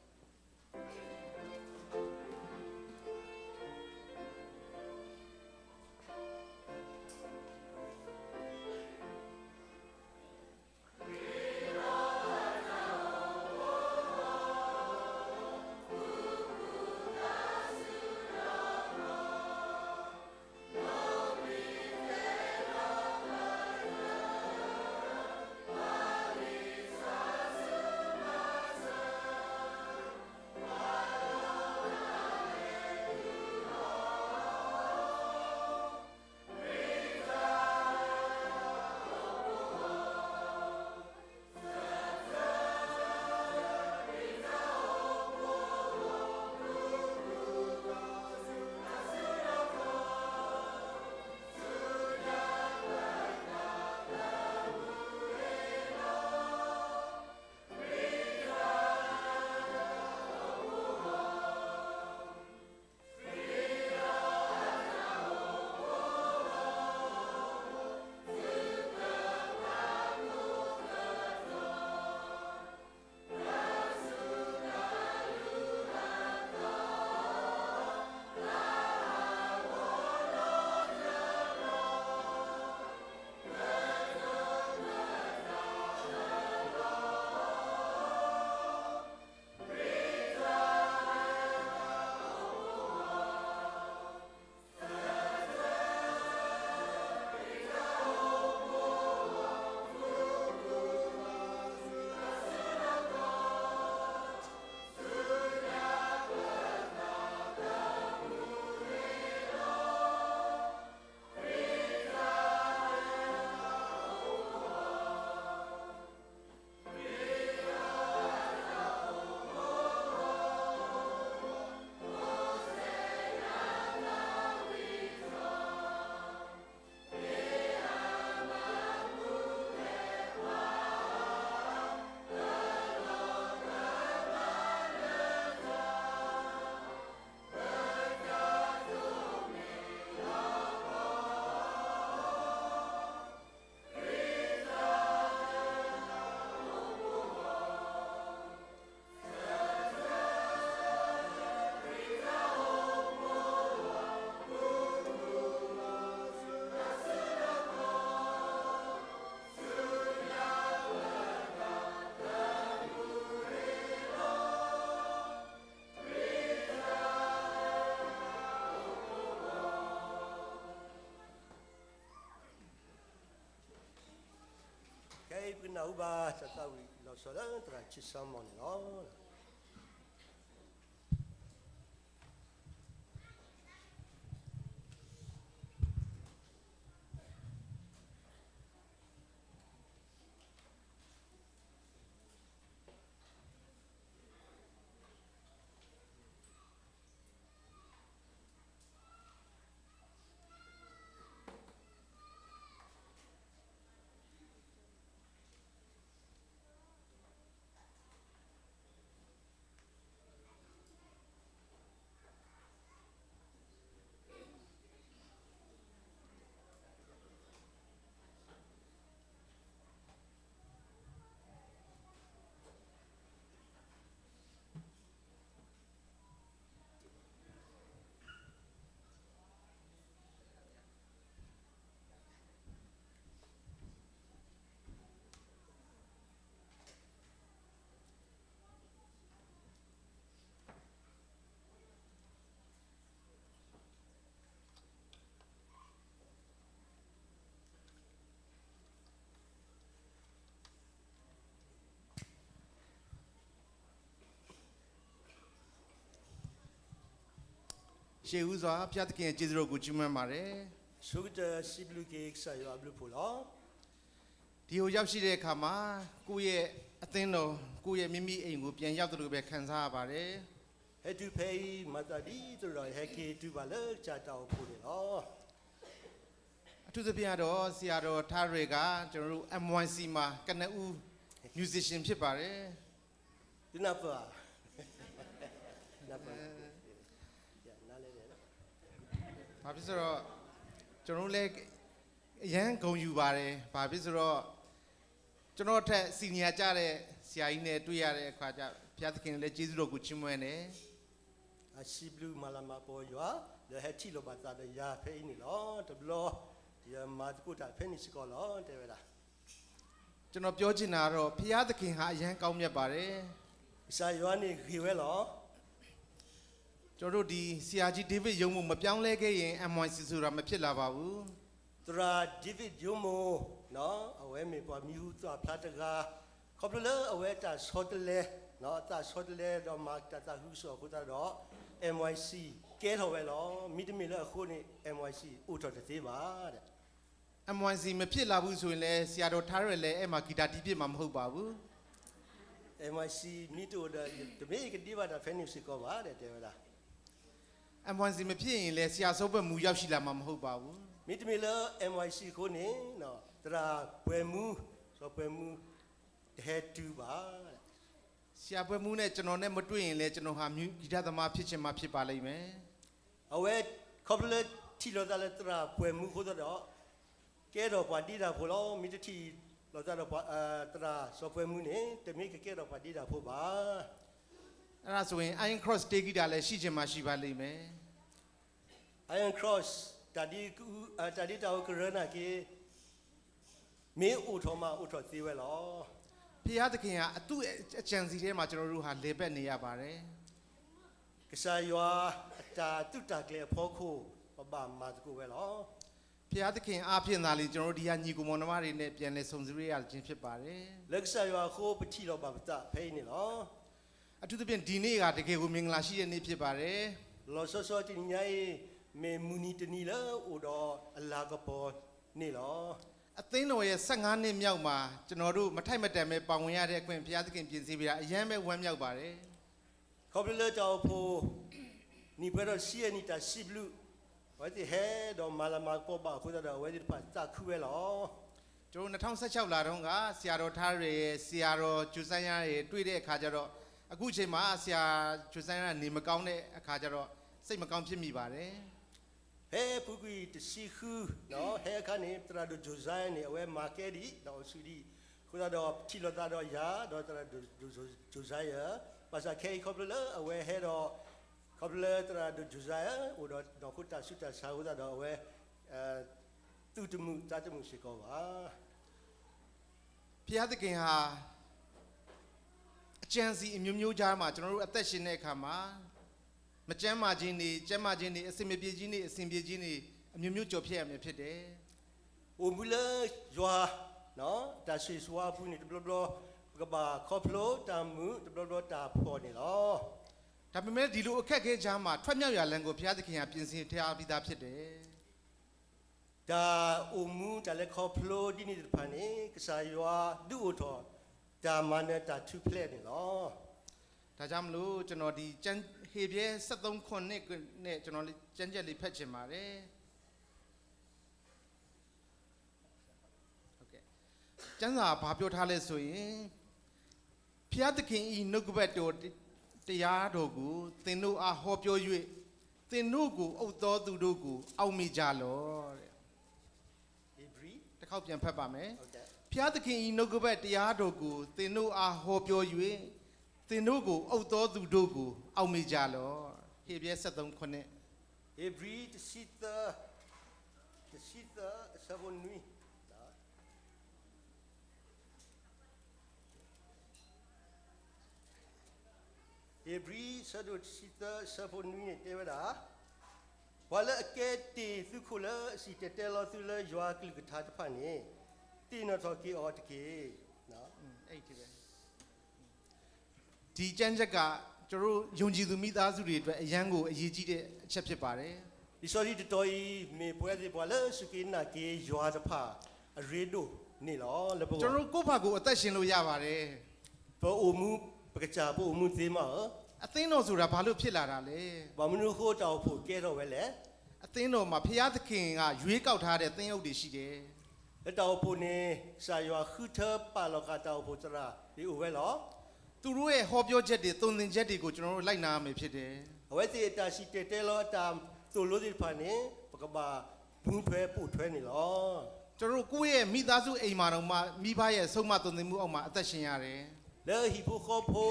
နၢ်ဟူဘၣ်တၢ်သးဝံၣ်လီၤဆီလၢသရၣ်ဆံဆၢမီၢ်န့ၣ်လီၤ. ရှေးဦးစွာ ဘုရားသခင်ရဲ့ ကျေးဇူးတော်ကို ချီးမွမ်းပါတယ်။ ဆိကတၢၢ်စံးဘျုးက့ၤကစၢ်ယွၤအဘျုးအဖှိၣ်လီၤ. ဒီကိုရောက်ရှိတဲ့အခါမှာ ကိုယ့်ရဲ့အသင်းတော် ကိုယ့်ရဲ့မိမိအိမ်ကို ပြန်ရောက်သလိုပဲ ခံစားရပါတယ်. ဟဲတုၤဖဲအံၤ မၤသးဒ်သိးဒီး ဟဲက့ၤတုၤဘၣ်လၢကစၢ်တၢ်အိၣ်ဖှိၣ်န့ၣ်လီၤ. အထူးသဖြင့်ကတော့ ဆရာတော်ထားရဲက ကျွန်တော်တို့ M Y C မှာ ကနဦး musician ဖြစ်ပါတယ်. သုနၢ်ပၢၢ်ဧါ. နၢ်ပၢၢ်. ဘာဖြစ်ဆိုတော့ ကျွန်တော်လည်း အရမ်းဂုဏ်ယူပါတယ်. ဘာဖြစ်ဆိုတော့ ကျွန်တော်ထက် senior ကျတဲ့ ဆရာကြီးနဲ့ တွေ့ရတဲ့အခါကျ ဘုရားသခင်ကိုလည်း ကျေးဇူးတော်ကို ချီးမွမ်းတယ်. အစံးဘျုးမၤလၤမၤကပီၤယွၤ လၢဟဲထံၣ်လိာ်ဘၣ်သးဒီးယၤ ဖဲအံၤန့ၣ်လီၤ. တဘျီ ယမၤသကိးတၢ်ဖဲန့ၣ်စ့ၢ်ကီးလီၤ တဲဝဲဒၣ်. ကျွန်တော်ပြောချင်တာကတော့ ဘုရားသခင်ဟာ အရမ်းကောင်းမြတ်ပါတယ်. ကစၢ်ယွၤန့ၣ်ဂ့ၤဝဲလီၤ. ကျွန်တော်တို့ဒီ ဆရာကြီး ဒေးဗစ် ယိုမို မပြောင်းလဲခဲ့ရင် M Y C ဆိုတာ မဖြစ်လာပါဘူး. သရၣ် ဒ့းဝိဒ် ယိုမို အဝဲမ့ၢ်ပှၤမံၤဟူသၣ်ဖျါတဂၤ, ခီဖျိလၢအဝဲတၢ်ဆီတလဲ, တၢ်ဆီတလဲဒီးမၤတၢ်သးခုကစီၣ်အဃိသတးဒီး M Y C ကဲထီၣ်ဝဲလီၤ. မ့တမ့ၢ်လၢအဃိန့ၣ် M Y C အိၣ်ထီၣ်တသ့ဘၣ်. M Y C မဖြစ်လာဘူးဆိုရင်လည်း ဆရာတော်ထားရဲလည်း အဲ့မှာ ဂီတာတီးဖြစ်မှာ မဟုတ်ပါဘူး. M Y C မ့ၢ်တအိၣ်ဒီး တမ့ၢ်ကဒ့ဘၣ်တၢ်ဖဲန့ၣ်စ့ၢ်ကီးဘၣ် တဲဝဲဒၣ်. M Y C မဖြစ်ရင်လည်း ဆရာစောဘွဲ့မူ ရောက်ရှိလာမှာ မဟုတ်ပါဘူး. မ့တမ့ၢ်လၢ M Y C အဃိန့ၣ် သရၣ်ဘွဲ့မူ, စီၤဘွဲ့မူ တဟဲတုၤဘၣ်. ဆရာဘွဲ့မူနဲ့ ကျွန်တော်နဲ့ မတွေ့ရင်လည်း ကျွန်တော်ဟာ ဂီတသမား ဖြစ်ချင်မှ ဖြစ်ပါလိမ့်မယ်. အဝဲ ခီဖျိလၢထံၣ်လိာ်သးလၢသရၣ်ဘွဲ့မူအဃိသတးဒီး ကဲထီၣ်ပှၤဒ့တၢ်ဖိလီၤ. မ့ၢ်တထံၣ်လိာ်သးဒီး သရၣ်စီၤဘွဲ့မူန့ၣ် တမ့ၢ်ကကဲထီၣ်ပှၤဒ့တၢ်ဖိဘၣ်. အဲ့ဒါဆိုရင် Iron Cross တေးဂီတလည်း ရှိချင်မှ ရှိပါလိမ့်မယ်. Iron Cross တၢ်ဒ့တၢ်အူကရၢနာ်က့ မ့ၢ်အိၣ်ထီၣ်မးအိၣ်ထီၣ်သ့ဝဲလီၤ. ဘုရားသခင်ဟာ သူ့အကြံစည်ထဲမှာ ကျွန်တော်တို့ဟာ လည်ပတ်နေရပါတယ်. ကစၢ်ယွၤအတၢ်သုးတၢ်ကျဲၤအဖီခိၣ် ပဘၣ်မၤသကိးဝဲလီၤ. ဘုရားသခင်အားဖြင့်သာလျှင် ကျွန်တော်တို့ ဒီကညီအစ်ကိုမောင်နှမတွေနဲ့ ပြန်လည်ဆုံတွေ့ရခြင်း ဖြစ်ပါတယ်. လၢကစၢ်ယွၤအဃိ ပထံၣ်လိာ်ဘၣ်ပသးဖဲအံၤန့ၣ်လီၤ. အထူးသဖြင့် ဒီနေ့က တကယ်ကို မင်္ဂလာရှိတဲ့နေ့ ဖြစ်ပါတယ်. လီၤဆီဆီတနံၤညါအံၤ မ့ၢ်မုၢ်နံၤတနံၤလၢအိၣ်ဒီးအလၤကပီၤန့ၣ်လီၤ. အသင်းတော်ရဲ့ ဆယ့်ငါးနှစ်မြောက်မှာ ကျွန်တော်တို့ မထိုက်မတန်ပဲ ပါဝင်ရတဲ့အခွင့် ဘုရားသခင် ပြင်ဆင်ပေးတာ အရမ်းပဲ ဝမ်းမြောက်ပါတယ်. ခီဖျိလၢတၢ်အိၣ်ဖှိၣ် နံၣ်ပှဲၤထီၣ်တဆံယဲၢ်နံၣ်တၢ်စံးဘျုး အဝဲသ့ၣ်ဟဲဒီးမၤလၤမၤကပီၤဘၣ်အဃိသတးဒီး အဝဲသ့ၣ်တဖၣ်သးခုဝဲလီၤ. ကျွန်တော် နှစ်ထောင့်ဆယ့်ခြောက် လာတုန်းက ဆရာတော်ထားရဲရယ် ဆရာတော် Josiah ရယ် တွေ့တဲ့အခါကျတော့ အခုချိန်မှာ ဆရာ Josiah နေမကောင်းတဲ့အခါကျတော့ စိတ်မကောင်းဖြစ်မိပါတယ်. ဖဲအပူၤကွံာ်တဆံဃု ဟဲအခါန့ၣ် သရၣ်ဒိၣ် Josiah န့ၣ် အဝဲမၤကဲဒံး ဒီးအိၣ်ဆူၣ်ဒံး အဃိသတးဒီး ထံၣ်လိာ်သးဒီးယၤ ဒီးသရၣ်ဒိၣ် Josiah ဘၣ်ဆၣ်ခဲအံၤခီဖျိလၢအဝဲဟဲဒီး ခီဖျိလၢသရၣ်ဒိၣ် Josiah အိၣ်ဒီးနီၢ်ခိတၢ်ဆူးတၢ်ဆါအဃိသတးဒီး အဝဲ သူၣ်တမုာ်သးတမုာ်စ့ၢ်ကီးဘၣ်. ဘုရားသခင်ဟာ အကြံစည်အမျိုးမျိုးကြားမှာ ကျွန်တော်တို့အသက်ရှင်တဲ့အခါမှာ မကျန်းမာခြင်းတွေ၊ ကျန်းမာခြင်းတွေ၊ အဆင်မပြေခြင်းတွေ၊ အဆင်ပြေခြင်းတွေ အမျိုးမျိုးကျော်ဖြတ်ရမယ်ဖြစ်တယ်. အိၣ်မူလၢယွၤ တၢ်ဆိၣ်ဂ့ၤဆိၣ်ဝါအပူၤန့ၣ် တဘျီဘျီ ပကဘၣ်ခီဖျိတၢ်မုာ် တဘျီဘျီတၢ်ဖှီၣ်န့ၣ်လီၤ. ဒါပေမဲ့ ဒီလိုအခက်အခဲကြားမှာ ထွက်မြောက်ရာလမ်းကို ဘုရားသခင်က ပြင်ဆင်ထားပြီးသားဖြစ်တယ်. တၢ်အိၣ်မူတၢ်လဲၤခီဖျိဒ်န့ၣ်သ့ၣ်တဖၣ်န့ၣ် ကစၢ်ယွၤဒုးအိၣ်ထီၣ် တၢ်မၤနၢၤတၢ်ထူၣ်ဖျဲးန့ၣ်လီၤ. ဒါကြောင့်မလို့ ကျွန်တော်ဒီကျမ်း ဟေဗြဲ စက်သုံးခုနှစ်နဲ့ ကျွန်တော်ကျမ်းချက်လေးဖတ်ချင်ပါတယ်။ ကျမ်းစာဘာပြောထားလဲဆိုရင် ဘုရားသခင်၏နှုတ်ကပတ်တော်တရားတော်ကို သင်တို့အားဟောပြော၍ သင်တို့ကို အုပ်သောသူတို့ကို အောက်မေ့ကြလော့တဲ့။ တစ်ခေါက်ပြန်ဖတ်ပါမယ်။ ဘုရားသခင်၏နှုတ်ကပတ်တရားတော်ကို သင်တို့အားဟောပြော၍ သင်တို့ကို အုပ်သောသူတို့ကို အောက်မေ့ကြလော့။ ဟေဗြဲ စက်သုံးခုနှစ်. ဧ့ၤဘြံၤ တဆံသၢ, တဆံသၢ အဆၢဖိနွံ. ဧ့ၤဘြံၤ အဆၢဒိၣ်တဆံသၢ အဆၢဖိနွံန့ၣ် တဲဝဲဒၣ်, ပှၤလၢအကဲတ့ၢ်သုခိၣ်လၢအစံၣ်တဲၤတဲလီၤသုလၢယွၤအကလုၢ်ကထါတဖၣ်န့ၣ်, သ့ၣ်နီၣ်ထီၣ်က့ၤအီၤတက့ၢ်. ဒီကျမ်းချက်က ကျွန်တော်တို့ ယုံကြည်သူမိသားစုတွေအတွက် အရမ်းကို အရေးကြီးတဲ့ အချက်ဖြစ်ပါတယ်. လံာ်စီဆှံတတီၤအံၤ မ့ၢ်ပဝဲသ့ၣ်ပှၤလၢစူၢ်က့ၤနာ်က့ၤယွၤတဖၣ်အရ့ဒိၣ်န့ၣ်လီၤ. ကျွန်တော်တို့ ကိုယ့်ဘာကိုယ် အသက်ရှင်လို့ရပါတယ်. ပအိၣ်မူ ပကစၢ်ပအိၣ်မူသ့မးဧါ. အသင်းတော်ဆိုတာ ဘာလို့ဖြစ်လာတာလဲ. ဘၣ်မနုၤအဃိတၢ်အိၣ်ဖှိၣ်ကဲထီၣ်ဝဲလဲၣ်. အသင်းတော်မှာ ဘုရားသခင်က ရွေးကောက်ထားတဲ့ သင်းအုပ်တွေရှိတယ်. လၢတၢ်အိၣ်ဖှိၣ်န့ၣ် ကစၢ်ယွၤဃုထၢပာ်လီၤဃာ်တၢ်အိၣ်ဖှိၣ်သရၣ်သ့ၣ်အိၣ်ဝဲလီၤ. သူတို့ရဲ့ ဟောပြောချက်တွေ သွန်သင်ချက်တွေကို ကျွန်တော်တို့ လိုက်နာရမယ်ဖြစ်တယ်. အဝဲသ့ၣ်အတၢ်စံၣ်တဲၤတဲလီၤအတၢ်သိၣ်လိသ့ၣ်တဖၣ်န့ၣ် ပကဘၣ်မူထွဲပိာ်ထွဲန့ၣ်လီၤ. ကျွန်တော်တို့ ကိုယ့်ရဲ့ မိသားစုအိမ်မှာတောင်မှ မိဘရဲ့ ဆုံးမသွန်သင်မှုအောက်မှာ အသက်ရှင်ရတယ်. လၢဟံၣ်ဖိဃီဖိ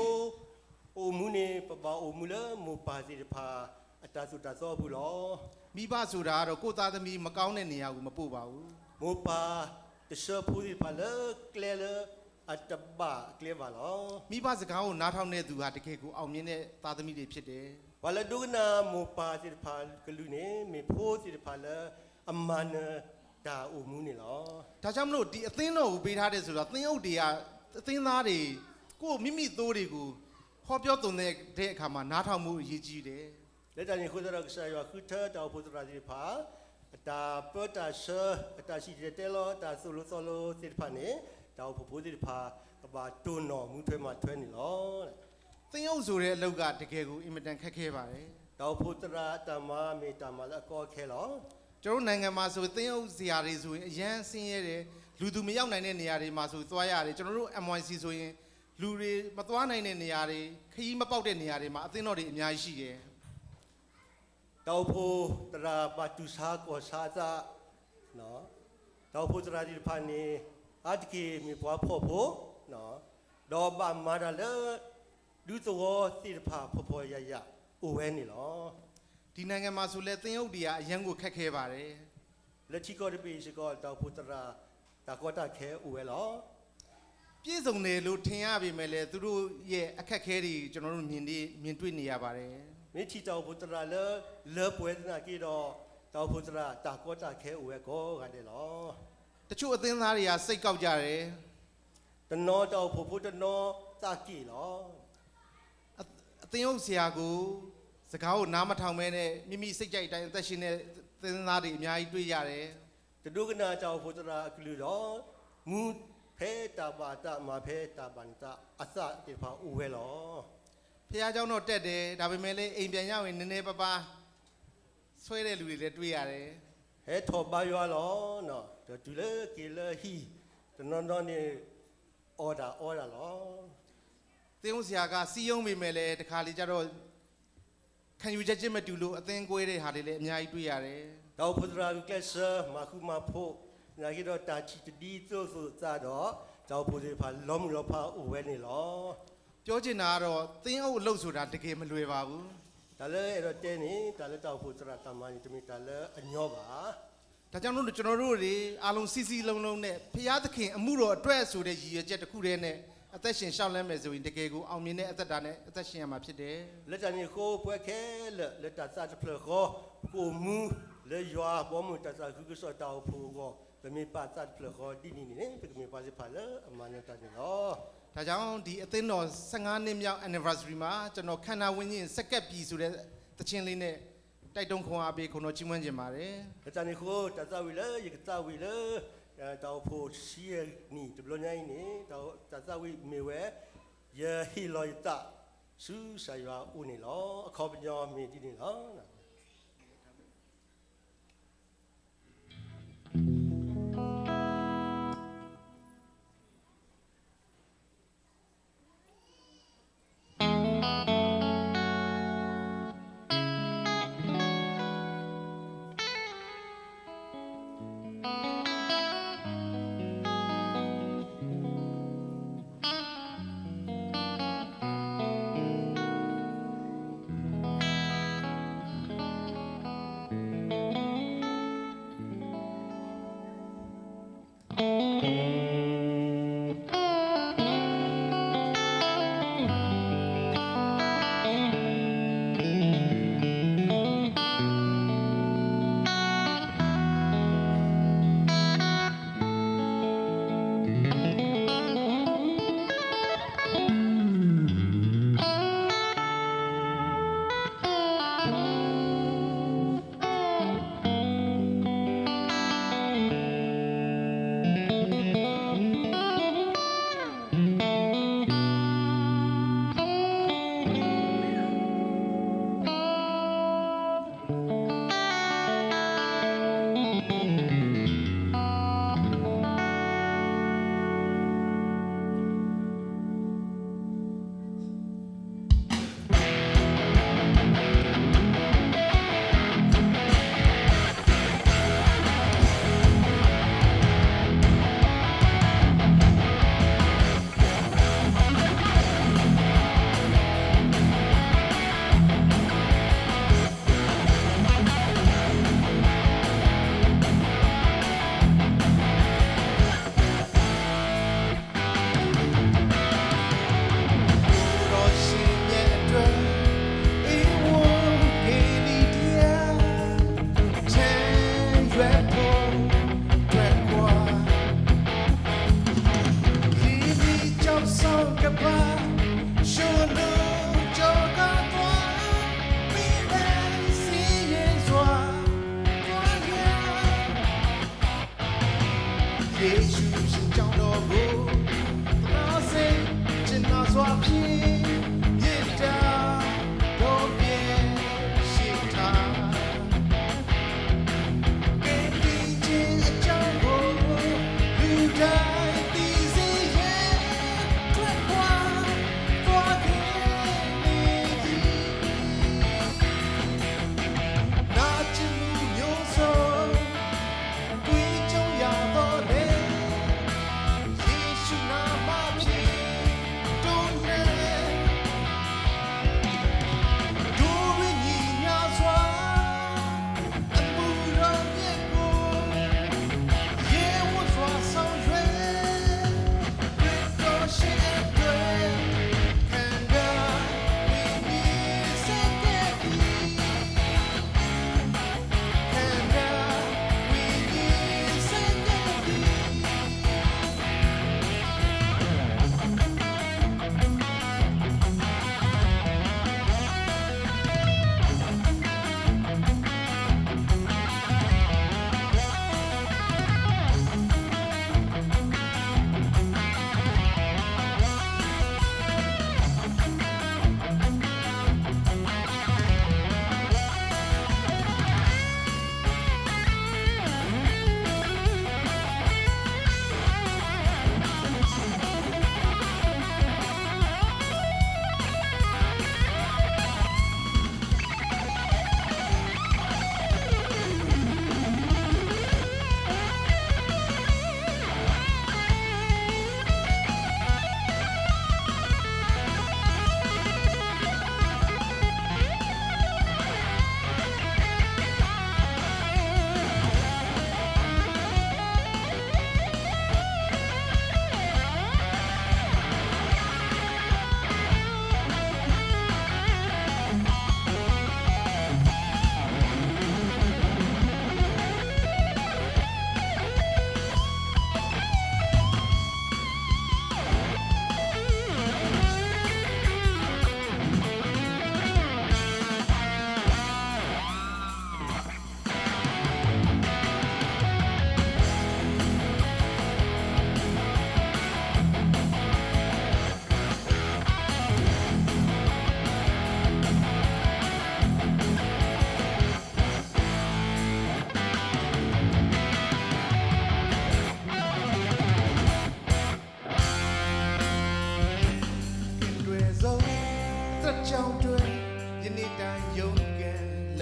အိၣ်မူန့ၣ် ပဘၣ်အိၣ်မူလၢမိၢ်ပၢ်သ့ၣ်တဖၣ် အတၢ်သိၣ်တၢ်သီအပူၤလီၤ. မိဘဆိုတာကတော့ ကိုယ့်သားသမီး မကောင်းတဲ့နေရာကို မပို့ပါဘူး. မိၢ်ပၢ်တဆှၢဖိသ့ၣ်တဖၣ်လၢကျဲလၢအတဘၣ်အကျဲဘၣ်လီၤ. မိဘစကားကို နားထောင်တဲ့သူဟာ တကယ်ကို အောင်မြင်တဲ့ သားသမီးတွေဖြစ်တယ်. ပှၤလၢဒိကနၣ်မိၢ်ပၢ်သ့ၣ်တဖၣ်အကလုၢ်န့ၣ် မ့ၢ်ဖိသ့ၣ်တဖၣ်လၢအမၤနၢၤတၢ်အိၣ်မူန့ၣ်လီၤ. ဒါကြောင့်မလို့ ဒီအသင်းတော်ကို ပေးထားတယ်ဆိုတော့ သင်းအုပ်တွေက အသင်းသားတွေ ကိုယ့်မိမိသိုးတွေကို ဟောပြောသွန်သင်တဲ့အခါမှာ နားထောင်ဖို့ အရေးကြီးတယ်. လၢတၢ်န့ၣ်အဃိသတးဒီး ကစၢ်ယွၤဃုထၢတၢ်အိၣ်ဖှိၣ်သရၣ်သ့ၣ်တဖၣ် အတၢ်ပၢတၢ်ဆှၢ အတၢ်စံၣ်တဲၤတဲလီၤ အတၢ်သိၣ်လိသီလိသ့ၣ်တဖၣ်န့ၣ် တၢ်အိၣ်ဖှိၣ်ဖိသ့ၣ်တဖၣ် ကဘၣ်တိၢ်နီၣ်မူထွဲမၤထွဲန့ၣ်လီၤ. သင်းအုပ်ဆိုတဲ့အလုပ်က တကယ်ကို အင်မတန်ခက်ခဲပါတယ်. တၢ်အိၣ်ဖှိၣ်သရၣ်အတၢ်မၤမ့ၢ်တၢ်မၤလၢအကီအခဲလီၤ. ကျွန်တော်နိုင်ငံမှာဆို သင်းအုပ်ဆရာတွေဆိုရင် အရမ်းဆင်းရဲတယ်. လူသူမရောက်နိုင်တဲ့နေရာတွေမှာဆို သွားရတယ်. ကျွန်တော်တို့ MYC ဆိုရင် လူတွေမသွားနိုင်တဲ့နေရာတွေ ခရီးမပေါက်တဲ့နေရာတွေမှာ အသင်းတော်တွေအများကြီးရှိတယ်. တၢ်အိၣ်ဖှိၣ်သရၣ်ဘၣ်တူၢ်ဆါကီၢ်ဆါအသး, တၢ်အိၣ်ဖှိၣ်သရၣ်သ့ၣ်တဖၣ်န့ၣ် အါတက့ၢ်မ့ၢ်ပှၤဖှီၣ်ဖိ, ဒီးဘၣ်မၤတၢ်လၢ ဒူသဝီသ့ၣ်တဖၣ်ဖှီၣ်ဖှီၣ်ယာ်ယာ်အိၣ်ဝဲန့ၣ်လီၤ. ဒီနိုင်ငံမှာဆိုလည်း သင်းအုပ်တွေက အရမ်းကိုခက်ခဲပါတယ်. လၢထံကီၢ်တဘ့ၣ်အံၤစ့ၢ်ကီး တၢ်အိၣ်ဖှိၣ်သရၣ် တၢ်ကီတၢ်ခဲအိၣ်ဝဲလီၤ. ပြည့်စုံတယ်လို့ထင်ရပေမဲ့လည်း သူတို့ရဲ့အခက်အခဲတွေ ကျွန်တော်တို့ မြင်တွေ့နေရပါတယ်. မ့ၢ်ထံၣ်တၢ်အိၣ်ဖှိၣ်သရၣ်လၢလၢပှဲၤသနာ်က့ဒီး တၢ်အိၣ်ဖှိၣ်သရၣ်တၢ်ကီတၢ်ခဲအိၣ်ဝဲကိးဂၤဒဲးလီၤ. တချို့အသင်းသားတွေက စိတ်ကောက်ကြတယ်. တနီၤတၢ်အိၣ်ဖှိၣ်ဖိတနီၤသးက့ၣ်လီၤ. အသင်းအုပ်ဆရာကို စကားကိုနားမထောင်ဘဲနဲ့ မိမိစိတ်ကြိုက်အတိုင်းအသက်ရှင်တဲ့သင်းသားတွေအများကြီးတွေ့ရတယ်. တဒိကနၣ်တၢ်အိၣ်ဖှိၣ်သရၣ်အကလုၢ်ဒီး မူဖဲတၢ်ဘၣ်အသးမၤဖဲတၢ်ဘၣ်နသးအသးသ့ၣ်တဖၣ်အိၣ်ဝဲလီၤ. ဘုရားကျောင်းတော့တက်တယ်, ဒါပေမဲ့လည်း အိမ်ပြန်ရောက်ရင် နည်းနည်းပါးပါး ဆွဲတဲ့လူတွေလည်း တွေ့ရတယ်. ဟဲထီၣ်ဘါယွၤလီၤ. ဒီးတုၤလၢက့ၤလၢဟံၣ် တနီၤနီၤန့ၣ် အီၣ်တၢ်အီတၢ်လီၤ. သင်းအုပ်ဆရာက စည်းရုံးပေမဲ့လည်း တခါတလေကျတော့ ခံယူချက်ချင်းမတူလို့ အသင်းကွဲတဲ့ဟာတွေလည်း အများကြီးတွေ့ရတယ်. တၢ်အိၣ်ဖှိၣ်သရၣ်ဂုာ်ကျဲးစၢး မၤဃူမၤဖိး, သနာ်က့ဒီးတၢ်ထံၣ်တဒ်သိးသိးသးဒီး တၢ်အိၣ်ဖှိၣ်သ့ၣ်တဖၣ်လီၤမုၢ်လီၤဖးအိၣ်ဝဲန့ၣ်လီၤ. ပြောချင်တာကတော့ သင်းအုပ်အလုပ်ဆိုတာ တကယ်မလွယ်ပါဘူး. တၢ်လၢအဲၣ်ဒိးတဲန့ၣ် တၢ်လၢတၢ်အိၣ်ဖှိၣ်သရၣ်တၢ်မၤန့ၣ် တမ့ၢ်တၢ်လၢအညီဘၣ်. ဒါကြောင့်မလို့ ကျွန်တော်တို့တွေ အားလုံး စည်းစည်းလုံးလုံးနဲ့ ဘုရားသခင်အမှုတော်အတွက်ဆိုတဲ့ ရည်ရွယ်ချက်တစ်ခုတည်းနဲ့ အသက်ရှင်လျှောက်လှမ်းမယ်ဆိုရင် တကယ်ကို အောင်မြင်တဲ့အသက်တာနဲ့ အသက်ရှင်ရမှာဖြစ်တယ်. လၢတၢ်န့ၣ်အဃိ ပဝဲခဲလၢာ်လၢတၢ်သးတဖျၢၣ်ဃီ ပကအိၣ်မူ လၢယွၤဘီမုၢ်တၢ်သးခုကစီၣ်တၢ်အိၣ်ဖှိၣ်အဂီၢ် ပမ့ၢ်ပာ်သးတဖျၢၣ်ဃီဒ်န့ၣ်န့ၣ် ပကမ့ၢ်ပှၤသ့ၣ်တဖၣ်လၢအမၤနၢၤတၢ်န့ၣ်လီၤ. ဒါကြောင့် ဒီအသင်းတော် ဆယ့်ငါးနှစ်မြောက် anniversary မှာ ကျွန်တော် ခန္ဓာဝိညာဉ် စက္ကပ်ပြည် ဆိုတဲ့ သီချင်းလေးနဲ့ တိုက်တွန်းခွန်အားပေး ခုနက ချီးမွမ်းချင်ပါတယ်. လၢတၢ်န့ၣ်အဃိ တၢ်သးဝံၣ်လၢယကသးဝံၣ်လၢ တၢ်အိၣ်ဖှိၣ်ဆံယဲၢ်နံၣ်တဘျီညါအံၤန့ၣ် တၢ်သးဝံၣ်မ့ၢ်ဝဲ ယဟ့ၣ်လီၤယသး ဆူကစၢ်ယွၤအအိၣ်န့ၣ်လီၤ. အခီပညီမ့ၢ်ဒ်န့ၣ်လီၤ.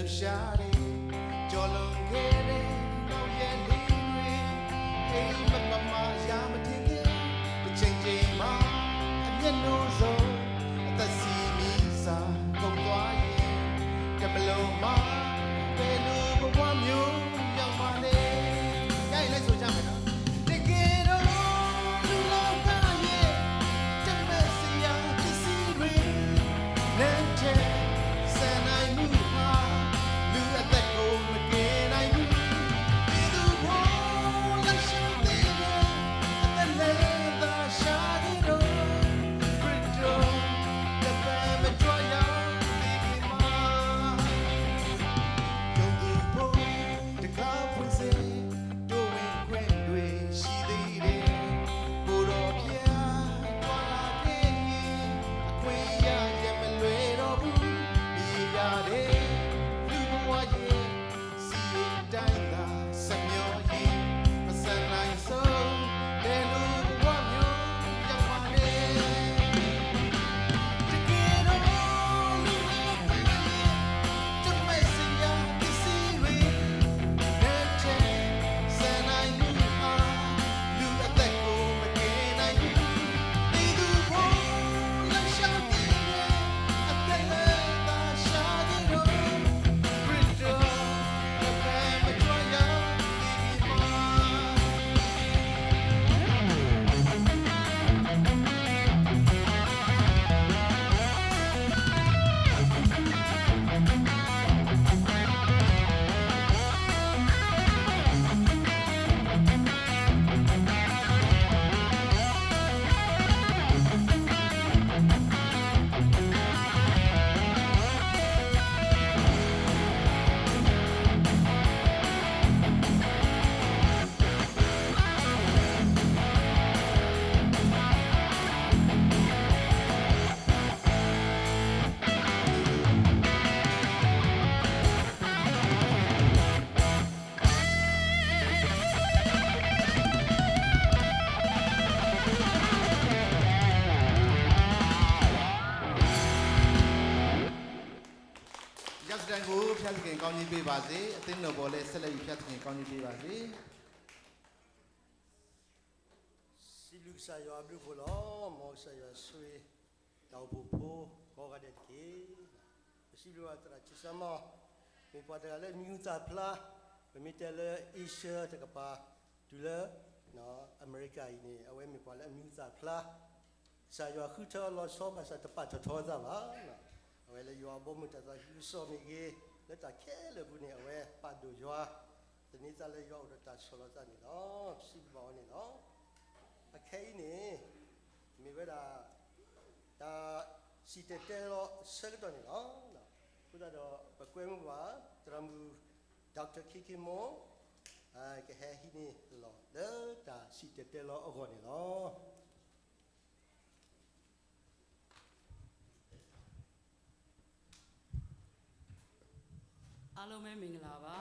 လှုပ်ရှားတယ် ကျော်လွန်ခဲ့တဲ့ နောက်ရက်လေးတွေ အိမ်မက်မမ ရမထင်ခင် တစ်ချိန်ချိန်မှာ အမျက်နှာစုံ အသက်စီမီစာ ကုန်သွားရင် တမလိုမှာ ဘယ်လိုဘဝမျိုး ရောက်မှာလဲ ရရင်လိုက်ဆိုကြမယ်နော် တကယ်တော့ လူလောကရဲ့ တမက်စရာပစ္စည်းတွေ လက်ထဲ ဆန်နိုင်မှုဟာ လူအသက်ကိုမကယ်နိုင်ဘူး ပြည်သူကို လိုက်ရှာသေးတယ် အသက်လဲသာရှာခဲ့တော့ ခရစ်တော် တပံမကြွရောက်သေးခင်မှာ ယုံသူဖို့ တခါဖွင့်စေ တိုးဝင်ခွင့်တွေရှိသေးတယ် ကိုယ်တော်ဘုရား ကြွလာခဲ့ရင် အခွင့်အရ ရမလွယ်တော့ဘူး မရေရာတဲ့ လူ့ဘဝရဲ့ စည်းရိမ်တိုင်းသာ ဆက်မျောရင် မဆန်နိုင်ဆုံး ဘယ်လိုဘဝမျိုး ရောက်မှာလဲ တကယ်တော့ လူ့ဘဝရဲ့ တမက်စရာပစ္စည်းတွေ လက်ထဲ ဆန်နိုင်မှုဟာ လူအသက်ကိုမကယ်နိုင်ဘူး ပြည်သူကို လိုက်ရှာသေးတယ် အသက်လဲသာရှာခဲ့တော့ ခရစ်တော် တပံမကြွရောက်သေးခင်မှာ ယစတန်ကို ဘုရားသခင်ကောင်းကြီးပေးပါစေ။ အသင်းတော်ပေါ်လည်း ဆက်လက်ပြီး ဘုရားသခင်ကောင်းကြီးပေးပါစေ။ စံးဘျုးကစၢ်ယွၤအဘျုးအဖှိၣ်လီၤ. မ်ကစၢ်ယွၤဆိၣ်ဂ့ၤ တၢ်အိၣ်ဖှိၣ်ဖိကိးဂၤဒဲးတက့ၢ်. ပစံးဘျုးဘၣ်သရၣ်စံးစၢ်မီၤ, မ့ၢ်ပှၤတဂၤလၢအမံၤဟူသၣ်ဖျါ, ပမ့ၢ်တဲလၢ Asia တကပၤ, တုၤလၢ အမဲရကၤအံၤန့ၣ် အဝဲမ့ၢ်ပှၤလၢအမံၤဟူသၣ်ဖျါ ကစၢ်ယွၤဃုထၢအီၤလီၤဆီ ဘၣ်ဆၣ်တပာ်ထီၣ်ထီအသးဘၣ်. အဝဲလၢယွၤအဘီအမုၢ်တၢ်သးခုကစီၣ်မ့ၢ်ဂ့ၤ, လၢတၢ်ခဲလၢာ်အပူၤန့ၣ် အဝဲပာ်ဒိၣ်ယွၤ, သန့ၤသးလၢယွၤအိၣ်ဒီးတၢ်ဆီၣ်လီၤသးန့ၣ်လီၤ. ပစံးဘျုးဘၣ်အီၤန့ၣ်လီၤ. အခဲအံၤန့ၣ် မ့ၢ်ဝဲဒၣ် တၢ်စံၣ်တဲၤတဲလီၤအဆၢကတီၢ်န့ၣ်လီၤ. အဃိသတးဒီး ပကွဲမုာ်ဘၣ် သရၣ်မုၣ် Doctor Kiki Moore ကဟဲဟံးန့ၢ်လီၤလၢတၢ်စံၣ်တဲၤတဲလီၤအဂီၢ်န့ၣ်လီၤ. အားလုံးပဲမင်္ဂလာပါ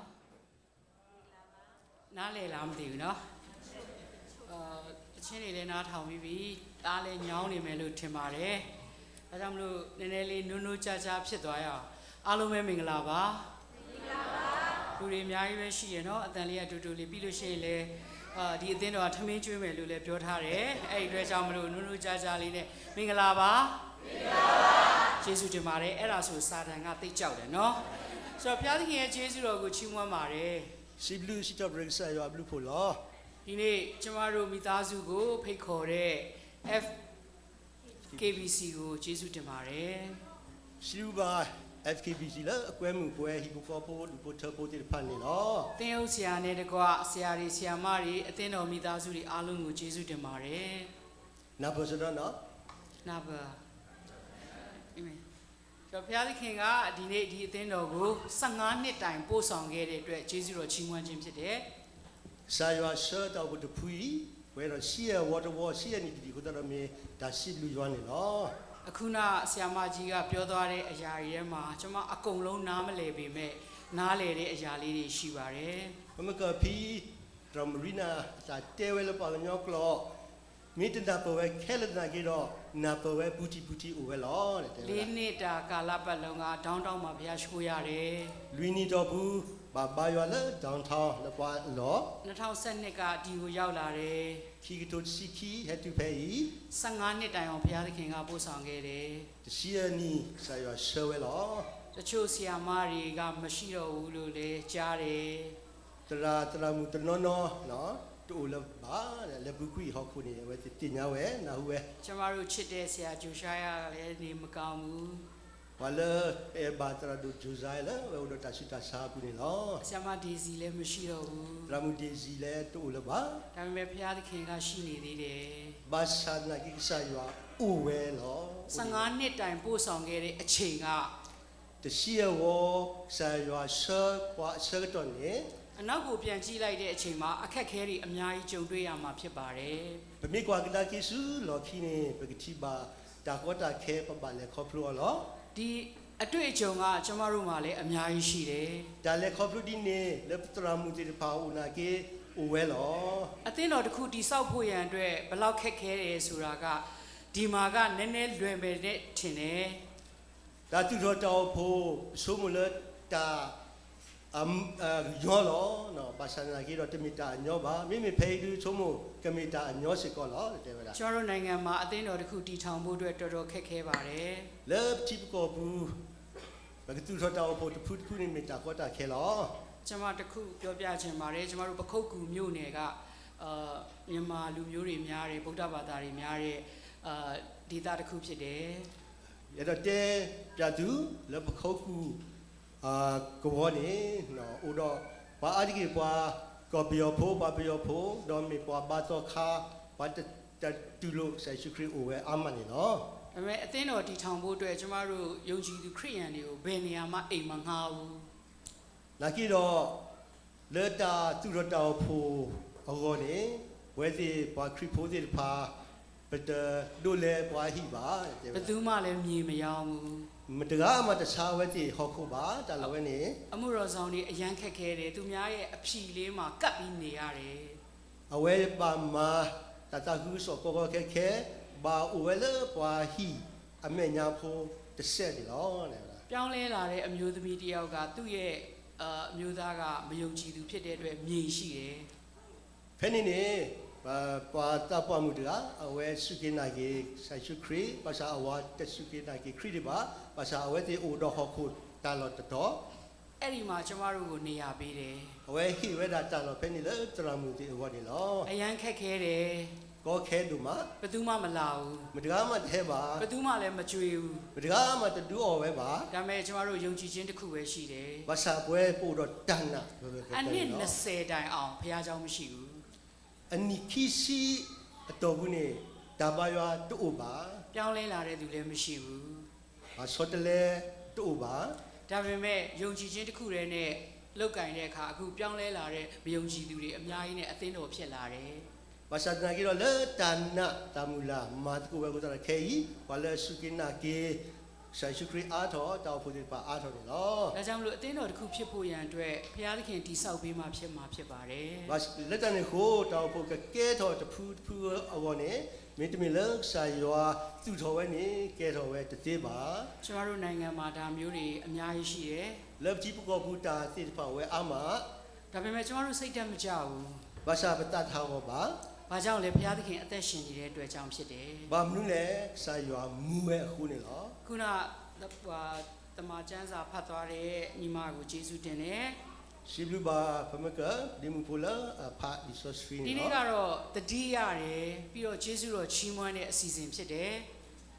နားလည်လားမသိဘူးနော် အချင်းတွေလည်းနားထောင်ပြီးပြီ သားလည်းညောင်းနေမယ်လို့ထင်ပါတယ်ဒါကြောင့်မလို့နည်းနည်းလေးနိုးနိုးကြားကြားဖြစ်သွားရအောင်အားလုံးပဲမင်္ဂလာပါလူတွေအများကြီးပဲရှိရနော်အသံလေးကတူတူလေးပြီးလို့ရှိရင်လည်းဒီအသင်းတော်ကထမင်းကျွေးမယ်လို့လည်းပြောထားတယ်အဲ့ဒီအတွက်ကြောင့်မလို့နူးနူးကြားကြားလေးနဲ့မင်္ဂလာပါကျေးဇူးတင်ပါတယ်အဲ့ဒါဆိုစာတန်ကသိပ်ကြောက်တယ်နော်ဆိုတော့ဘုရားသခင်ရဲ့ကျေးဇူးတော်ကိုချီးမွမ်းပါတယ်စံးဘျုးစံးထီၣ်ပတြၢၤကစၢ်ယွၤအဘျုးအဖှိၣ်လီၤဒီနေ့ကျမတို့မိသားစုကိုဖိတ်ခေါ်တဲ့ F KBC ကိုကျေးဇူးတင်ပါတယ်။ စံးဘျုးဘၣ် F K B C လၢအကွဲမုာ်ပဝဲဟံၣ်ဖိဃီဖိဒူၣ်ဖိထၢဖိသ့ၣ်တဖၣ်န့ၣ်လီၤ. သင်းအုပ်ဆရာနဲ့တကွဆရာတွေဆရာမတွေအသင်းတော်မိသားစုတွေအားလုံးကိုကျေးဇူးတင်ပါတယ်။ နၢ်ပၢၢ်စ့ၢ်ကီးနီၤ. နၢ်ပၢၢ်. ဒီးဘုရားသခင်ကဒီနေ့ဒီအသင်းတော်ကိုဆယ့်ငါးနှစ်တိုင်ပို့ဆောင်ခဲ့တဲ့အတွက်ကျေးဇူးတော်ချီးမွမ်းခြင်းဖြစ်တယ်. ကစၢ်ယွၤဆှၢတၢ်အိၣ်ဖှိၣ်တဖုအံၤ ပှဲၤဒီးဆံယဲၢ်ဝီတဝီ ဆံယဲၢ်နံၣ်တနံၣ်အဃိသတးဒီးမ့ၢ်တၢ်စံးဘျုးယွၤန့ၣ်လီၤ. အခုနဆရာမကြီးကပြောသွားတဲ့အရာတွေထဲမှာကျွန်မအကုန်လုံးနားမလည်ပေမဲ့နားလည်တဲ့အရာလေးတွေရှိပါတယ်. ပမ့ၢ်ကွၢ်ဖဲ သရၣ်မုၣ် Marina အတၢ်တဲဝဲလၢပှၤကညီကျိာ် မ့ၢ်တနၢ်ပၢၢ်ဝဲခဲလၢာ်သနာ်က့ဒီး နၢ်ပၢၢ်ဝဲဘူးထံဘူးထံအိၣ်ဝဲလီၤ. လေးနှစ်တာကာလပတ်လုံးက downtown မှာ ဘုရားရှိခိုးရတယ်. လွံၢ်နံၣ်တီၢ်ပူၤ ဘၣ်ဘါယွၤလၢ downtown လၢပှၤအလီၢ်. နှစ်ထောင့်ဆယ့်နှစ်က ဒီကိုရောက်လာတယ်. ခံကထိတဆံခံ ဟဲတုၤဖဲအံၤ. ဆယ့်ငါးနှစ်တိုင်အောင် ဘုရားသခင်က ပို့ဆောင်ခဲ့တယ်. တဆံအနံၣ် ကစၢ်ယွၤဆှၢဝဲလီၤ. တချို့ဆရာမတွေက မရှိတော့ဘူးလို့လည်း ကြားတယ်. သရၣ်သရၣ်မုၣ်တနီၤနီၤ တအိၣ်လၢၤဘၣ်, လၢဘူးကွံာ်ဟီၣ်ခိၣ်န့ၣ် အဝဲသ့ၣ်သ့ၣ်ညါဝဲ နၢ်ဟူဝဲ. ကျွန်မတို့ချစ်တဲ့ဆရာ Josiah လည်း နေမကောင်းဘူး. ပှၤလၢပအဲၣ်ဘၣ်သရၣ်ဒိၣ် Josiah လၢအဝဲအိၣ်ဒီးတၢ်ဆူးတၢ်ဆါအပူၤန့ၣ်လီၤ. ဆရာမ Daisy လည်း မရှိတော့ဘူး. သရၣ်မုၣ် Daisy လည်းတအိၣ်လၢၤဘၣ်. ဒါပေမဲ့ ဘုရားသခင်က ရှိနေသေးတယ်. ဘၣ်ဆၣ်သနာ်က့ ကစၢ်ယွၤအိၣ်ဝဲလီၤ. ဆယ့်ငါးနှစ်တိုင် ပို့ဆောင်ခဲ့တဲ့အချိန်က တဆံအဂီၤ ကစၢ်ယွၤဆှၢပှၤအဆၢကတီၢ်န့ၣ်, အနောက်ကိုပြန်ကြည့်လိုက်တဲ့အချိန်မှာ အခက်အခဲတွေအများကြီးကြုံတွေ့ရမှာဖြစ်ပါတယ်. ပမ့ၢ်ကွၢ်ကဒါက့ၤဆူလီၢ်ခံန့ၣ် ပကထံၣ်ဘၣ်တၢ်ကီတၢ်ခဲ ပဘၣ်လဲၤခီဖျိအီၤလီၤ. ဒီအတွေ့အကြုံက ကျွန်မတို့မှာလည်းအများကြီးရှိတယ်. တၢ်လဲၤခီဖျိဒ်န့ၣ် လၢပသရၣ်မုၣ်သ့ၣ်တဖၣ်အအိၣ်နာ်က့ အိၣ်ဝဲလီၤ. အသင်းတော်တစ်ခုတည်ဆောက်ဖို့ရန်အတွက် ဘယ်လောက်ခက်ခဲတယ်ဆိုတာက ဒီမှာကနည်းနည်းလွယ်မယ်နဲ့ထင်တယ်. တၢ်သူၣ်ထီၣ်တၢ်အိၣ်ဖှိၣ် ပဆိကမိၣ်လၢတၢ် အညီလီၤ. ဘၣ်ဆၣ်သနာ်က့ဒီး တမ့ၢ်တၢ်အညီဘၣ်. မ့မ့ၢ်ဖဲအံၤဒုး ဆိကမိၣ်ကမ့ၢ်တၢ်အညီစ့ၢ်ကီးလီၤ တဲဝဲဒၣ်. ကျွန်တော်တို့နိုင်ငံမှာ အသင်းတော်တစ်ခုတည်ထောင်ဖို့အတွက် တော်တော်ခက်ခဲပါတယ်. လၢပထံပကီၢ်ပူၤ ပကသူၣ်ထီၣ်တၢ်အိၣ်ဖှိၣ်တဖုတဖုန့ၣ် မ့ၢ်တၢ်ကီတၢ်ခဲလီၤ. ကျွန်မတစ်ခုပြောပြချင်ပါတယ်. ကျွန်တော်တို့ ပခုက္ကူမြို့နယ်က အာ မြန်မာလူမျိုးတွေများတယ်၊ ဗုဒ္ဓဘာသာတွေများတဲ့ အာ ဒေသတစ်ခုဖြစ်တယ်. ယအဲၣ်ဒိးတဲပျးသု လၢပခိၣ်ကူၣ် ကဝီၤန့ၣ် အိၣ်ဒီးပှၤအါတက့ၢ် ပှၤကီၢ်ပယီၤဖိ, ပှၤပယီၤဖိ, ဒီးမ့ၢ်ပှၤဘါသီခါ, ပှၤတတူၢ်လိာ်ကစၢ်ယ့ၣ်ၡူးခရံာ်အိၣ်ဝဲအါမးန့ၣ်လီၤ. ဒါပေမဲ့ အသင်းတော်တည်ထောင်ဖို့အတွက် ကျွန်မတို့ ယုံကြည်သူခရစ်ယာန်တွေကို ဘယ်နေရာမှ အိမ်မငှားဘူး. နာ်က့ဒီး လၢတၢ်သူၣ်ထီၣ်တၢ်အိၣ်ဖှိၣ်အဂီၢ်န့ၣ် အဝဲသ့ၣ်ပှၤခရံာ်ဖိသ့ၣ်တဖၣ် ပတဒိးလဲပှၤဟံၣ်ဘၣ်, ဘယ်သူမှလည်း မြေမရောင်းဘူး. မတဂၤမးတဆါအဝဲသ့ၣ်ဟီၣ်ခိၣ်ဘၣ်, တၢ်လၢအဝဲန့ၣ် အမှုတော်ဆောင်တွေ အရမ်းခက်ခဲတယ်။ သူများရဲ့အဖီလာ်မှာ ကပ်ပြီးနေရတယ်. အဝဲဘၣ်မၤတၢ်သးခုကစီၣ်ကီကီခဲခဲ, ဘၣ်အိၣ်ဝဲလၢပှၤဟံၣ်အမဲာ်ညါဖိတစဲးန့ၣ်လီၤ. ပြောင်းလဲလာတဲ့အမျိုးသမီးတစ်ယောက်က သူ့ရဲ့ အမျိုးသားက မယုံကြည်သူဖြစ်တဲ့အတွက် မြေရှိတယ်. ဖဲန့ၣ်န့ၣ် ပှၤသးပှၢ်မုၣ်တဂၤ အဝဲစူၢ်က့ၤနာ်က့ၤကစၢ်ယ့ၣ်ၡူးခရံာ်, ဘၣ်ဆၣ်အဝၤတစူၢ်က့ၤနာ်က့ၤခရံာ်ဒံးဘၣ်, ဘၣ်ဆၣ်အဝဲသ့ၣ်အိၣ်ဒီးဟီၣ်ခိၣ်တၢ်လီၢ်တတီၤ, အဲ့ဒီမှာ ကျွန်မတို့ကို နေရာပေးတယ်. အဝဲဟ့ၣ်ဝဲဒၣ်တၢ်လီၢ်ဖဲန့ၣ်လၢသရၣ်မုၣ်သ့ၣ်အဂီၢ်န့ၣ်လီၤ. အရမ်းခက်ခဲတယ်. ကီခဲဒိၣ်မး, ဘယ်သူမှမလာဘူး. မတဂၤမးတဟဲဘၣ်, ဘယ်သူမှလည်း မကြွေးဘူး. မတဂၤမးတဒုးအီၣ်ဝဲဘၣ်. ဒါပေမဲ့ ကျွန်မတို့ ယုံကြည်ခြင်းတစ်ခုပဲရှိတယ်. ဘၣ်ဆၣ်ပဝဲပအိၣ်ဒီးတၢ်နာ်, အနှစ်နှစ်ဆယ်တိုင်အောင် ဘုရားကျောင်းမရှိဘူး. အနံၣ်ခံဆံအတီၢ်ပူၤန့ၣ် တၢ်ဘါယွၤတအိၣ်ဘၣ်, ပြောင်းလဲလာတဲ့သူလည်းမရှိဘူး. ပှၤဆီတလဲတအိၣ်ဘၣ်. ဒါပေမဲ့ ယုံကြည်ခြင်းတစ်ခုတည်းနဲ့ လုပ်ကိုင်တဲ့အခါ အခုပြောင်းလဲလာတဲ့ မယုံကြည်သူတွေ အများကြီးနဲ့ အသင်းတော်ဖြစ်လာတယ်. ဘၣ်ဆၣ်သနာ်က့ဒီး လၢတၢ်နာ်တၢ်မုၢ်လၢ် မၤသကိးဝဲအဃိသတးဒီး ခဲအံၤ ပှၤလၢအစူၢ်က့ၤနာ်က့ၤ ကစၢ်ယ့ၣ်ၡူးခရံာ်အါထီၣ်, တၢ်အိၣ်ဖှိၣ်သ့ၣ်တဖၣ်အါထီၣ်န့ၣ်လီၤ. ဒါကြောင့်မလို့ အသင်းတော်တစ်ခုဖြစ်ဖို့ရန်အတွက် ဘုရားသခင်တည်ဆောက်ပေးမှဖြစ်မှာဖြစ်ပါတယ်. လၢတၢ်န့ၣ်အဃိ တၢ်အိၣ်ဖှိၣ်ကကဲထီၣ်တဖုတဖုအဂီၢ်န့ၣ် မ့တမ့ၢ်လၢကစၢ်ယွၤသူၣ်ထီၣ်ဝဲန့ၣ် ကဲထီၣ်ဝဲတသ့ဘၣ်. ကျွန်တော်တို့နိုင်ငံမှာ ဒါမျိုးတွေ အများကြီးရှိတယ်. လၢပထံပကီၢ်ပူၤတၢ်သ့ၣ်တဖၣ်အိၣ်ဝဲအါမး, ဒါပေမဲ့ ကျွန်တော်တို့ စိတ်ဓာတ်မကျဘူး. ဘၣ်ဆၣ်ပသးတဟးဂီၤဘၣ်. ဘာကြောင့်လဲ။ ဘုရားသခင် အသက်ရှင်နေတဲ့အတွက်ကြောင့် ဖြစ်တယ်. ဘၣ်မနုၤလဲၣ်, ကစၢ်ယွၤမူဝဲအဃိန့ၣ်လီၤ. ခုန သမ္မာကျမ်းစာ ဖတ်သွားတဲ့ ညီမကို ကျေးဇူးတင်တယ်. စံးဘျုးဘၣ် ပမ့ၢ်က ဒ်မုၣ်ဖိလၢအဖးလံာ်စီဆှံန့ၣ်လီၤ. ဒီနေ့ကတော့ သတိရတယ်, ပြီးတော့ ကျေးဇူးတော်ချီးမွမ်းတဲ့ အစီအစဉ် ဖြစ်တယ်.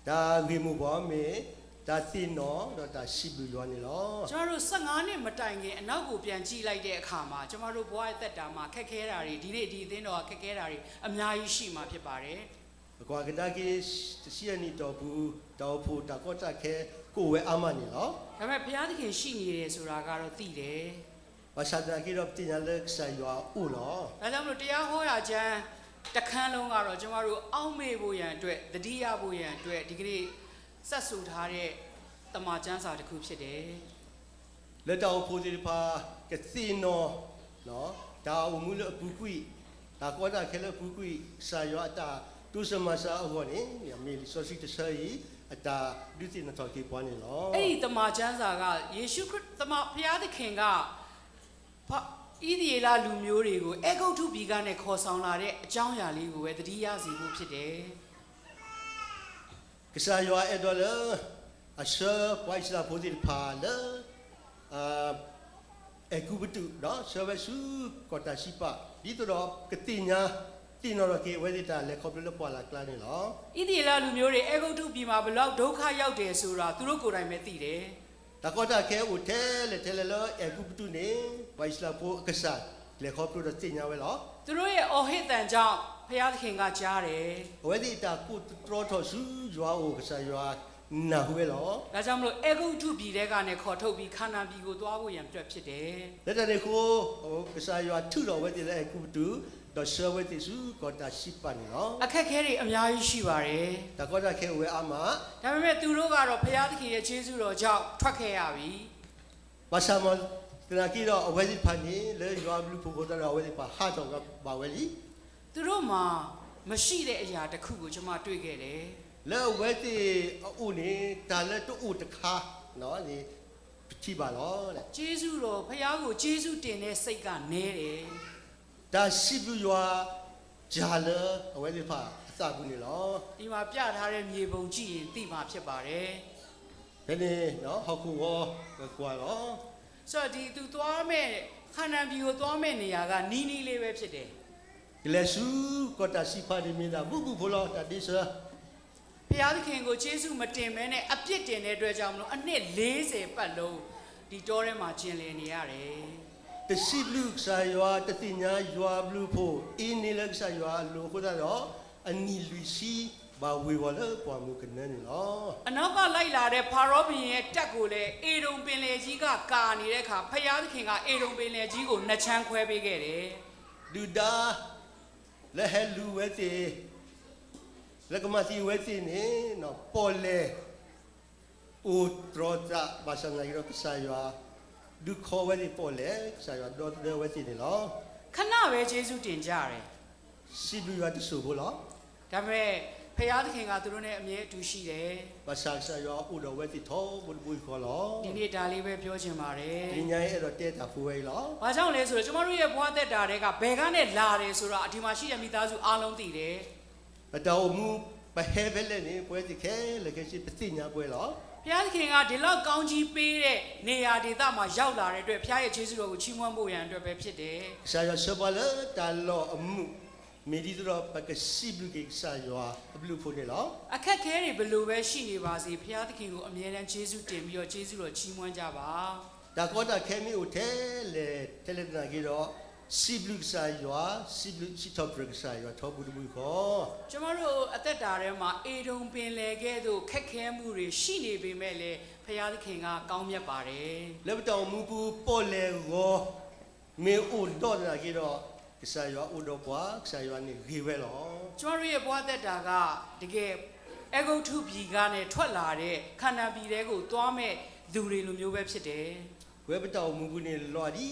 တၢ်ဂ့ၢ်မိၢ်ပှၢ်မ့ၢ် တၢ်သ့ၣ်နီၣ်ဒီးတၢ်စံးဘျုးယွၤန့ၣ်လီၤ. ကျွန်တော်တို့ ဆယ့်ငါးနှစ်မတိုင်ခင် အနောက်ကို ပြန်ကြည့်လိုက်တဲ့အခါမှာ ကျွန်တော်တို့ ဘဝအသက်တာမှာ ခက်ခဲတာတွေ ဒီနေ့ ဒီအသင်းတော်က ခက်ခဲတာတွေ အများကြီးရှိမှာ ဖြစ်ပါတယ်. ပကွၢ်ကဒါက့ၤ တဆံအနံၣ်တီၢ်ပူၤ တၢ်အိၣ်ဖှိၣ်တၢ်ကီတၢ်ခဲ ကအိၣ်ဝဲအါမးန့ၣ်လီၤ. ဒါပေမဲ့ ဘုရားသခင် ရှိနေတယ်ဆိုတာကတော့ သိတယ်. ဘၣ်ဆၣ်သနာ်က့ဒီး ပသ့ၣ်ညါလၢကစၢ်ယွၤအိၣ်လီၤ. ဒါကြောင့်မလို့ တရားဟောရာကျမ်းတစ်ခန်းလုံးကတော့ ကျွန်တော်တို့ အောက်မေ့ဖို့ရန်အတွက် သတိရဖို့ရန်အတွက် ဒီကနေ့ စပ်ဆိုထားတဲ့ သမ္မာကျမ်းစာတစ်ခုဖြစ်တယ်. လၢတၢ်အိၣ်ဖှိၣ်သ့ၣ်တဖၣ် ကသ့ၣ်နီၣ် တၢ်အိၣ်မူလၢအပူၤကွံာ်, တၢ်ကီတၢ်ခဲလၢအပူၤကွံာ်, ကစၢ်ယွၤအတၢ် တိစၢၤမၤစၢၤအဂီၢ်န့ၣ် မ့ၢ်လံာ်စီဆှံတဆၢအံၤ အတၢ်ဒုးသ့ၣ်နီၣ်ထီၣ်က့ၤပှၤန့ၣ်လီၤ. အဲ့ဒီသမ္မာကျမ်းစာက ယေရှုခရစ် သမ္မာ ဘုရားသခင်က ဖ- ဣသရေလလူမျိုးတွေကို အဲဂုတ္တုပြည်ကနေ ခေါ်ဆောင်လာတဲ့အကြောင်းအရာလေးကိုပဲ သတိရစေဖို့ဖြစ်တယ်။ ကစၢ်ယွၤအဲၣ်ဒိးလၢ အဆှၢပှၤအံၣ်စရ့လးဖိသ့ၣ်တဖၣ်လၢ အဲၤကူပတူး ဒီးဆှၢဝဲဆူကီၢ်တၢ်စံးပာ် ဒ်သိးဒီးကသ့ၣ်ညါ သ့ၣ်နီၣ်ထီၣ်က့ၤ အဝဲသ့ၣ်တၢ်လဲၤခီဖျိလၢပှၢ်လၢ်ကျါန့ၣ်လီၤ. ဣသရေလလူမျိုးတွေ အဲဂုတ္တုပြည်မှာ ဘယ်လောက်ဒုက္ခရောက်တယ်ဆိုတာ သူတို့ကိုယ်တိုင်ပဲသိတယ်. တၢ်ကီတၢ်ခဲအိၣ်ထဲလဲၣ်ထဲလဲၣ်လၢအဲၤကူပတူးန့ၣ် ပှၤအံၣ်စရ့လးဖိအကစၢ် လဲၤခီဖျိဒီးသ့ၣ်ညါဝဲလီၤ. သူတို့ရဲ့အော်ဟစ်သံကြောင့် ဘုရားသခင်ကကြားတယ်. အဝဲသ့ၣ်တၢ်ကိးတတြီထီၣ်ဆူယွၤအအိၣ် ကစၢ်ယွၤနၢ်ဟူဝဲလီၤ. ဒါကြောင့်မလို့ အဲဂုတ္တုပြည်ထဲကနေ ခေါ်ထုတ်ပြီး ခါနာန်ပြည်ကို သွားဖို့ရန်အတွက်ဖြစ်တယ်. လၢတၢ်န့ၣ်အဃိ ကစၢ်ယွၤထုးထီၣ်အဝဲသ့ၣ်လၢအဲၤကူပတူး ဒီးဆှၢဝဲသ့ၣ်ဆူကီၢ်တၢ်စံးပာ်န့ၣ်လီၤ. အခက်အခဲတွေအများကြီးရှိပါတယ်. တၢ်ကီတၢ်ခဲအိၣ်ဝဲအါမး. ဒါပေမဲ့ သူတို့ကတော့ ဘုရားသခင်ရဲ့ကျေးဇူးတော်ကြောင့် ထွက်ခဲ့ရပြီ. ဘၣ်ဆၣ်သနာ်က့ဒီး အဝဲသ့ၣ်တဖၣ်န့ၣ် လၢယွၤအဘျုးအဖှိၣ်အဃိသတးဒီး အဝဲသ့ၣ်တဖၣ်ဟးထီၣ်ဘၣ်ဝဲလံ. သူတို့မှာ မရှိတဲ့အရာတစ်ခုကို ကျွန်မတွေ့ခဲ့တယ်. လၢအဝဲသ့ၣ်အအိၣ်န့ၣ် တၢ်လၢတအိၣ်တခါန့ၣ် ပထံၣ်ဘၣ်လီၤ. ကျေးဇူးတော် ဘုရားကိုကျေးဇူးတင်တဲ့စိတ်ကနည်းတယ်. တၢ်စံးဘျုးယွၤ စှၤလၢအဝဲသ့ၣ်တဖၣ်အသးပူၤန့ၣ်လီၤ. ဒီမှာပြထားတဲ့မြေပုံကြည့်ရင်သိမှာဖြစ်ပါတယ်. ဖဲန့ၣ် ဟီၣ်ခိၣ်ဝီ ပကွၢ်လီၤ. ဆိုတော့ ဒီသူသွားမဲ့ ခါနာန်ပြည်ကိုသွားမဲ့နေရာက နီးနီးလေးပဲဖြစ်တယ်. ကလဲၤဆူကီၢ်တၢ်စံးပာ်န့ၣ် မ့ၢ်ဒၣ်ဘူးဘူးဖိလီၤ တၢ်ဒ့ဆၢ ဘုရားသခင်ကိုကျေးဇူးမတင်ဘဲနဲ့ အပြစ်တင်တဲ့အတွက်ကြောင့်မလို့ အနှစ်လေးဆယ်ပတ်လုံး ဒီတောထဲမှာ ကျင်လည်နေရတယ်. တစံးဘျုးကစၢ်ယွၤ တသ့ၣ်ညါယွၤအဘျုးအဖှိၣ် အ့န့ၢ်လၢကစၢ်ယွၤအလိၤအဃိသတးဒီး အနံၣ်လွံၢ်ဆံ ဘၣ်ဝ့ၤဝီၤလၢပှၢ်မုၢ်ကနၢန့ၣ်လီၤ. အနောက်ကလိုက်လာတဲ့ ဖာရောဘုရင်ရဲ့တပ်ကိုလည်း ဧဒုံပင်လယ်ကြီးက ကာနေတဲ့အခါ ဘုရားသခင်က ဧဒုံပင်လယ်ကြီးကို နှစ်ခြမ်းခွဲပေးခဲ့တယ်. ဒုၣ်ဒါ လၢဟဲလူၤဝဲသ့ၣ် လၢကမၤသံဝဲသ့ၣ်န့ၣ် ပီၣ်လဲၣ် အိၣ်တြီၤသး ဘၣ်ဆၣ်သနာ်က့ဒီး ကစၢ်ယွၤ ဒုးခီဝဲသ့ၣ်ပီၣ်လဲၣ် ကစၢ်ယွၤဒီသဒၢဝဲသ့ၣ်န့ၣ်လီၤ. ခဏပဲကျေးဇူးတင်ကြတယ်. စံးဘျုးယွၤတစိၢ်ဖိလီၤ. ဒါပေမဲ့ ဘုရားသခင်က သူတို့နဲ့အမြဲအတူရှိတယ်. ဘၣ်ဆၣ်ကစၢ်ယွၤအိၣ်ဒီးအဝဲသ့ၣ်ထီဘိတဘိယူၢ်ဃီလီၤ. ဒီနေ့ဒါလေးပဲပြောချင်ပါတယ်. တနံၤညါအံၤအဲၣ်ဒိးတဲတၢ်ဖိဝဲအံၤလီၤ. ဘာကြောင့်လဲဆိုတော့ ကျွန်တော်တို့ရဲ့ဘဝသက်တာထဲက ဘယ်ကနေလာတယ်ဆိုတာ ဒီမှာရှိတဲ့မိသားစုအားလုံးသိတယ်. ပတၢ်အိၣ်မူ ပဟဲဖဲလဲၣ်န့ၣ် ပဝဲသ့ၣ်ခဲလၢာ်ခဲဆ့ ပသ့ၣ်ညါပဝဲလီၤ. ဘုရားသခင်က ဒီလောက်ကောင်းကြီးပေးတဲ့နေရာဒေသမှာ ရောက်လာတဲ့အတွက် ဘုရားရဲ့ကျေးဇူးတော်ကို ချီးမွမ်းဖို့ရန်အတွက်ပဲဖြစ်တယ်. ကစၢ်ယွၤဆှၢပှၤလၢတၢ်လီၢ်အမုာ် မ့ၢ်ဒ်သိးဒီးပကစံးဘျုးက့ၤကစၢ်ယွၤအဘျုးအဖှိၣ်န့ၣ်လီၤ. အခက်အခဲတွေဘယ်လိုပဲရှိနေပါစေ ဘုရားသခင်ကို အမြဲတမ်းကျေးဇူးတင်ပြီးတော့ ကျေးဇူးတော်ချီးမွမ်းကြပါ. တၢ်ကီတၢ်ခဲမ့ၢ်အိၣ်ထဲလဲၣ် ထဲလဲၣ်သနာ်က့ဒီး စံးဘျုးကစၢ်ယွၤ စံးဘျုးစံးထီၣ်ပတြၢၤကစၢ်ယွၤထီဘိတဘိယူၢ်ဃီ. ကျွန်တော်တို့အသက်တာထဲမှာ ဧဒုံပင်လယ်ကဲ့သို့ ခက်ခဲမှုတွေရှိနေပေမဲ့လည်း ဘုရားသခင်က ကောင်းမြတ်ပါတယ်. လၢပတၢ်အိၣ်မူပူၤ ပီၣ်လဲၣ်ဂီၤ မ့ၢ်အိၣ်ဒီးသနာ်က့ဒီး ကစၢ်ယွၤအိၣ်ဒီးပှၤ ကစၢ်ယွၤန့ၣ်ဂ့ၤဝဲလီၤ. ကျွန်တော်တို့ရဲ့ဘဝသက်တာက တကယ် အဲဂုတ္တုပြည်ကနေထွက်လာတဲ့ ခါနာန်ပြည်ထဲကိုသွားမဲ့သူတွေလိုမျိုးပဲဖြစ်တယ်. ပဝဲပတၢ်အိၣ်မူပူၤန့ၣ် လီၤဒ်သိးဒီး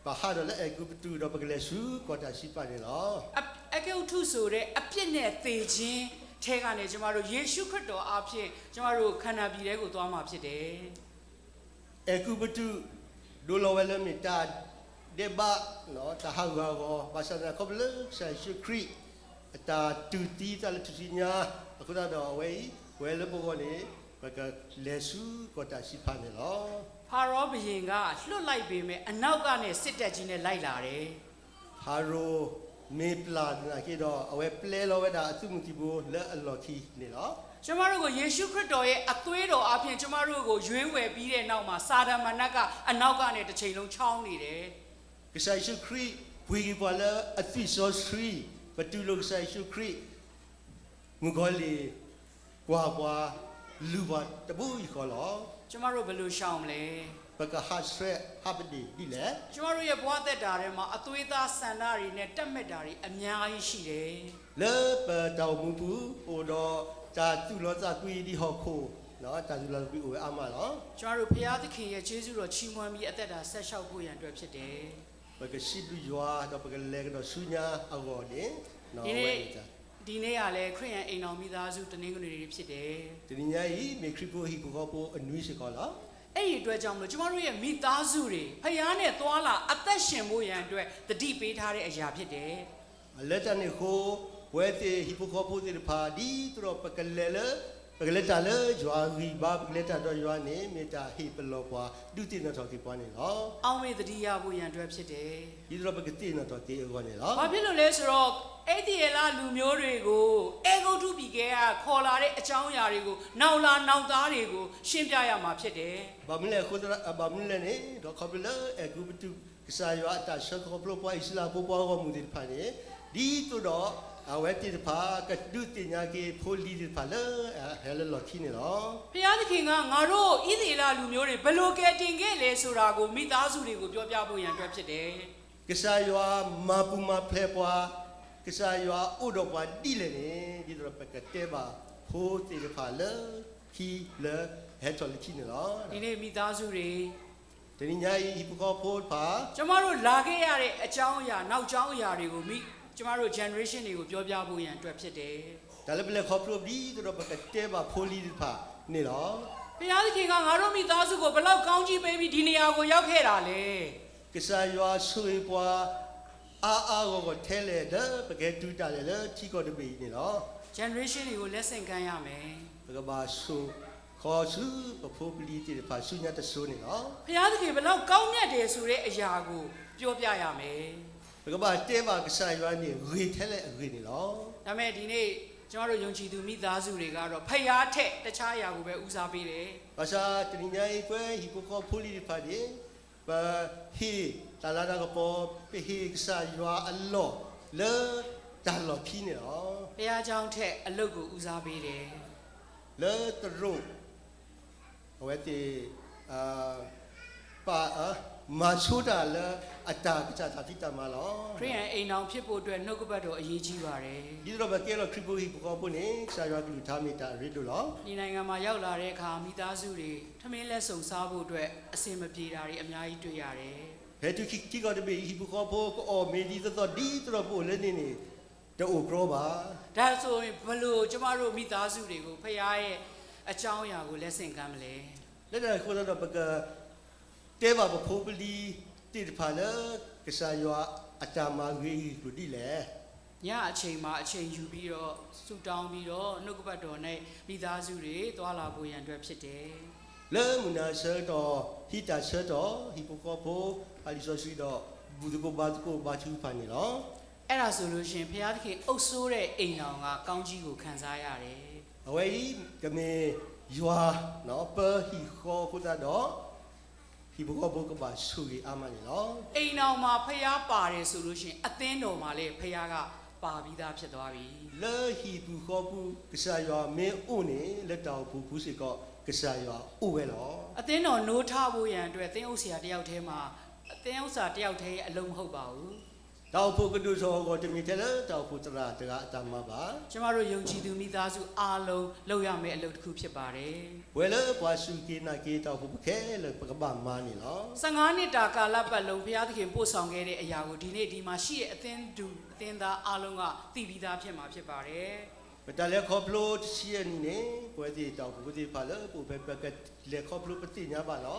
ပဟးထီၣ်လၢအဲၤကူပတူးဒီး ပကလဲၤဆူကီၢ်တၢ်စံးပာ်န့ၣ်လီၤ. အ- အဲဂုတ္တုဆိုတဲ့ အပြစ်နဲ့သေခြင်းထဲကနေ ကျွန်တော်တို့ ယေရှုခရစ်တော်အားဖြင့် ကျွန်တော်တို့ ခါနာန်ပြည်ထဲကို သွားမှာဖြစ်တယ်. အဲၤကူပတူး ဒိလီၤဝဲလၢမ့ၢ်တၢ်ဒဲးဘး တၢ်ဟးဂူာ်ဟးဂီၤ ဘၣ်ဆၣ်သနာ်က့ ခီဖျိလၢကစၢ်ယ့ၣ်ၡူးခရံာ် အတၢ်တူၢ်သံသးလၢထူၣ်စုညါ အဃိသတးဒီးအဝဲအံၤ ပဝဲလၢပဂီၢ်န့ၣ် ပကလဲၤဆူကီၢ်တၢ်စံးပာ်န့ၣ်လီၤ. ဖာရောဘုရင်ကလွှတ်လိုက်ပေမဲ့ အနောက်ကနေ စစ်တပ်ကြီးနဲ့ လိုက်လာတယ်. ဖၤရိၤမ့ၢ်ပျၢ်သနာ်က့ဒီး အဝဲပျဲလီၤဝဲဒၣ်အသုးမုၢ်သံၣ်ဘိလၢအလီၢ်ခံန့ၣ်လီၤ. ကျွန်တော်တို့ကို ယေရှုခရစ်တော်ရဲ့အသွေးတော်အားဖြင့် ကျွန်တော်တို့ကို ရွေးဝယ်ပြီးတဲ့နောက်မှာ စာတန်မဏ္ဍပ်ကအနောက်ကနေ တစ်ချိန်လုံး ချောင်းနေတယ်. ကစၢ်ယ့ၣ်ၡူးခရံာ် ပှ့ၤက့ၤပှၤလၢအသွံၣ်စီဆှံ, ပတူၢ်လိာ်ကစၢ်ယ့ၣ်ၡူးခရံာ် မုၣ်ကီၤလံၢ် ကွၢ်ပှၤ, လူၤပှၤတဘိယူၢ်ဃီလီၤ. ကျွန်တော်တို့ဘယ်လိုရှောင်လဲ? ပကဟးဆှဲးဟးပဒ့ၣ်ဒ်လဲၣ်. ကျွန်တော်တို့ရဲ့ဘဝသက်တာထဲမှာ အသွေးသားဆန္ဒတွေနဲ့ တပ်မက်တာတွေ အများကြီးရှိတယ်. လၢပတၢ်အိၣ်မူပူၤ ပအိၣ်ဒီးတၢ်သူၣ်လီသးကွံဒ်ဟီၣ်ခိၣ်, တၢ်သူၣ်လီသးကွံအိၣ်ဝဲအါမးလီၤ. ကျွန်တော်တို့ဘုရားသခင်ရဲ့ကျေးဇူးတော်ချီးမွမ်းပြီး အသက်တာဆက်လျှောက်ဖို့ရန်အတွက်ဖြစ်တယ်. ပကစံးဘျုးယွၤ ဒီးပကလဲၤကဒီးဆူညါအဂီၢ်န့ၣ် ဒီးအဝဲန့ၣ် ဒီနေ့ကလည်း ခရစ်ယာန်အိမ်ထောင်မိသားစုတနင်္ဂနွေနေ့ဖြစ်တယ်။ တနံၤညါအံၤ မ့ၢ်ခရံာ်ဖိဟံၣ်ဖိဃီဖိအနွံစ့ၢ်ကီးလီၤ. အဲ့ဒီအတွက်ကြောင့်မလို့ ကျမတို့ရဲ့မိသားစုတွေ ဘုရားနဲ့သွားလာအသက်ရှင်ဖို့ရန်အတွက် သတိပေးထားတဲ့အရာဖြစ်တယ်. လၢတၢ်န့ၣ်အဃိ ပဝဲသ့ၣ်ဟံၣ်ဖိဃီဖိသ့ၣ်တဖၣ် ဒ်သိးဒီးပကလဲၤလၢ ပကလဲၤတၢ်လၢယွၤဂံၢ်ဘါ ပကလဲၤတၢ်ဒီးယွၤန့ၣ် မ့ၢ်တၢ်ဟ့ၣ်ပလီၢ်ပှၤ ဒုးသ့ၣ်နီၣ်ထီၣ်က့ၤပှၤန့ၣ်လီၤ. အောင်မေ့သတိရဖို့ရန်အတွက်ဖြစ်တယ်. ဒ်သိးဒီးပကသ့ၣ်နီၣ်ထီၣ်က့ၤအဂီၢ်န့ၣ်လီၤ. ဘာဖြစ်လို့လဲဆိုတော့ အဲဂုတ္တုပြည်ကဲက ခေါ်လာတဲ့အကြောင်းအရာတွေကို နောင်လာနောင်သားတွေကို ရှင်းပြရမှာဖြစ်တယ်. ဘၣ်မနုၤလဲၣ်အဃိသတး ဘၣ်မနုၤလဲၣ်န့ၣ် ဒီးခီဖျိလၢအဲၤကူပတူး ကစၢ်ယွၤအတၢ်ဆှၢခီဖျိပှၤအံၣ်စရ့လးဖိ ပှၤဂီၢ်မုၢ်သ့ၣ်တဖၣ်န့ၣ် ဒ်သိးဒီး အဝဲသ့ၣ်တဖၣ် ကဒုးသ့ၣ်ညါက့ၤဖိလံၤသ့ၣ်တဖၣ်လၢ ဟဲလၢလီၢ်ခံန့ၣ်လီၤ. ဘုရားသခင်က ငါတို့ ဣသရေလလူမျိုးတွေ ဘယ်လိုကယ်တင်ခဲ့လဲဆိုတာကို မိသားစုတွေကို ပြောပြဖို့ရန်အတွက်ဖြစ်တယ်. ကစၢ်ယွၤမၤပူၤမၤဖျဲးပှၤ, ကစၢ်ယွၤအိၣ်ဒီးပှၤဒ်လဲၣ်န့ၣ် ဒ်သိးဒီးပကတဲဘၣ်ဖိသ့ၣ်တဖၣ်လၢခံလၢဟဲထီၣ်လၢခံန့ၣ်လီၤ. ဒီနေ့မိသားစုတွေ တနံၤညါအံၤ ဟံၣ်ဖိဃီဖိတဖၣ် ကျွန်တော်တို့လာခဲ့ရတဲ့အကြောင်းအရာ နောက်ကြောင်းအရာတွေကို မိ-ကျွန်တော်တို့ generation တွေကို ပြောပြဖို့ရန်အတွက်ဖြစ်တယ်. တၢ်လၢပလဲၤခီဖျိ ဒ်သိးဒီးပကတဲဘၣ်ဖိလံၤသ့ၣ်တဖၣ်န့ၣ်လီၤ. ဘုရားသခင်က ငါတို့မိသားစုကို ဘယ်လောက်ကောင်းကြီးပေးပြီး ဒီနေရာကို ရောက်ခဲ့တာလဲ. ကစၢ်ယွၤဆိၣ်ဂ့ၤပှၤ အါအါဂီၢ်ဂီၢ်ထဲလဲၣ် လၢပကဟဲတုၤတၢ်လဲၣ်လၢထံကီၢ်တဘ့ၣ်အံၤန့ၣ်လီၤ. generation တွေကို လက်ဆင့်ကမ်းရမယ်. ပကဘၣ်ဆိၣ်ဃီဆူပဖိပလံၤသ့ၣ်တဖၣ်ဆူညါတစိၤန့ၣ်လီၤ. ဘုရားသခင် ဘယ်လောက်ကောင်းမြတ်တယ်ဆိုတဲ့အရာကို ပြောပြရမယ်. ပကဘၣ်တဲဘၣ်ကစၢ်ယွၤန့ၣ် ဂ့ၤထဲလဲၣ်အဂ့ၢ်န့ၣ်လီၤ. ဒါပေမဲ့ ဒီနေ့ ကျွန်တော်တို့ ယုံကြည်သူမိသားစုတွေကတော့ ဘုရားထက်တခြားအရာကိုပဲ ဦးစားပေးတယ်. ဘၣ်ဆၣ်တနံၤညါအံၤ ပဝဲဟံၣ်ဖိဃီဖိလံၤသ့ၣ်တဖၣ်န့ၣ် ပဟ့ၣ်တၢ်လၤတၢ်ကပီၤ ပဟ့ၣ်ကစၢ်ယွၤအလီၢ်လၢတၢ်လီၢ်ခံန့ၣ်လီၤ. ဘုရားကျောင်းထက်အလုပ်ကို ဦးစားပေးတယ်. လၢသရိာ် အဝဲသ့ၣ် ပာ် မၤဆိတၢ်လၢအတၢ်ကစၢ်တၢ်ဖံးတၢ်မၤလီၤ. ခရစ်ယာန်အိမ်ထောင်ဖြစ်ဖို့အတွက် နှုတ်ကပတ်တော်အရေးကြီးပါတယ်. ဒ်သိးဒီးပကဲလီၤခရံာ်ဖိဟံၣ်ဖိဃီဖိန့ၣ် ကစၢ်ယွၤကလုၢ်ကထါမ့ၢ်တၢ်အရ့ဒိၣ်လီၤ. ဒီနိုင်ငံမှာရောက်လာတဲ့အခါ မိသားစုတွေ ထမင်းလက်စုံစားဖို့အတွက် အဆင်မပြေတာတွေ အများကြီးတွေ့ရတယ်. ဖဲတုၤထံကီၢ်တဘ့ၣ်အံၤ ဟံၣ်ဖိဃီဖိကအီၣ်မ့ၤဒ်သိးသိး ဒ်သိးဒီးပအိၣ်လၢန့ၣ်န့ၣ် တအိၣ်ကြီဘၣ်. ဒါဆိုရင် ဘယ်လို ကျမတို့မိသားစုတွေကို ဘုရားရဲ့အကြောင်းအရာကို လက်ဆင့်ကမ်းမလဲ. လၢတၢ်န့ၣ်အဃိသတးဒီး ပကတဲဘၣ်ပဖိပလံၤသ့ၣ်တဖၣ် လၢကစၢ်ယွၤအတၢ်မၤဂ့ၤအဂ့ၢ်အကျိၤဒ်လဲၣ်. ညအချိန်မှာ အချိန်ယူပြီးတော့ ဆုတောင်းပြီးတော့ နှုတ်ကပတ်တော်နဲ့ မိသားစုတွေ သွားလာဖို့ရန်အတွက်ဖြစ်တယ်. လၢမုၢ်နၤဆၢကတီၢ် ဟံးတၢ်ဆၢကတီၢ် ဟံၣ်ဖိဃီဖိ ဖးလံာ်စီဆှံဒီး ဘူၣ်သကိးဘါသကိးဘါထုကဖၣ်န့ၣ်လီၤ. အဲ့ဒါဆိုလို့ရှိရင် ဘုရားသခင်အုပ်စိုးတဲ့အိမ်ထောင်က ကောင်းကြီးကို ခံစားရတယ်. အဝဲအံၤ ကမ့ၢ်ယွၤ ပၢဟံၣ်ဃီအဃိသတးဒီး ဟံၣ်ဖိဃီဖိကဘၣ်ဆိၣ်ဂ့ၤအါမးန့ၣ်လီၤ. အိမ်ထောင်မှာ ဘုရားပါတယ်ဆိုလို့ရှိရင် အသင်းတော်မှာလည်း ဘုရားက ပါပြီးသားဖြစ်သွားပြီ. လၢဟံၣ်ပူၤဃီပူၤ ကစၢ်ယွၤမ့ၢ်အိၣ်န့ၣ် လၢတၢ်အိၣ်ဖှိၣ်ပူၤစ့ၢ်ကီး ကစၢ်ယွၤအိၣ်ဝဲလီၤ. အသင်းတော် နိုးထဖို့ရန်အတွက် သင်းအုပ်ဆရာတစ်ယောက်ထဲမှာ သင်းအုပ်ဆရာတစ်ယောက်ထဲရဲ့အလုပ်မဟုတ်ပါဘူး. တၢ်အိၣ်ဖှိၣ်ကဒိၣ်ထီၣ်အဂီၢ် တမ့ၢ်ထဲလၢတၢ်အိၣ်ဖှိၣ်သရၣ်တဂၤအတၢ်မၤဘၣ်. ကျွန်တော်တို့ ယုံကြည်သူမိသားစုအားလုံး လုပ်ရမယ့်အလုပ်တစ်ခုဖြစ်ပါတယ်. ပဝဲလၢပှၤစူၢ်က့ၤနာ်က့ၤတၢ်အိၣ်ဖှိၣ်ဖိခဲလၢာ် ပကဘၣ်မၤန့ၣ်လီၤ. ဆယ့်ငါးနှစ်တာကာလပတ်လုံး ဘုရားသခင်ပို့ဆောင်ခဲ့တဲ့အရာကို ဒီနေ့ဒီမှာရှိတဲ့အသင်းသူအသင်းသားအားလုံးက သိပြီးသားဖြစ်မှာဖြစ်ပါတယ်. ပတၢ်လဲၤခီဖျိတဆံယဲၢ်နံၣ်န့ၣ် ပဝဲသ့ၣ်တၢ်အိၣ်ဖှိၣ်ဖိသ့ၣ်တဖၣ်လၢပအိၣ်ဖဲ ပကလဲၤခီဖျိပသ့ၣ်ညါဘၣ်လီၤ.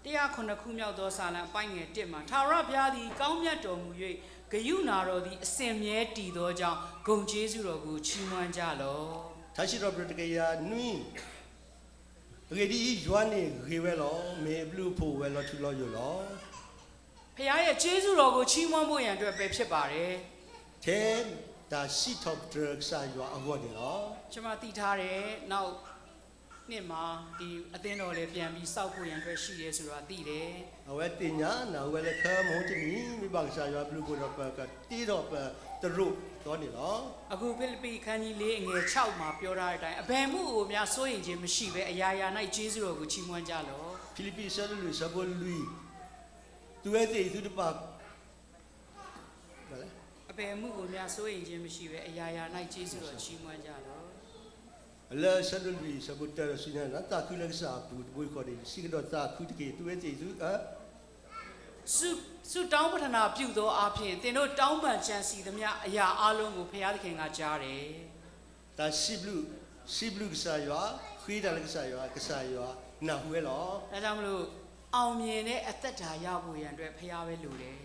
တစ်ရာခုနစ်ခုမြောက်သောစာလံ အပိုင်းငယ်တစ်မှာ ထာဝရဘုရားသည် ကောင်းမြတ်တော်မူ၍ ဂရုဏာတော်သည် အစဉ်အမြဲတည်သောကြောင့် ဂုဏ်ကျေးဇူးတော်ကို ချီးမွမ်းကြလော့. ထါစံးထီၣ်ပတြၢၤတကယၤနွံ, အဂ့ၢ်ဒ်အံၤ, ယွၤန့ၣ်ဂ့ၤဝဲလီၤ. မ့ၢ်အဘျုးအဖှိၣ်ဝဲလီၤထူလီၤယိာ်လီၤ. ဘုရားရဲ့ကျေးဇူးတော်ကို ချီးမွမ်းဖို့ရန်အတွက်ပဲဖြစ်ပါတယ်. ထဲတၢ်စံးထီၣ်ပတြၢၤကစၢ်ယွၤအဂီၢ်န့ၣ်လီၤ. ကျွန်မသိထားတယ်, နောက်နှစ်မှာ ဒီအသင်းတော်လည်း ပြန်ပြီးဆောက်ဖို့ရန်အတွက်ရှိတယ်ဆိုတာသိတယ်. အဝဲသ့ၣ်ညါနၢ်ဟူဝဲလၢ ခဲမုၢ်တနံၤ မ့ၢ်ဘၣ်ကစၢ်ယွၤအဘျုးအဖှိၣ်ဒီး ပကတ့ထီၣ်ပသရိာ်ကီၢ်န့ၣ်လီၤ. အခု ဖိလစ်ပိ အခန်းကြီးလေး အငယ်ခြောက်မှာ ပြောထားတဲ့အတိုင်း အဘယ်မုၣ်ကိုမျှ စိုးရိမ်ခြင်းမရှိဘဲ အရာရာ၌ ကျေးဇူးတော်ကို ချီးမွမ်းကြလော့. ဖံလံးပံး အဆၢဒိၣ်လွံၢ် အဆၢဖိလွံၢ်, သုဝဲသ့ၣ်သုတဘၣ် အဘယ်မုၣ်ကိုမျှ စိုးရိမ်ခြင်းမရှိဘဲ အရာရာ၌ ကျေးဇူးတော်ချီးမွမ်းကြလော့. လၢအဆၢဒိၣ်လွံၢ် အဆၢဖိတၢဒီးဆူညါန့ၣ် သးခုလၢကစၢ်အပူၤ တဘိယူၢ်ဃီန့ၣ် စံးကဒီးသးခုတက့ၢ်. သုဝဲသ့ၣ်သု အ ဆုတောင်းပတနာပြုသောအားဖြင့် သင်တို့တောင်းပန်ကြံစည်သမျှအရာအားလုံးကို ဘုရားသခင်ကကြားတယ်။ တၢ်စံးဘျုး, စံးဘျုးကစၢ်ယွၤ, ဃ့တၢ်လၢကစၢ်ယွၤ, ကစၢ်ယွၤနၢ်ဟူဝဲလီၤ. ဒါကြောင့်မလို့ အောင်မြင်တဲ့အသက်တာရဖို့ရန်အတွက် ဘုရားပဲလိုတယ်.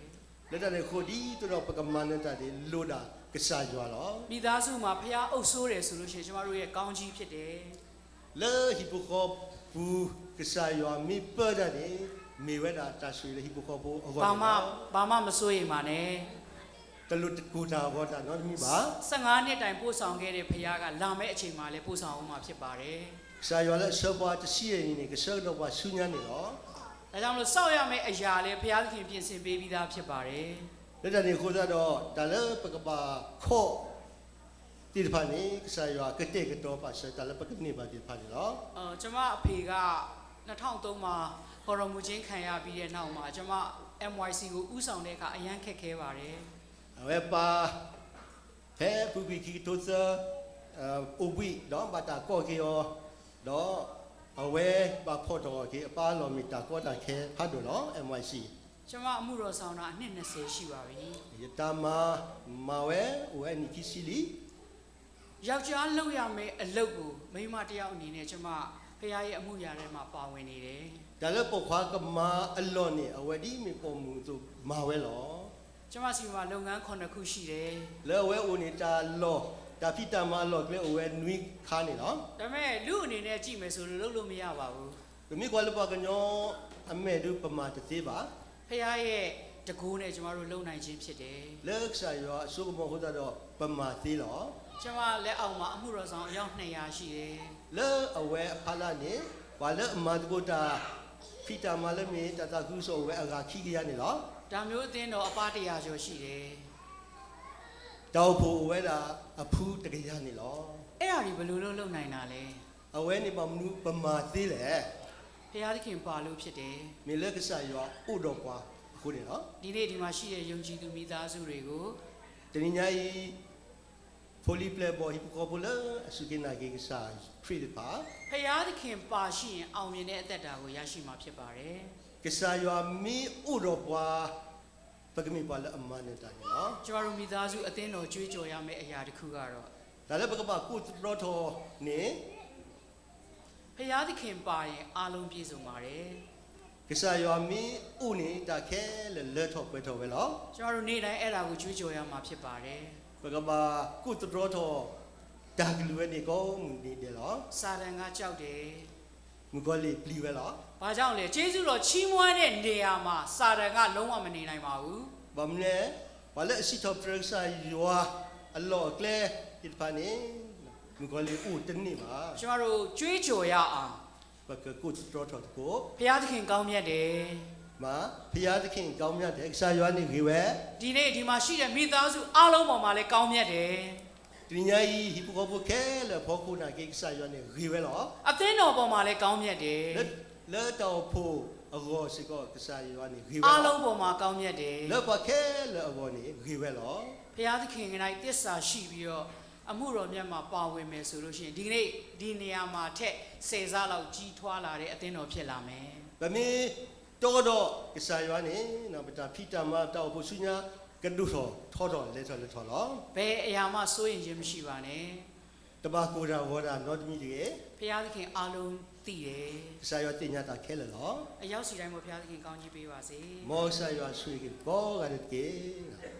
လၢတၢ်န့ၣ်အဃိ ဒ်သိးဒီးပကမၤနၢၤတၢ်န့ၣ် လိၣ်ဒၣ်ကစၢ်ယွၤလီၤ. မိသားစုမှာ ဘုရားအုပ်စိုးတယ်ဆိုလို့ရှိရင် ကျမတို့ရဲ့ကောင်းကြီးဖြစ်တယ်. လၢဟံၣ်ဖိဃီဖိပူၤ ကစၢ်ယွၤမ့ၢ်ပၢတၢ်န့ၣ် မ့ၢ်ဝဲဒၣ်တၢ်ဆိၣ်ဂ့ၤလၢဟံၣ်ဖိဃီဖိအဂီၢ်န့ၣ်လီၤ. ဘာမှမစိုးရိမ်ပါနဲ့. တလိၣ်တကိၢ်တၢ်ဂီၤတၢ်နီတမံၤဘၣ်. ဆယ့်ငါးနှစ်တိုင်ပို့ဆောင်ခဲ့တဲ့ဘုရားက လာမယ့်အချိန်မှာလည်း ပို့ဆောင်ဦးမှာဖြစ်ပါတယ်. ကစၢ်ယွၤလၢအဆှၢပှၤတဆံယဲၢ်နံၣ်န့ၣ် ကဆှၢကဒီးပှၤဆူညါန့ၣ်လီၤ. ဒါကြောင့်မလို့ စောင့်ရမယ့်အရာလည်း ဘုရားသခင် ပြင်ဆင်ပေးပြီးသားဖြစ်ပါတယ်. လၢတၢ်န့ၣ်အဃိသတးဒီး တၢ်လၢပကဘၣ်ခိး သ့ၣ်တဖၣ်န့ၣ် ကစၢ်ယွၤကတဲာ်ကတီၤပာ်စၢၤတၢ်လၢပကန့ၢ်ဘၣ်သ့ၣ်တဖၣ်န့ၣ်လီၤ. ကျွန်မအဖေက နှစ်ထောင့်သုံးမှာ ကိုယ်တော်မူခြင်းခံရပြီးတဲ့နောက်မှာ ကျွန်မ M Y C ကိုဦးဆောင်တဲ့အခါ အရမ်းခက်ခဲပါတယ်. အဝဲပၢ် ဖဲအပူၤကွံာ်ခံကထိသၢ အိၣ်ဘှံးဒီးဘၣ်တၢ်ကိးက့ၤအီၤ ဒီးအဝဲဘၣ်ဖီၣ်ထီၣ်က့ၤအပၢ်အလီၢ် မ့ၢ်တၢ်ကီတၢ်ခဲဖးဒိၣ်လီၤ. M Y C ကျွန်မအမှုတော်ဆောင်တာ နှစ်နှစ်ဆယ်ရှိပါပြီ. ယတၢ်မၤ မၤဝဲ အိၣ်ဝဲနံၣ်ခံဆံလံ. ယောက်ျားလုပ်ရမယ့်အလုပ်ကို မိန်းမတစ်ယောက်အနေနဲ့ ကျွန်မ ဘုရားရဲ့အမှုအရာထဲမှာ ပါဝင်နေတယ်. တၢ်လၢပိာ်ခွါကမၤအလီၢ်န့ၣ် အဝဲဒ်မ့ၢ်ပိာ်မုၣ်အသိးမၤဝဲလီၤ. ကျွန်မဆီမှာ လုပ်ငန်းခုနစ်ခုရှိတယ်. လၢအဝဲအိၣ်န့ၣ် တၢ်လီၢ် တၢ်ဖံးတၢ်မၤအလီၢ်အကျဲအိၣ်ဝဲနွံခါန့ၣ်လီၤ. ဒါပေမဲ့ လူအနေနဲ့ကြည့်မယ်ဆိုရင် လုပ်လို့မရပါဘူး. ပမ့ၢ်ကွၢ်လၢပှၤကညီအမဲာ်ဒုး ပမၤတသ့ဘၣ်. ဘုရားရဲ့တန်ခိုးနဲ့ ကျွန်မတို့လုပ်နိုင်ခြင်းဖြစ်တယ်. လၢကစၢ်ယွၤအစိကမီၤအဃိသတးဒီး ပမၤသ့လီၤ. ကျွန်မလက်အောက်မှာ အမှုတော်ဆောင်အယောက်နှစ်ရာရှိတယ်. လၢအဝဲအဖီလာ်န့ၣ် ပှၤလၢအမၤသကိးတၢ်ဖံးတၢ်မၤလၢမ့ၢ်တၢ်သးခုကစီၣ် အိၣ်ဝဲအဂၤခံကယၤန့ၣ်လီၤ. ဒါမျိုးအသင်းတော်အပါးတစ်ရာကျော်ရှိတယ်. တၢ်အိၣ်ဖှိၣ်အိၣ်ဝဲဒၣ်အဖုတကယၤန့ၣ်လီၤ. အဲ့ဒါတွေဘယ်လိုလုပ်လုပ်နိုင်တာလဲ? အဝဲန့ၣ်ဘၣ်မနုၤပမၤသ့လဲၣ်. ဘုရားသခင်ပါလို့ဖြစ်တယ်. မ့ၢ်လၢကစၢ်ယွၤအိၣ်ဒီးပှၤအဃိန့ၣ်လီၤ. ဒီနေ့ဒီမှာရှိတဲ့ယုံကြည်သူမိသားစုတွေကို တနံၤညါအံၤ ဖိလံၤပျဲၢ်ဘီၣ်ဟံၣ်ဖိဃီဖိလၢအစူၢ်က့ၤနာ်က့ၤကစၢ်ခရံာ်တဖၣ် ဘုရားသခင်ပါရှိရင် အောင်မြင်တဲ့အသက်တာကိုရရှိမှာဖြစ်ပါတယ်. ကစၢ်ယွၤမ့ၢ်အိၣ်ဒီးပှၤ ပကမ့ၢ်ပှၤလၢအမၤနၢၤတၢ်န့ၣ်လီၤ. ကျွန်တော်တို့မိသားစုအသင်းတော်ကြွေးကြော်ရမယ့်အရာတစ်ခုကတော့ တၢ်လၢပကဘၣ်ကိးသတြီထီၣ်န့ၣ် ဘုရားသခင်ပါရင် အားလုံးပြည့်စုံပါတယ်. ကစၢ်ယွၤမ့ၢ်အိၣ်န့ၣ် တၢ်ခဲလၢာ်လၢထီၣ်ပှဲၤထီၣ်ဝဲလီၤ. ကျွန်တော်တို့နေ့တိုင်းအဲ့ဒါကိုကြွေးကြော်ရမှာဖြစ်ပါတယ်. ပကဘၣ်ကိးသတြီထီၣ် တၢ်ကလုၢ်ဝဲန့ၣ်ကိးမုၢ်နံၤဒဲးလီၤ. စာတန်ကကြောက်တယ်. မုၣ်ကီၤလံၢ်ပျံၤဝဲလီၤ. ဘာကြောင့်လဲ။ ကျေးဇူးတော်ချီးမွမ်းတဲ့နေရာမှာ စာတန်ကလုံးဝမနေနိုင်ပါဘူး. ဘၣ်မနုၤလဲၣ်, ပှၤလၢအစံးထီၣ်ပတြၢၤကစၢ်ယွၤအလီၢ်အကျဲသ့ၣ်တဖၣ်န့ၣ် မုၣ်ကီၤလံၢ်အိၣ်တန့ၢ်ဘၣ်. ကျွန်တော်တို့ကြွေးကြော်ရအောင်. ပကကိးသတြီထီၣ်သကိး ဘုရားသခင်ကောင်းမြတ်တယ်. မ့ၢ် ဘုရားသခင်ကောင်းမြတ်တယ်, ကစၢ်ယွၤန့ၣ်ဂ့ၤဝဲ. ဒီနေ့ဒီမှာရှိတဲ့မိသားစုအားလုံးပေါ်မှာလည်းကောင်းမြတ်တယ်. တနံၤညါအံၤ ဟံၣ်ဖိဃီဖိခဲလၢာ်အဖီခိၣ်နာ်က့ ကစၢ်ယွၤန့ၣ်ဂ့ၤဝဲလီၤ. အသင်းတော်ပေါ်မှာလည်းကောင်းမြတ်တယ်. လၢတၢ်အိၣ်ဖှိၣ်အဂီၢ်စ့ၢ်ကီး ကစၢ်ယွၤန့ၣ်ဂ့ၤဝဲလီၤ. အားလုံးပေါ်မှာကောင်းမြတ်တယ်. လၢပှၤခဲလၢာ်အဂီၢ်န့ၣ်ဂ့ၤဝဲလီၤ. ဘုရားသခင်ကနိုင်သစ္စာရှိပြီးတော့ အမှုတော်မြတ်မှာပါဝင်မယ်ဆိုလို့ရှိရင် ဒီကနေ့ဒီနေရာမှာထက်ဆယ်ဆလောက်ကြီးထွားလာတဲ့အသင်းတော်ဖြစ်လာမယ်. ပမ့ၢ်တီဒီးကစၢ်ယွၤန့ၣ် ပတၢ်ဖံးတၢ်မၤတၢ်အိၣ်ဖှိၣ်ဆူညါ ကဒိၣ်ထီၣ်ထီထီၣ်လဲၤထီၣ်လဲၤထီၣ်လီၤ. ဘယ်အရာမှစိုးရိမ်ခြင်းမရှိပါနဲ့. တဘၣ်ကိၢ်တၢ်ဂီၤတၢ်နီတမံၤတဂ့ၤ. ဘုရားသခင်အားလုံးသိတယ်. ကစၢ်ယွၤသ့ၣ်ညါတၢ်ခဲလၢာ်လီၤ. အရောက်စီတိုင်းမှာ ဘုရားသခင်ကောင်းကြီးပေးပါစေ. မ်ကစၢ်ယွၤဆိၣ်ဂ့ၤက့ၤကိးဂၤဒဲးတက့ၢ်.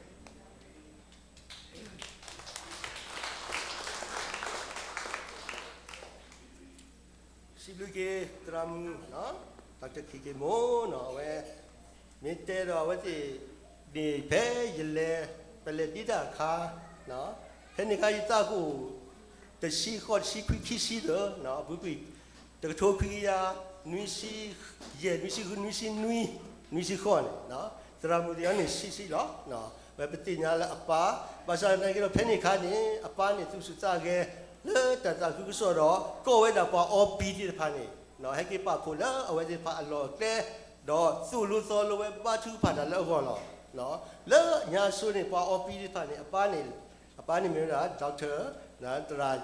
စံးဘျုးက့ၤသရၣ်မုၣ် တၢ်တခံက့ၤမိၢ်နီၤ အဝဲ မ့ၢ်တဲဒီးအဝဲသ့ၣ်န့ၣ် ဖဲယလဲၤ ပလဲၤဒ့တၢ်အခါ ဖဲန့ၣ်အခါယသးကအိၣ် တဆံဃိး တဆံခွံ ခံဆံသၢ အပူၤကွံာ် တကထိခွံကယၤ နွံဆံယဲၢ် နွံဆံဃု နွံဆံနွံ နွံဆံဃိးန့ၣ် သရၣ်မုၣ်သ့ၣ်အံၤန့ၣ် ဆံဆံလီၤ. ဝဲပသ့ၣ်ညါလၢအပၢ် ဘၣ်ဆၣ်သနာ်က့ဒီး ဖဲန့ၣ်အခါန့ၣ် အပၢ်န့ၣ်သူၣ်ဆူၣ်သးဂဲၤ လၢတၢ်သးခုကစီၣ်ဒီး ကိးဝဲဒၣ်ပှၤအီပံၤသ့ၣ်တဖၣ်န့ၣ် ဟဲက့ၤပာ်ဖှိၣ်လၢအဝဲသ့ၣ်တဖၣ်အလီၢ်အကျဲ ဒီးသိၣ်လိသီလိဝဲဘါထုကဖၣ်တၢ်လၢအဂီၢ်လီၤ. လၢညါအစိၤန့ၣ် ပှၤအီပံၤသ့ၣ်တဖၣ်န့ၣ် အပၢ်န့ၣ် အပၢ်န့ၣ်မ့ၢ်ဝဲဒၣ် doctor သရၣ်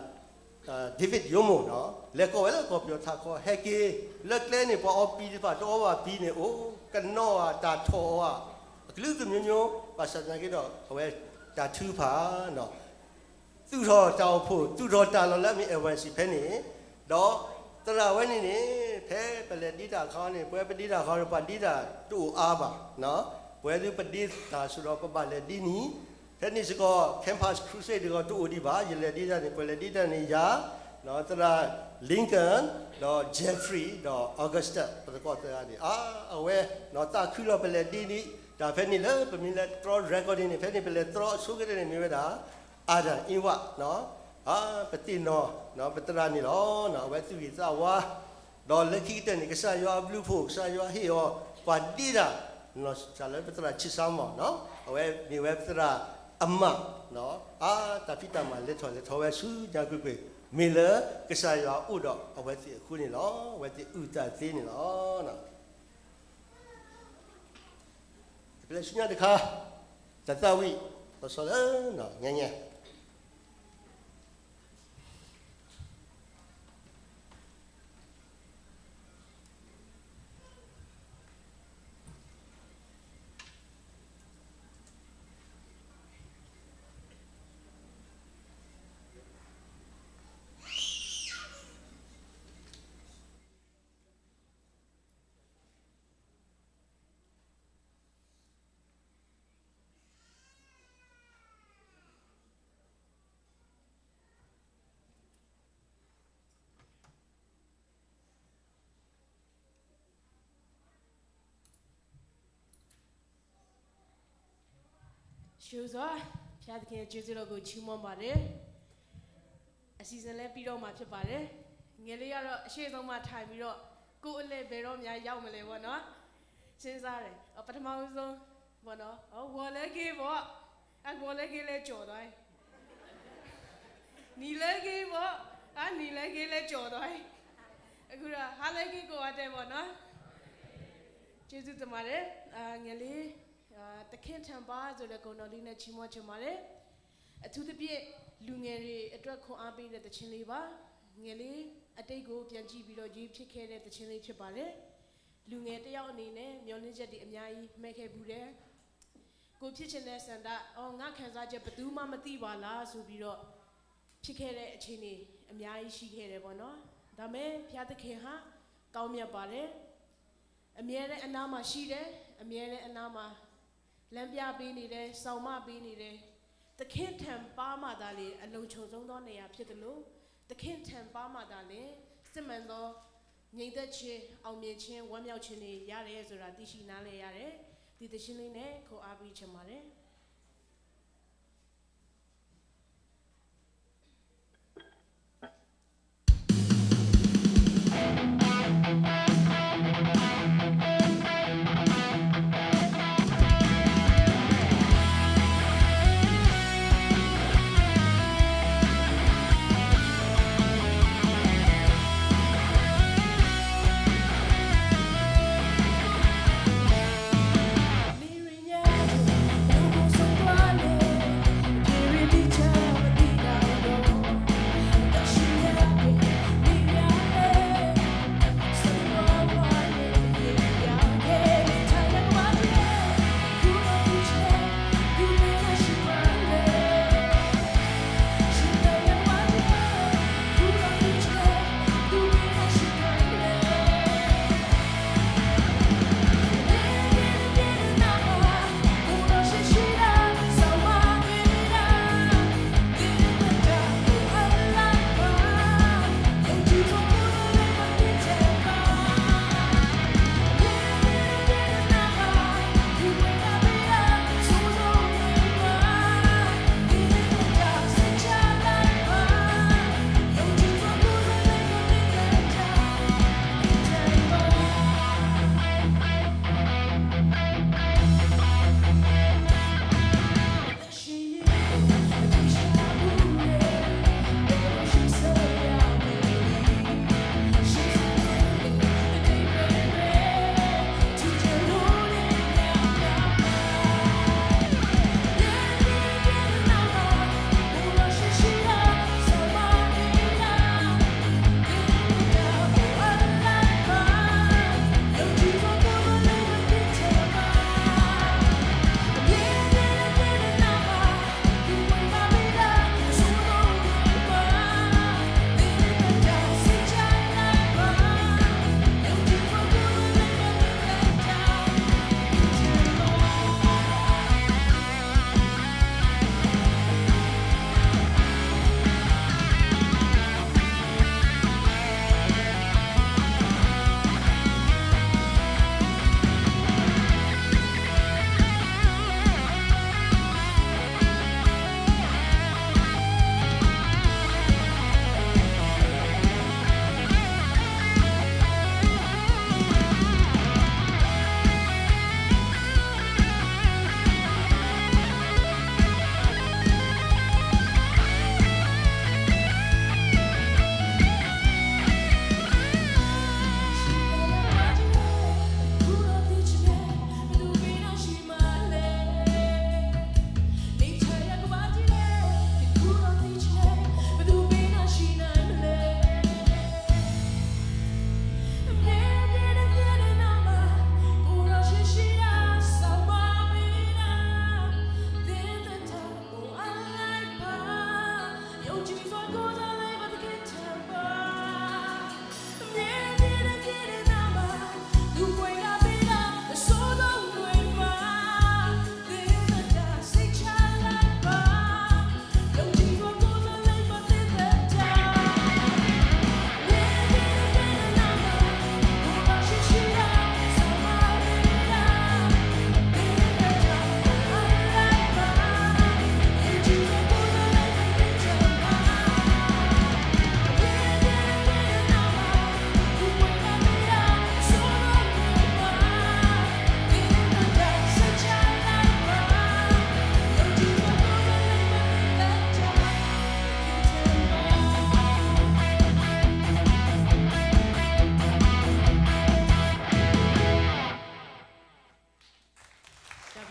David Yomo နီၤ လဲၤကိးဝဲလၢကီၢ်ပယီၤထးခီ ဟဲက့ၤလၢကျဲန့ၣ် ပှၤအီပံၤတဖၣ်တအီဘၣ်ပံၤန့ၣ် အိၣ်ကနီၣ်ဧါ တၢ်ထီၣ်အီၤဧါ အကလုာ်ကလုာ်မျိုးမျိုး ဘၣ်ဆၣ်သနာ်က့ဒီး အဝဲတၢ်ထုကဖၣ်နီၤ သူၣ်ထီၣ်တၢ်အိၣ်ဖှိၣ် သူၣ်ထီၣ်တၢ်လီၢ်လၢအမ့ၢ် F Y C ဖဲန့ၣ် ဒီးသရၣ်ဝဲန့ၣ်န့ၣ် ဖဲပလဲၤဒ့တၢ်အခါန့ၣ် ပဝဲပဒ့တၢ်အခါန့ၣ် ပှၤဒ့တၢ်တအိၣ်အါဘၣ်, ပဝဲဒၣ်ပဒ့တၢ်ဆိဒီး ပဘၣ်လဲၤဒ့နံၤ, ဖဲန့ၣ်စ့ၢ်ကီး Campus Crusade တဂီၤတအိၣ်ဒံးဘၣ်, ယလဲၤဒ့တၢ်န့ၣ် ပလဲၤဒ့တၢ်န့ၣ်ယၤ, သရၣ် Lincoln ဒီး Jeffrey ဒီး Augustus ပသကိးသၢဂၤန့ၣ် အါ အဝဲ သးခုလီၤ ပလဲၤဒ့န့ၣ် တၢ်ဖဲန့ၣ်လၢပမ့ၢ်လဲၤတြီ recording န့ၣ် ဖဲန့ၣ်ပလဲၤတြီအဆိကတၢၢ်န့ၣ် မ့ၢ်ဝဲဒၣ် Adam and Eve နီၤ, ပသ့ၣ်နီၣ် ပသရၣ်န့ၣ်လီၤ. အဝဲသူၣ်ဂ့ၤသးဝါ, ဒီးလၢခံကတၢၢ်န့ၣ် ကစၢ်ယွၤအဘျုးအဖှိၣ် ကစၢ်ယွၤဟ့ၣ်အီၤ ပှၤဒ့တၢ် နီၢ်စၢ်လၢပသရၣ်ဆံးစၢ်မီၢ်နီၤ, အဝဲမ့ၢ်ဝဲပသရၣ်အမါ, အါ တၢ်ဖံးတၢ်မၤလဲၤထီၣ်လဲၤထီဝဲဆူညါကွ့ၢ်ကွ့ၢ် မ့ၢ်လၢကစၢ်ယွၤအိၣ်ဒီးအဝဲသ့ၣ်အဃိန့ၣ်လီၤ. အဝဲသ့ၣ်အုၣ်သးသ့န့ၣ်လီၤ. ပလဲၤဆူညါတခါ, တၢ်သးဝံၣ် လီၤဆီလၢ ညါညါယိၤစီၤ, ဘုရားသခင်ရဲ့ ကျေးဇူးတော်ကို ချီးမွမ်းပါတယ်။ အစီအစဉ်လည်း ပြီးတော့မှာ ဖြစ်ပါတယ်။ ငယ်လေးကတော့ အရှေ့ဆုံးမှာ ထိုင်ပြီးတော့ ကိုယ်အလှည့် ဘယ်တော့များ ရောက်မလဲပေါ့နော်။ စဉ်းစားတယ်။ ပထမဦးဆုံးပေါ့နော်။ ဂီၤလၢအဂ့ၤ ပေါ့။ အဂီၤလၢအဂ့ၤ လဲၤကၠီၤသွားတယ်. နံၤလၢအဂ့ၤ ပေါ့။ အနံၤလၢအဂ့ၤ လဲၤကၠီၤသွားတယ်. အခုတော့ ဟါလၢအဂ့ၤ ကိးဂၤဒဲး ပေါ့နော်. ကျေးဇူးတင်ပါတယ်။ ငယ်လေး သခင်ထံပါ ဆိုတဲ့ ဂုဏ်တော်လေးနဲ့ ချီးမွမ်းချင်ပါတယ်. အထူးသဖြင့် လူငယ်တွေအတွက် ခွန်အားပေးတဲ့ သီချင်းလေးပါ. ငယ်လေးအတိတ်ကို ပြန်ကြည့်ပြီးတော့ ရေးဖြစ်ခဲ့တဲ့ သီချင်းလေး ဖြစ်ပါတယ်. လူငယ်တစ်ယောက်အနေနဲ့ မျှော်လင့်ချက်တွေ အများကြီး မှဲခဲ့ဖူးတယ်. ကိုယ်ဖြစ်ချင်တဲ့ဆန္ဒ, အော် ငါခံစားချက် ဘယ်သူမှ မသိပါလားဆိုပြီးတော့ ဖြစ်ခဲ့တဲ့ အခြေအနေ အများကြီး ရှိခဲ့တယ်ပေါ့နော်. ဒါပေမဲ့ ဘုရားသခင်ဟာ ကောင်းမြတ်ပါတယ်. အမြဲတမ်း အနားမှာရှိတယ်. အမြဲတမ်း အနားမှာ လမ်းပြပေးနေတယ်. စောင့်မပေးနေတယ်. သခင်ထံပါမှသာလျှင် အလုံခြုံဆုံးသောနေရာဖြစ်သလို, သခင်ထံပါမှသာလျှင် စစ်မှန်သော ငြိမ်သက်ခြင်း, အောင်မြင်ခြင်း, ဝမ်းမြောက်ခြင်းတွေ ရတယ်ဆိုတာ သိရှိနားလည်ရတယ်. ဒီသီချင်းလေးနဲ့ ခွန်အားပေးချင်ပါတယ်.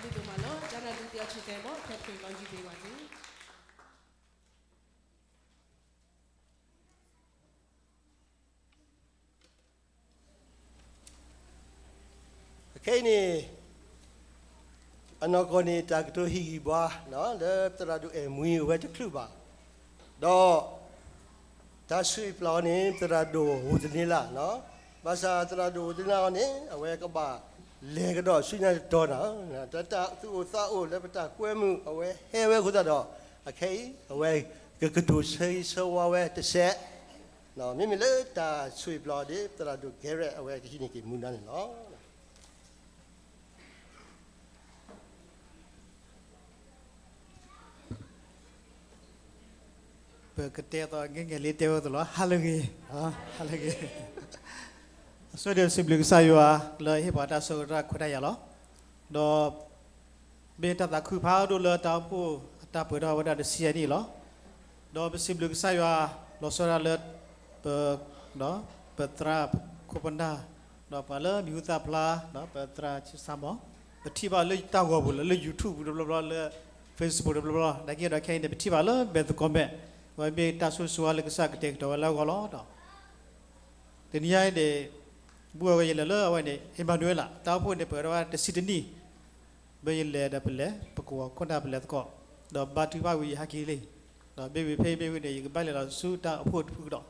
ဒိၣ်ဒိၣ်မးလီၤ. ကနၣ်ဒုးသ့ၣ်အီၤဆံသဲမီၣ် ခဲပှ့ၤလီၤယံၤဒံးဝဲန့ၣ် အခဲအံၤန့ၣ် အနီၢ်ကီၢ်န့ၣ် တၢ်ကတိၤဟ့ၣ်ဂံၢ်ဘါ လၢသရၣ်ဒိၣ်အဲၣ်မှံအဝဲတချုးဘၣ်, ဒီး တၢ်ဆိၣ်ဂ့ၤပျၢ်အီၤန့ၣ် သရၣ်ဒိၣ်ဧိၤသန့လး, ဘၣ်ဆၣ်သရၣ်ဒိၣ်ဧိၤသန့လးအီၤန့ၣ် အဝဲကဘၣ်လဲၤကဒီးဆူညါတတီၤနၤ, တၢ်သူၣ်အိၣ်သးအိၣ်လၢပတၢ်ကွဲမုာ် အဝဲဟဲဝဲအဃိသတးဒီး အခဲအံၤ အဝဲကကတိၤဆၢဂ့ၤဆၢဝါဝဲတစဲး မ့မ့ၢ်လၢတၢ်ဆိၣ်ဂ့ၤပျၢ်အီၤဒီး သရၣ်ဒိၣ်ကဲရဲၣ် အဝဲကဟံးန့ၢ်က့ၤမူဒါန့ၣ်လီၤ. ပကတဲသိး ငဲၢ်ငဲၢ်လံတဲဝဲသိးလီၤ. ဟါလၢအဂ့ၤ, ဟါလၢအဂ့ၤ, အဆိဒီးစံးဘျုးကစၢ်ယွၤ လၢအဟ့ၣ်ပှၤတၢ်ဆၢကတီၢ်ခွဲးတၢ်ယာ်လီၤ. ဒီး မ့ၢ်တၢ်သးခုဖးဒိၣ်လၢတၢ်အိၣ်ဖှိၣ်အတၢ်ပှဲၤထီၣ်ဝဲဒၣ်တဆံယဲၢ်နံၣ်လီၤ. ဒီးပစံးဘျုးကစၢ်ယွၤ လီၤဆီဒၣ်တၢ်လၢ ပ ဒီးပသရၣ်ခိၣ်ပနၢ်, ဒီးပှၤလၢမံၤဟူသၣ်ဖျါ, ဒီးပသရၣ်ဆံဆါမီၣ်, ပထံၣ်ဘၣ်လၢတၢ်ဂီၤပူၤလီၤ, လၢ YouTube ပူၤတဘျီဘျီ, လၢ Facebook တဘျီဘျီ, နာ်က့ဒီးခဲအံၤန့ၣ် ပထံၣ်ဘၣ်လၢမဲာ်သကိးမဲာ်, အဝဲမ့ၢ်တၢ်ဆိၣ်ဂ့ၤဆိၣ်ဝါလၢကစၢ်ကတဲာ်ကတီၤဝဲလၢအဂီၢ်လီၤ. ဒီး တနံၤညါအံၤန့ၣ် ဘူးဝဲယလဲၤလၢအဝဲန့ၣ် အ့မၤနူၤအ့လး တၢ်အိၣ်ဖှိၣ်န့ၣ် ပှဲၤထီၣ်ဝဲတဆံတနံၣ်, ဘၣ်ယလဲၤဒီးပလဲၤ ပကဝီၤခိၣ်နၢ်ပလဲၤသကိး, ဒီးဘါထုကဖၣ်ဝံၤယဟဲက့ၤလံ, ဒီးမ့ၢ်ဝံၤဖဲအံၤမ့ၢ်ဝံၤန့ၣ် ယကဘၣ်လဲၤလီၤဆူတၢ်အိၣ်ဖှိၣ်တဖုကဒီး,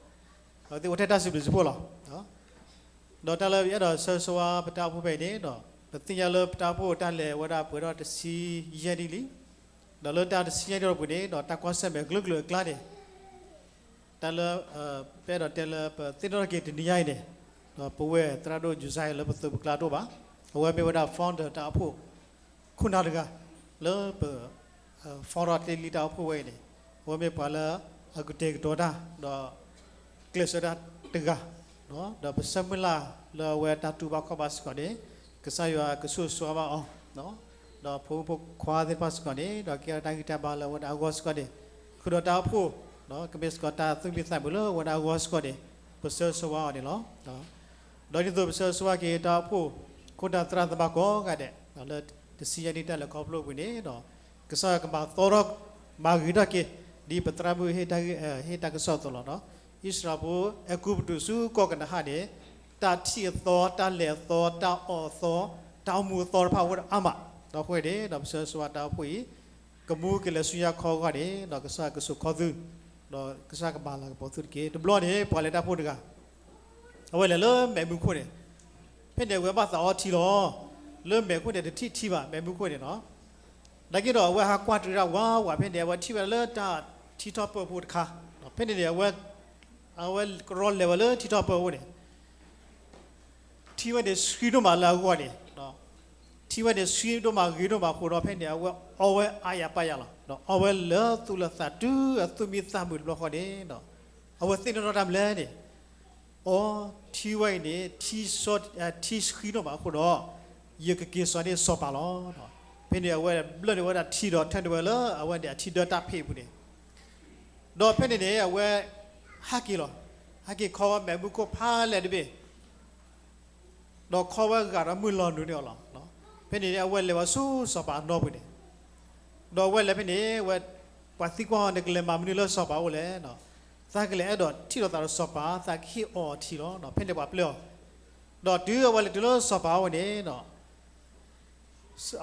အဝဲသ့ၣ်အိၣ်ထဲတၢ်စံးဘျုးစံးဖှိၣ်လီၤ. ဒီးတၢ်လၢယအဲၣ်ဒိးဆၢဂ့ၤဆၢဝါပတၢ်အိၣ်ဖှိၣ်ဖဲအံၤန့ၣ်ဒီး ပသ့ၣ်ညါလၢပတၢ်အိၣ်ဖှိၣ်တၢ်လဲၤဝဲဒၣ်ပှဲၤထီၣ်တဆံယဲၢ်နံၣ်လံ, ဒီးလၢတၢ်တဆံယဲၢ်နံၣ်အပူၤန့ၣ်ဒီး တၢ်ကွၢ်ဆၢၣ်မဲာ်ကလုာ်ကလုာ်အကျါန့ၣ် တၢ်လၢ ပအဲၣ်ဒိးတဲလၢပသ့ၣ်နီၣ်ထီၣ်က့ၤတနံၤညါအံၤန့ၣ်, ဒီးပဝဲသရၣ်ဒိၣ် Josiah လၢပသုးပကျါတအိၣ်ဘၣ်, အဝဲမ့ၢ်ဝဲဒၣ် founder တၢ်အိၣ်ဖှိၣ် ခိၣ်နၢ်တဂၤ လၢပ founder တ့လံတၢ်အိၣ်ဖှိၣ်ဝဲအံၤန့ၣ်, အဝဲမ့ၢ်ပှၤလၢအကတဲာ်ကတီၤတၢ် ဒီး ကျဲးစၢးတၢ်တဂၤ, ဒီးပဆၢမုၢ်လၢ်လၢအဝဲတၢ်တူၢ်ဘၣ်ခီၣ်ဘၣ်စ့ၢ်ကီးန့ၣ် ကစၢ်ယွၤကဆိၣ်ဂ့ၤဆိၣ်ဝါဘၣ်အီၤ, ဒီးဖိမုၣ်ဖိခွါသ့ၣ်တဖၣ်စ့ၢ်ကီးန့ၣ် ဒီးကဲထီၣ်တၢ်ဂံၢ်တၢ်ဘါလၢအဝဲဒၣ်အဂီၢ်စ့ၢ်ကီးန့ၣ်, ဃုာ်ဒီးတၢ်အိၣ်ဖှိၣ် ကမ့ၢ်စ့ၢ်ကီးတၢ်သူၣ်မံသးမုာ်လၢအဝဲဒၣ်အဂီၢ်စ့ၢ်ကီးန့ၣ် ပဆၢဂ့ၤဆၢဝါအီၤန့ၣ်လီၤ. ဒီးဒ်သိးပဆၢဂ့ၤဆၢဝါက့ၤတၢ်အိၣ်ဖှိၣ် ခိၣ်နၢ်သရၣ်သမါကိးဂၤဒဲး လၢတဆံယဲၢ်နံၣ်တၢ်လဲၤခီဖျိအပူၤန့ၣ်ဒီး ကစၢ်ယွၤကမၤသီထီၣ် မၤဂ့ၤထီၣ်က့ၤ ဒ်ပသရၣ်မုၣ်ဟ့ၣ်တၢ်ကစီၣ်အသိးလီၤ. အံၣ်စရ့လးဖိ အဲၤကူပတူးဆူကီၢ်ကနၤအၣ်န့ၣ် တၢ်ထံၣ်အသီ တၢ်လဲၤအသီ တၢ်အီၣ်အသီ တၢ်အိၣ်မူအသီတဖၣ်အိၣ်ဝဲဒၣ်အါမး, ဒီးအဃိန့ၣ်ဒီး ပဆၢဂ့ၤဆၢဝါတၢ်အိၣ်ဖှိၣ်အံၤ ကမူက့ၤလၢဆူညါခီအဂီၢ်န့ၣ်ဒီး ကစၢ်ယွၤကဆိၣ်ခီသု ဒီးကစၢ်ကမၤလၤကပီၤသုတက့ၢ်. တဘျီန့ၣ် ပှၤလဲၤတၢ်အိၣ်ဖှိၣ်တဂၤ အဝဲလဲၤလၢမဲးမုၢ်ခိၣ်န့ၣ်, ဖဲန့ၣ်အဝဲဘၣ်သးအီထံလီၤ. လၢမဲးခိၣ်န့ၣ် တထံၣ်ထံဘၣ် မဲးမုၢ်ခိၣ်န့ၣ်လီၤ. နာ်က့ဒီးအဝဲဟးကွၢ်တရံးဒၣ်ဝးဝး ဖဲန့ၣ် အဝဲထံၣ်ဝဲဒၣ်လၢတၢ်ထံထီၣ်ပၢၢ်ဖိတခါ, ဖဲန့ၣ်န့ၣ် အဝဲ အဝဲကရီလဲၤဝဲလၢထံထီၣ်ပၢၢ်အအိၣ်န့ၣ် ထံဝဲန့ၣ်ဆှံဒိၣ်မးလၢအဂီၢ်န့ၣ်, ထံဝဲန့ၣ်ဆှံဒိၣ်မးဂ့ၤဒိၣ်မးအဃိဒီး ဖဲန့ၣ် အဝဲအီဝဲအါယၤပါယၤလီၤ. ဒီးအီဝဲလၢသူၣ်လၢသးတုၤအသူၣ်မံသးမုာ်တဘျီဃီန့ၣ်ဒီး အဝဲသ့ၣ်နီၣ်ထီၣ်တၢ်မနုၤလဲၣ်န့ၣ်, အိ ထံဝဲအံၤန့ၣ် ထံဆှံဒိၣ်မးအဃိဒီး ယကက့ၤစိာ်န့ၢ်စီၤပၤလီၤ. ဖဲန့ၣ်အဝဲဘျၢၣ်န့ၢ်ဝဲဒၣ်ထံဒီးထၢန့ၢ်ဝဲလၢအဝဲန့ၣ်အထံဒၢတၢ်ဖံးအပူၤန့ၣ်, ဒီးဖဲန့ၣ်န့ၣ် အဝဲဟဲက့ၤလီၤ. ဟဲက့ၤခီဝဲမဲးမုၢ်ခိၣ်ဖးလဲၢ်တဘ့ၣ် ဒီးခီဝဲဂာ်ဒီးမုၢ်လီၤနုာ်န့ၢ်အီၤလီၤ. ဖဲန့ၣ်န့ၣ် အဝဲလဲၤဝဲဆူစီၤပၤအနီၢ်ပူၤန့ၣ်, ဒီးအဝဲလဲၤဖဲန့ၣ် ဝဲ ပှၤသံကွၢ်အီၤ နကလဲၤမၤမနုၤလၢစီၤပၤအိၣ်လဲၣ်. သးကလဲၤအဲၣ်ဒိးထံၣ်လိာ်သးဒီးစီၤပၤ သးကဟ့ၣ်အီအီၤထံလီၤ. ဖဲန့ၣ်ပှၤပျဲအီၤ, ဒီးတုၤအဝဲလဲၤတုၤလၢစီၤပၤအိၣ်န့ၣ်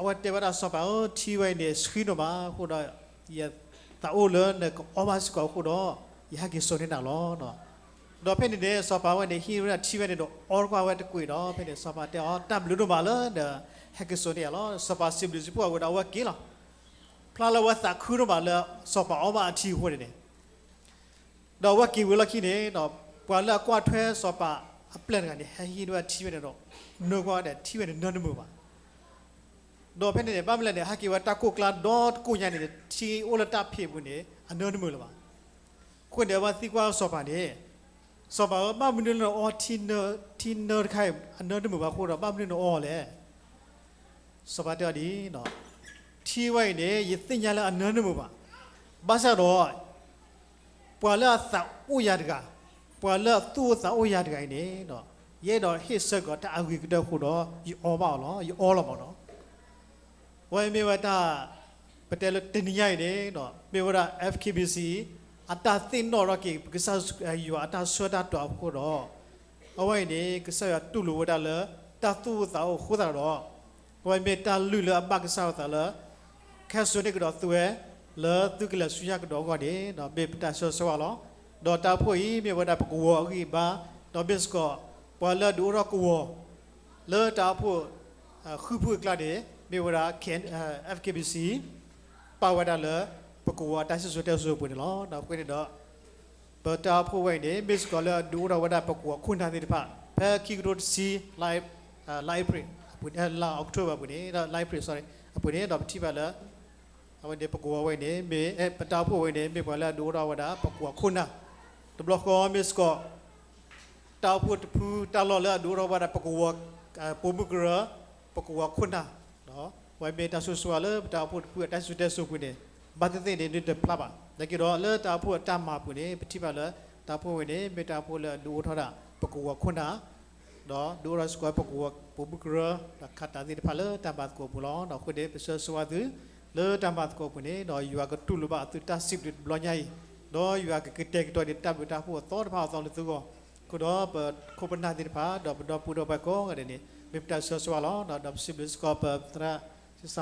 အဝဲတဲဝဲဒၣ်စီၤပၤဧၢ, ထံဝဲအံၤန့ၣ် ဆှံဒိၣ်မးအဃိဒီး ယသးအိၣ်လၢနကအီဘၣ်စ့ၢ်ကီးအဃိဒီး ယဟဲက့ၤစိာ်န့ၢ်နၤလီၤ. ဒီးဖဲန့ၣ်န့ၣ် စီၤပၤဝဲန့ၣ် ဟံးဝဲဒၣ်ထံဝဲန့ၣ်ဒီး အီတကွၢ်ဝဲတကွံာ်ဒီး ဖဲန့ၣ် စီၤပၤတဲအီၤ တၢ်ဘျုးဒိၣ်မးလၢနဟဲက့ၤစိာ်န့ၢ်ယၤလီၤ. စီၤပၤစံးဘျုးစံးဖှိၣ်အဝဲဒီးအဝဲက့ၤလီၤ. ဖျါလၢအဝဲသးခုဒိၣ်မးလၢ စီၤပၤအီဘၣ်အထံအဃိန့ၣ်န့ၣ် ဒီးအဝဲက့ၤဝံၤလီၢ်ခံန့ၣ်ဒီး ပှၤလၢအကွၢ်ထွဲစီၤပၤအပျဲၢ်တဂၤန့ၣ် ဟဲဟံးဝဲဒၣ်ထံဝဲန့ၣ်ဒီး နၢကွၢ်ဝဲဒီး ထံဝဲန့ၣ်နၢတမုာ်ဘၣ်. ဒီးဖဲန့ၣ်န့ၣ် ဘၣ်မနုၤလဲၣ်န့ၣ် ဟဲက့ၤဝဲတၢ်ကိၢ်ကျါဒီတကိၢ်ညါန့ၣ် ထံအိၣ်လၢတၢ်ဖံးအပူၤန့ၣ် အနၢတမုာ်လၢၤဘၣ်. အဃိန့ၣ် အဝဲသံကွၢ်စီၤပၤန့ၣ်, စီၤပၤဧၢ, ဘၣ်မနုၤလၢနအီထံ, ထံနၢတခါအံၤ အနၢတမုာ်ဘၣ်အဃိဒီး ဘၣ်မနုၤနအီလဲၣ်. စီၤပၤတဲအီၤဒ်အံၤ, ထံဝဲအံၤန့ၣ် ယသ့ၣ်ညါလၢအနၢတမုာ်ဘၣ်. ဘၣ်ဆၣ်ဒီး ပှၤလၢအသးအိၣ်ယၤတဂၤ, ပှၤလၢအသူၣ်အိၣ်သးအိၣ်ယၤတဂၤအံၤန့ၣ်, ယအဲၣ်ဒိးဟ့ၣ်ဆၢက့ၤအီၤတၢ်အဂ့ၤကတၢၢ်အဃိဒီး ယအီဘၣ်အီၤလီၤ, ယအီလီၤမးနီၤ. အဝဲမ့ၢ်ဝဲတၢ် ပတဲလၢတနံၤညါအံၤန့ၣ် မ့ၢ်ဝဲဒၣ် F K B C အတၢ်သ့ၣ်နီၣ်ထီၣ်က့ၤ ပကစၢ်ယွၤအတၢ်ဆှၢတၢ်တီၤအဃိဒီး အဝဲအံၤန့ၣ် ကစၢ်ယွၤတူၢ်လိာ်ဝဲဒၣ်လၢ တၢ်သူၣ်အိၣ်သးအိၣ်အဃိသတးဒီး အဝဲမ့ၢ်တၢ်လုၢ်လၢအဘၣ်ကစၢ်အသးလၢ ခဲစိာ်န့ၢ်ကဒီးသုဝဲ လၢသုကလဲၤဆူညါကဒီးအဂီၢ်န့ၣ် မ့ၢ်ပတၢ်ဆၢဂ့ၤဆၢဝါလီၤ. ဒီးတၢ်အိၣ်ဖှိၣ်အံၤ မ့ၢ်ဝဲဒၣ်ပကဝီၤအဂံၢ်အဘါ ဒီးမ့ၢ်စ့ၢ်ကီး ပှၤလၢအဒုးအိၣ်ထီၣ်ကဝီၤ လၢတၢ်အိၣ်ဖှိၣ် ဃုဖုအကျါန့ၣ် မ့ၢ်ဝဲဒၣ် F K B C ပာ်ဝဲဒၣ်လၢ ပကဝီၤအတၢ်စံၣ်စိၤတဲစိၤအပူၤန့ၣ်လီၤ. အဃိန့ၣ်ဒီး ပတၢ်အိၣ်ဖှိၣ်ဝဲအံၤန့ၣ် မ့ၢ်စ့ၢ်ကီးလၢအဒုးအိၣ်ထီၣ်ဝဲဒၣ်ပကဝီၤခိၣ်နၢ်သ့ၣ်တဖၣ် ဖဲခံကထိတဆံ လါ April အပူၤန့ၣ် လါ October အပူၤန့ၣ် လါ April sorry အပူၤန့ၣ် ဒီးပထံၣ်ဘၣ်လၢ အဝဲန့ၣ်ပကဝီၤဝဲအံၤန့ၣ် မ့ၢ် ပတၢ်အိၣ်ဖှိၣ်ဝဲအံၤန့ၣ် မ့ၢ်ပှၤလၢအဒုးအိၣ်ထီၣ်ဝဲဒၣ် ပကဝီၤခိၣ်နၢ် တဘျီဃီမ့ၢ်စ့ၢ်ကီး တၢ်အိၣ်ဖှိၣ်တဖုတၢ်လီၢ်လၢအဒုးအိၣ်ထီၣ်ဝဲဒၣ်ပကဝီၤ ပိာ်မုၣ်ကရၢ ပကဝီၤခိၣ်နၢ် အဝဲမ့ၢ်တၢ်ဆိၣ်ဂ့ၤဆိၣ်ဝါလၢပတၢ်အိၣ်ဖှိၣ်တဖုအတၢ်စံၣ်စိၤတဲစိၤအပူၤန့ၣ် ဘၣ်သ့ၣ်သ့ၣ်န့ၣ် ဒုးတဖျါဘၣ်. နာ်က့ဒီးလၢတၢ်အိၣ်ဖှိၣ်အတၢ်မၤအပူၤန့ၣ် ပထံၣ်ဘၣ်လၢ တၢ်အိၣ်ဖှိၣ်ဝဲ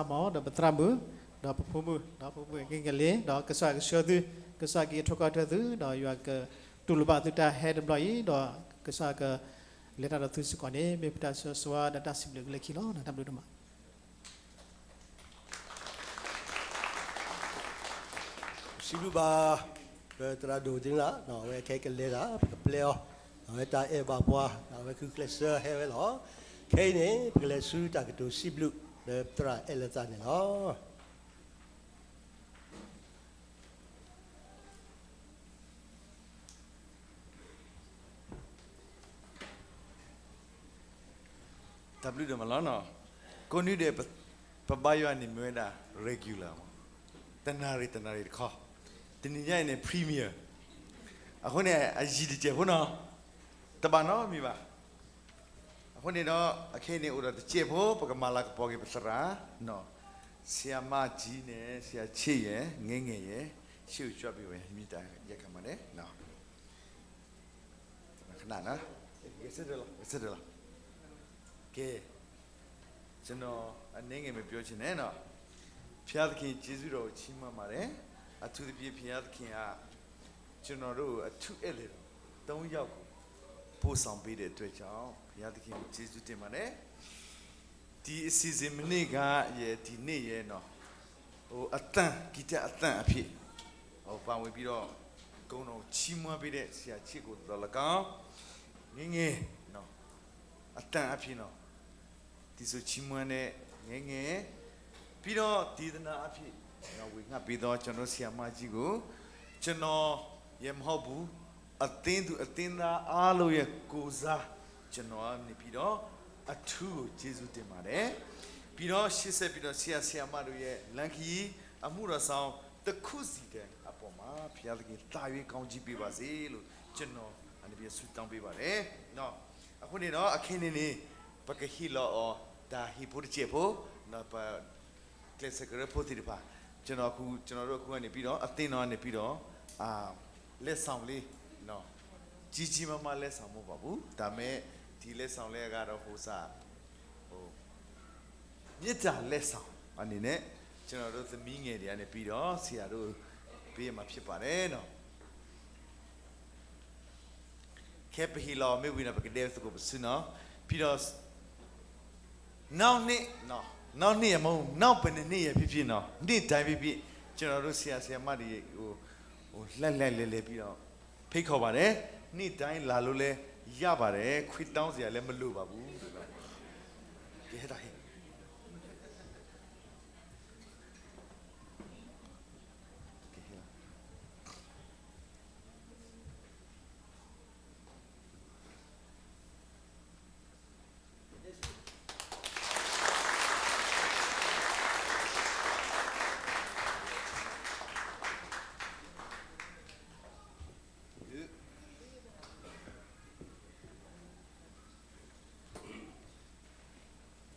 န့ၣ် မ့ၢ်တၢ်အိၣ်ဖှိၣ်လၢအဒုးအိၣ်ထီၣ်ဒၣ် ပကဝီၤခိၣ်နၢ် ဒီးဒုးအိၣ်ထီၣ်စ့ၢ်ကီးပကဝီၤပိာ်မုၣ်ကရၢ ဒီးခးတၢ်သ့ၣ်တဖၣ်လၢတၢ်မၤသကိးအပူၤလီၤ. အဃိန့ၣ် ပဆၢဂ့ၤဆၢဝါသု လၢတၢ်မၤသကိးအပူၤန့ၣ် ဒီးယွၤကတူၢ်လိာ်ဘၣ်အသုတၢ်စံးဘျုးတဘျီညါအံၤ ဒီးယွၤကကတဲာ်ကတီၤန့ၢ်တၢ်ဘျုးတၢ်ဖှိၣ်အသီတဖၣ်အသီလၢသုဂီၢ် အဃိဒီးပခိၣ်ပနၢ်သ့ၣ်တဖၣ် ဒီးပဒီပုၢ်ဒီဝဲၢ်ကိးဂၤဒဲးန့ၣ် မ့ၢ်ပတၢ်ဆၢဂ့ၤဆၢဝါလီၤ. ဒီးပစံးဘျုးစ့ၢ်ကီးပသရၣ် စံးစၢ်မီၤ ဒီးပသရၣ်မုၣ် ဒီးပဖိမုၣ် ဒီးဖိမုၣ်ဂ့ၤဂ့ၤလ့ ဒီးကစၢ်ကဆှၢသု ကစၢ်က့ၤထီၣ်ကီၢ်ထွဲသု ဒီးယွၤကတူၢ်လိာ်ဘၣ်သုတၢ်ဟဲတဘျီအံၤ ဒီးကစၢ်ကလဲၤတၢ်ဒီးသုစ့ၢ်ကီးန့ၣ် မ့ၢ်ပတၢ်ဆၢဂ့ၤဆၢဝါဒီးတၢ်စံးဘျုးကလၢခံလီၤ. တၢ်ဘျုးဒိၣ်မး စံးဘျုးဘၣ် ပသရၣ်ဒိၣ်ဒ့လး အဝဲခဲအံၤကလဲၤတၢ် ပကပျဲအီၤ အဝဲတၢ်အဲၣ်ဘၣ်ပှၤ အဝဲဃုကျဲးစၢးဟဲဝဲလီၤ. ခဲအံၤန့ၣ် ပကလဲၤဆူတၢ်ကတိၤစံးဘျုး လၢပသရၣ်အဲၣ်လၢသးန့ၣ်လီၤ. တၢ်ဘျုးဒိၣ်မးလီၤ. ကိးနွံဒဲး ပဘါယွၤန့ၣ်မ့ၢ်ဝဲဒၣ် regular မး တနၣ်ရံၣ်တနၣ်ရံၣ်တခီ, တနံၤညါအံၤန့ၣ် premier အဃိန့ၣ် အယံၤတစဲးဖိနီၤ, တဘၣ်နီတမံၤဘၣ်. အဃိန့ၣ်ဒီး အခဲအံၤန့ၣ် အိၣ်ဒီးတစဲးဖိ ပကမၤလၤကပီၤက့ၤပသရၣ် ဆရာမကြီး နဲ့ ဆရာချစ်ရယ် ငယ်ငယ်ရယ် ရှေ့ကိုကြွပေးပါ မီးတၢ်ယကမၤလဲၣ် ကဲ ကျွန်တော် အနည်းငယ်ပဲပြောချင်တယ်နော်။ ဘုရားသခင် ကျေးဇူးတော်ကို ချီးမွမ်းပါတယ်။ အထူးသဖြင့် ဘုရားသခင်က ကျွန်တော်တို့ကို အထူးဧည့်သည်တော် သုံးယောက်ကို ပို့ဆောင်ပေးတဲ့အတွက်ကြောင့် ဘုရားသခင်ကို ကျေးဇူးတင်ပါတယ်။ ဒီအစီအစဉ် မနေ့ကရယ် ဒီနေ့ရယ်နော် ဟို အသံ ဂီတအသံအဖြစ် ဟို ပါဝင်ပြီးတော့ ဂုဏ်တော်ချီးမွမ်းပေးတဲ့ ဆရာချစ်ကိုသော်လည်းကောင်း ငယ်ငယ်နော် အသံအဖြစ်နော် ဒီဆိုချီးမွမ်းတဲ့ ငယ်ငယ် ပြီးတော့ ဒေသနာအဖြစ် ဝေငှပေးသော ကျွန်တော်ဆရာမကြီးကို ကျွန်တော်ရယ်မဟုတ်ဘူး အသင်းသူအသင်းသားအားလုံးရဲ့ကိုယ်စား ကျွန်တော်ကနေပြီးတော့ အထူးကိုကျေးဇူးတင်ပါတယ်။ ပြီးတော့ ရှေ့ဆက်ပြီးတော့ ဆရာဆရာမတို့ရဲ့လမ်းခရီး အမှုတော်ဆောင် တစ်ခုစီတဲ့အပေါ်မှာ ဘုရားသခင် သာ၍ ကောင်းချီးပေးပါစေလို့ ကျွန်တော် အနေဖြင့် ဆုတောင်းပေးပါတယ်။ နော်။ အခုနေတော့ အခင်းနေနေ ပကဟ့ၣ်လီၤအီၤ တၢ်ဟ့ၣ်ဖိတစဲးဖိ နော်။ ပ ကျဲးစကရၢဖိသ့ၣ်တဖၣ် ကျွန်တော်အခု ကျွန်တော်တို့အခုကနေပြီးတော့ အသင်းတော်ကနေပြီးတော့ အာ လက်ဆောင်လေးနော် ကြီးကြီးမားမားလက်ဆောင်မဟုတ်ပါဘူး။ ဒါပေမဲ့ ဒီလက်ဆောင်လေးကတော့ ဟိုစ ဟို မေတ္တာလက်ဆောင်အနေနဲ့ ကျွန်တော်တို့သမီးငယ်တွေကနေပြီးတော့ ဆရာတို့ပေးရမှာဖြစ်ပါတယ်နော်။ ခဲပဟ့ၣ်လီၤမ့ၢ်ဝံၤဒီး ပကဒဲသကိးပစုနော်။ ပြီးတော့ နောက်နှစ်နော် နောက်နှစ်ရမဟုတ် နောက်ဘယ်နှစ်နှစ်ရဖြစ်ဖြစ်နော် နှစ်တိုင်းဖြစ်ဖြစ် ကျွန်တော်တို့ဆရာဆရာမတွေကို ဟို လှိုက်လှိုက်လဲၤလဲၤပြီးတော့ ဖိတ်ခေါ်ပါတယ်။ နှစ်တိုင်းလာလို့လည်းရပါတယ်။ ခွင့်တောင်းစရာလည်းမလိုပါဘူး။ ကဲ ဒါဟဲ့ ကဲ ဟဲ့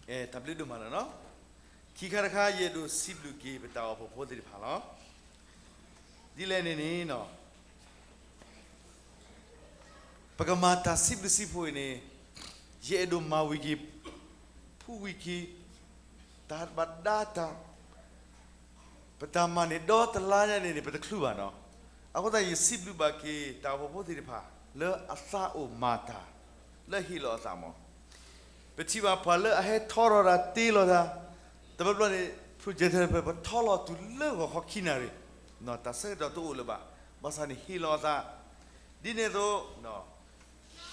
အဲ တၢ်ဘျုးဒိၣ်မးလီၤနီၤ. ခံခါတခါ ယအဲၣ်ဒိးစံးဘျုးက့ၤ ပတၢ်အိၣ်ဖှိၣ်ဖိသ့ၣ်တဖၣ်လီၤ. ဒ်လဲၣ်န့ၣ်န့ၣ် ပကမၤတၢ်စံးဘျုးစံးဖှိၣ်အံၤန့ၣ် ယအဲၣ်ဒိးမၤဝံၤက့ၤ ဖုဝံၤက့ၤ တၢ်ဘၣ်ဒါတၢ် ပတၢ်မၤန့ၣ် ဒီတလါညါန့ၣ်န့ၣ် ပတချုးဘၣ်နီၤ. အဃိသတး ယစံးဘျုးဘၣ်က့ၤ တၢ်အိၣ်ဖှိၣ်ဖိသ့ၣ်တဖၣ် လၢအသးအိၣ်မၤတၢ် လၢဟ့ၣ်လီၤအသးမး ပထံၣ်ဘၣ်ပှၤလၢအဟဲထီထီၣ်တၢ်တ့လီၤတၢ်, တဘျီဘျီန့ၣ် projector ပထီလီၤတုၤလၢဂီၤခီခံနၣ်ရံၣ်, တၢ်ဆၢကတီၢ်တအိၣ်လၢၤဘၣ်, ဘၣ်ဆၣ်န့ၣ်ဟ့ၣ်လီၤအသး, ဒ်န့ၣ်အသိး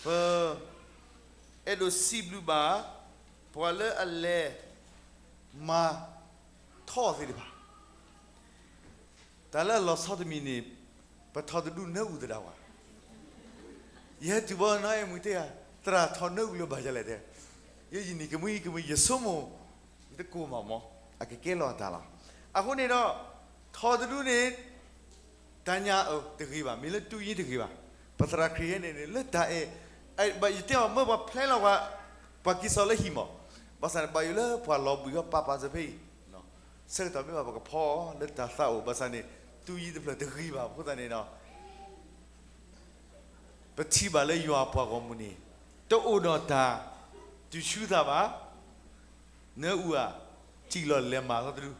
ပ အဲၣ်ဒိးစံးဘျုးဘၣ် ပှၤလၢအလဲၤ မၤထီၣ်သ့ၣ်တဖၣ် တၢ်လၢအလီၤဆီတမံၤန့ၣ် ပထီၣ်တဒူၣ်နၢအူသဒၣ်ဝဲ, ယဟဲတုၤဘီနီၢ်အဲၣ်မုၢ်တဲယၤ သရၣ်ထီၣ်နၢအူလၢၤဘၣ်ယလဲၣ်တဲ, ယဲယံာ်န့ၣ်ကမှံကမှံ ယဆိကမိၣ် ယတကိၢ်မးမး အကကဲလီၤအတၢ်လီၤ. အဃိန့ၣ်ဒီး ထီၣ်တဒူၣ်န့ၣ် တၢ်ညါအတဂ့ၤဘၣ်, မ့ၢ်လၢတူၢ်ယံၤတဂ့ၤဘၣ်, ပသရၣ်ခရံာ်ဟဲန့ၣ်န့ၣ် လၢတၢ်အဲၣ်, ဘၣ်ယတဲအီၤမ့ၢ်ပှၤဖျဲလီၤပှၤ, ပှၤက့ၤစိာ်လၢဟံၣ်မး, ဘၣ်ဆၣ်န့ၣ် ဘၣ်ယိၣ်လၢပှၤလီၤဘှံးအီၤပာ်ပာ်စၢၤဖဲအံၤ, ဆၢကတီၢ်မ့ၢ်ဘၣ်ပကဖီအီၤလၢတၢ်သးအိၣ်, ဘၣ်ဆၣ်န့ၣ် တူၢ်ယံၤတဖျၢၣ်တဂ့ၤဘၣ်အဃိသတးန့ၣ်ဒီး ပထံၣ်ဘၣ်လၢယွၤအပှၤဂီၢ်မုၢ်န့ၣ် တအိၣ်ဒီးတၢ် တုၤဆူသးဘၣ်, နၢအူဧါ, စံၣ်လီၤလဲၤမၤသီတဒု,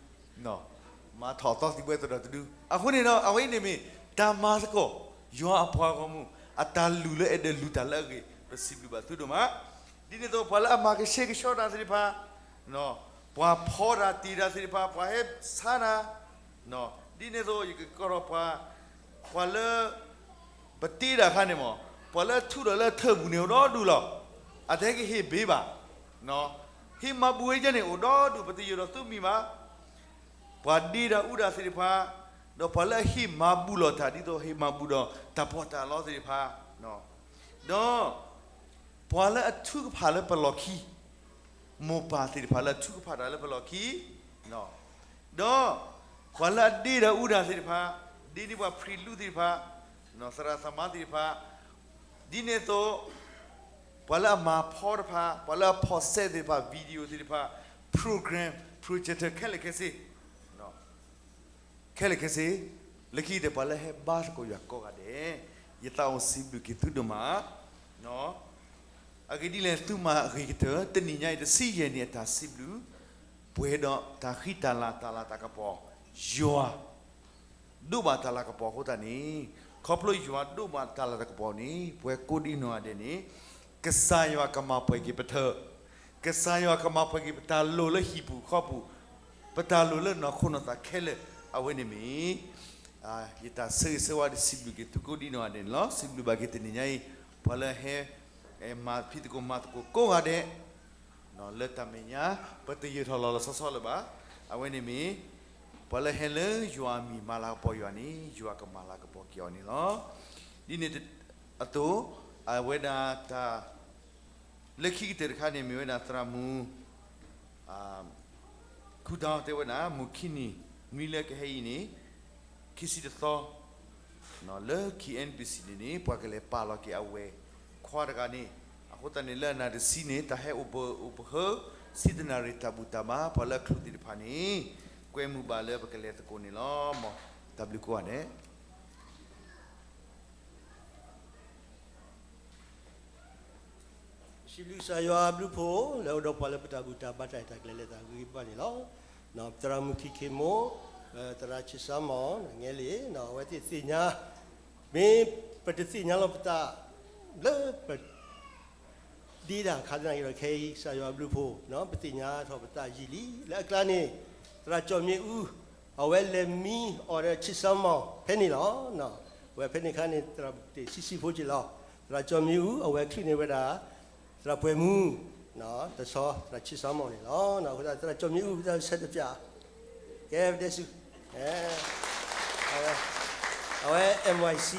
မၤထီၣ်သီသံၣ်ဘှဲသဒီၣ်တဒု, အဃိန့ၣ်ဒီး အဝဲအံၤန့ၣ်မ့ၢ် တၢ်မၤသကိး ယွၤအပှၤဂီၢ်မုၢ် အတၢ်လုၢ်လၢအဲၣ်ဒိးလုၢ်တၢ်လၢအဂ့ၤ, ပစံးဘျုးဘၣ်သုဒိၣ်မး, ဒ်န့ၣ်အသိး ပှၤလၢအမၤကဆှဲကဆှီတၢ်သ့ၣ်တဖၣ် ပှၤဖီတၢ်တ့ၢ်တၢ်သ့ၣ်တဖၣ် ပှၤဟဲဆါတၢ်, ဒ်န့ၣ်အသိး ယကကိးထီၣ်ပှၤ, ပှၤလၢ ပတ့တၢ်အခါန့ၣ်မး, ပှၤလၢအထူးထီၣ်လၢအထၢၣ်ပူၤန့ၣ်အိၣ်ဒီဒူၣ်လီၤ. အတဟဲက့ၤဟ့ၣ်ဘ့ဘၣ်, ဟ့ၣ်မၤဘူၣ်ဝဲဒ်န့ၣ် အိၣ်ဒီဒူၣ် ပတယၢၤဒီးသူမံၤဘၣ်. ပှၤဒ့တၢ်အူတၢ်သ့ၣ်တဖၣ်, ဒီးပှၤလၢအဟ့ၣ်မၤဘူၣ်လီၤတၢ် ဒ်သိးဟ့ၣ်မၤဘူၣ်ဒီးတၢ်ပီးတၢ်လီသ့ၣ်တဖၣ်, ဒီး ပှၤလၢအထုကဖၣ်လၢပလီၢ်ခံ, မိၢ်ပၢ်သ့ၣ်တဖၣ်လၢအထုကဖၣ်တၢ်လၢပလီၢ်ခံ, ဒီး ပှၤလၢအဒ့တၢ်အူတၢ်သ့ၣ်တဖၣ်, ဒ့န့ၢ်ပှၤဖှံလူသ့ၣ်တဖၣ်, သရၣ်သမါသ့ၣ်တဖၣ်, ဒ်န့ၣ်အသိး ပှၤလၢအမၤဖီတဖၣ်, ပှၤလၢအဖီၣ်စဲသ့ၣ်တဖၣ်, video သ့ၣ်တဖၣ်, program, projector ခဲလၢာ်ခဲဆ့ ခဲလၢာ်ခဲဆ့, လၢခံကတၢၢ်ပှၤလၢဟဲဘါသကိးယွၤကိးဂၤဒဲး, ယသးအိၣ်စံးဘျုးက့ၤသုဒိၣ်မး, အဂ့ၢ်ဒ်လဲၣ် သုမၤအဂ့ၤကတၢၢ် တနံၤညါအံၤတဆံယဲၢ်နံၣ်အတၢ်စံးဘျုး, ပှဲၤဒီးတၢ်ဃံတၢ်လၤ တၢ်လၤတၢ်ကပီၤ, ယွၤ ဒိးဘၣ်တၢ်လၤကပီၤအဃိသတးန့ၣ်, ခီဖျိယွၤဒိးဘၣ်တၢ်လၤတၢ်ကပီၤန့ၣ် ပဝဲကိးဒံနီၢ်ဂၤဒဲးန့ၣ်, ကစၢ်ယွၤကမၤပှဲၤက့ၤပထၢၣ်, ကစၢ်ယွၤကမၤပှဲၤက့ၤပတၢ်လိၣ်လၢဟံၣ်ပူၤဃီပူၤ, ပတၢ်လိၣ်လၢနီၢ်ခိနီၢ်သးခဲလၢာ်, အဝဲန့ၣ်မ့ၢ် ယတၢ်ဆၢဂ့ၤဆၢဝါဒီးစံးဘျုးက့ၤသုကိးဒံနီၢ်ဂၤဒဲးန့ၣ်လီၤ. စံးဘျုးဘၣ်က့ၤတနံၤညါအံၤ, ပှၤလၢဟဲ မၤဖံးသကိးမၤသကိးကိးဂၤဒဲး လၢတၢ်မဲာ်ညါ ပတယၢၤထီၣ်လီၤလီၤဆီဆီလၢၤဘၣ်. အဝဲန့ၣ်မ့ၢ် ပှၤလၢဟဲလၢယွၤအမံၤမၤလၤကပီၤယွၤန့ၣ် ယွၤကမၤလၤကပီၤက့ၤအီၤန့ၣ်လီၤ. ဒ်န့ၣ်အသိး အဝဲဒၣ်တၢ် လၢခံကတၢၢ်တခါန့ၣ် မ့ၢ်ဝဲဒၣ်သရၣ်မုၣ် ခူၣ်တီတဲဝဲဒၣ် မုၢ်ခံနံၤ နွံလၢကဟဲအံၤန့ၣ် ခံဆံတသီ လၢ K N B C န့ၣ်န့ၣ် ပှၤကလဲၤပာ်လီၤက့ၤအဝဲၢ်ခွါတဂၤန့ၣ်, အဃိသတးန့ၣ် လၢအနၢ်တဆံန့ၣ် တၢ်ဟဲအိၣ်ပၢၤအိၣ်ပဟၢ ဆံတနၣ်ရံၣ်တၢ်ဘူၣ်တၢ်ဘါ ပှၤလၢအချုးသ့ၣ်တဖၣ်န့ၣ် ကွဲမုာ်ဘၣ်လၢပကလဲၤသကိးန့ၣ်လီၤ. မ်တၢ်ဘျုးကိးဂၤဒဲး စံးဘျုးကစၢ်ယွၤအဘျုးအဖှိၣ် လၢအိၣ်ဒီးပှၤလၢပတၢ်ဘူၣ်တၢ်ဘါတၢ်အဲၣ်တၢ်ကျဲၤလၢတၢ်ဂ့ၤဘၣ်န့ၣ်လီၤ. သရၣ်မုၣ်ခံခ့မိၢ်, သရၣ်ဆံးစၢ်မီၢ် နငဲလံ, အဝဲသ့ၣ်သ့ၣ်ညါ, မ့ၢ်ပတသ့ၣ်ညါလီၤပသး လၢပ ဒ့တၢ်အခါသနာ်က့ဒီး ခဲအံၤကစၢ်ယွၤအဘျုးအဖှိၣ် ပသ့ၣ်ညါထီၣ်ပသးယံာ်လံ. လၢအကျါန့ၣ် သရၣ်ကၠီၣ်မ့ၣ်အူ အဝဲလဲၤမံအီၤဒီးဆံးစၢ်မီၢ်ဖဲန့ၣ်လီၤ. အဝဲဖဲန့ၣ်အခါန့ၣ် သရၣ်တ့ၢ်ဆံးဆံးဖိက့ၤလီၤ. သရၣ်ကၠီၣ်မ့ၣ်အူ အဝဲချုးန့ၢ်ဝဲဒၣ် သရၣ်ပှဲၤမူ တဆီ သရၣ်ဆံးစၢ်မီၢ်န့ၣ်လီၤ. အဃိသတး သရၣ်ကၠီၣ်မ့ၣ်အူ ပတၢ်ဆၢတပျၢ် ကဲပဒဲစူၤ အဝဲ M Y C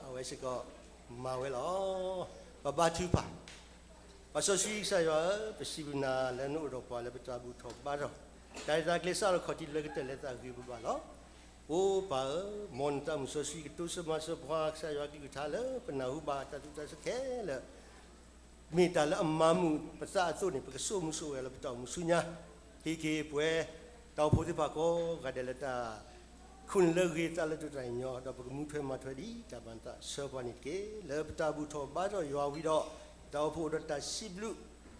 အဝဲစ့ၢ်ကီး မၤဝဲလီၤ. ပဘါထုကဖၣ်. ပၢ်စီဆှံကစၢ်ယွၤဧၢ, ပစံးဘျုးနၤလၢနအိၣ်ဒီးပှၤလၢပတၢ်ဘူၣ်ထီၣ်ဘါထီၣ် တၢ်ရဲၣ်တၢ်ကျဲၤစးထီၣ်ခီၣ်ထံးလၢကတၢၢ်လၢသးဂ့ၤဘၣ်ဘၣ်လီၤ. အိပၢ်ဧၢ, မ်နတၢ်မုၢ်စီဆှံကတိစၢၤမၤစၢၤပှၤ ကစၢ်ယွၤကလုၢ်ကထါလၢပနၢ်ဟူဘၣ်တၢ်သူၣ်တၢ်ဆၢခဲလၢာ် မ့ၢ်တၢ်လၢအမၤမုာ်ပသးအသိးန့ၣ် ပကဆိၣ်မုၢ်ဆိၣ်ဝဲလၢပတၢ်အိၣ်မူဆူညါ ဟ့ၣ်က့ၤပဝဲ တၢ်အိၣ်ဖှိၣ်သ့ၣ်တဖၣ်ကိးဂၤဒဲးလၢတၢ် ခိၣ်နၢ်လၢအဂ့ၤသးလၢတၢ်ညီ ဒီးပကမူထွဲမၤထွဲဒ်တၢ်မၤသးဆၢပှၤန့ၣ်တက့ၢ်. လၢပတၢ်ဘူၣ်ထီၣ်ဘါထီၣ်ယွၤဝံၤဒီး တၢ်အိၣ်ဖှိၣ်အိၣ်ဒီးတၢ်စံးဘျုး တၢ်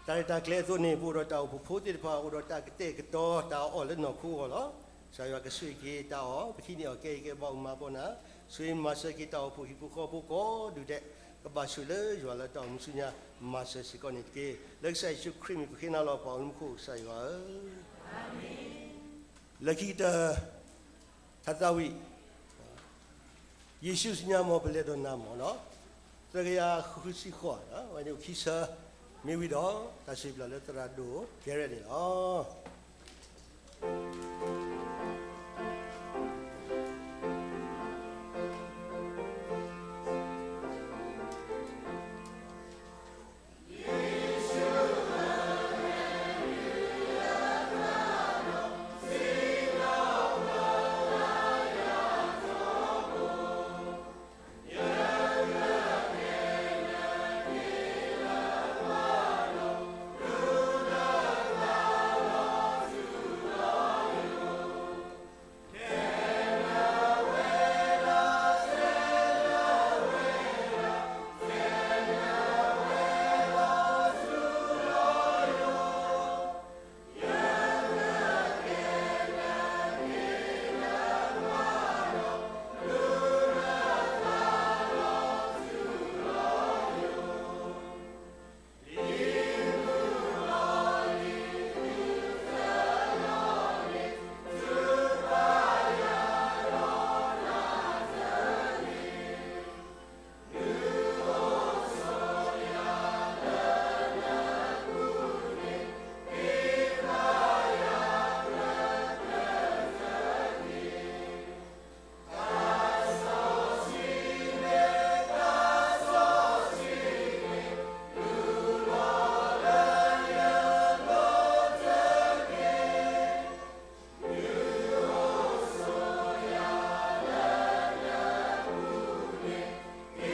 ရဲၣ်တၢ်ကျဲၤအသိးန့ၣ် ပအိၣ်ဒီးတၢ်အိၣ်ဖှိၣ်ဖိသ့ၣ်တဖၣ် အိၣ်ဒီးတၢ်ကတဲာ်ကတီၤတၢ်အီၣ်လၢနီၢ်ခိအဂီၢ်လီၤ. ကစၢ်ယွၤကဆိၣ်ဂ့ၤက့ၤတၢ်အီၣ် ပဟံးန့ၢ်အီၣ်ကဲအံၤကဲဘီမၤပီနၤ ဆိၣ်ဂ့ၤမၤစၢၤက့ၤတၢ်အိၣ်ဖှိၣ်ဟံၣ်ဖိဃီဖိကိးဒူၣ်ဒဲး ကဘၣ်ဆိၣ်လၢယွၤလၢတၢ်အိၣ်မူဆူညါ မၤစၢၤစ့ၢ်ကီးန့ၣ်တက့ၢ်. လၢကစၢ်ယ့ၣ်ၡူးခရံာ်မံၤပဃ့နၤလီၤ ပှၤအိၣ်လၢမူခိၣ်ကစၢ်ယွၤဧၢ လၢခံကတၢၢ် ထါသးဝံၣ် ယ့ၣ်ၡူးစံးညါ မ်ပလဲၤဒီးနၤမၢ်နီၤ သၢကယၤဃုဆံဃိး ဝဲန့ၣ်အိၣ်ခံဆၢ မ့ၢ်ဝံၤဒီး တၢ်စံ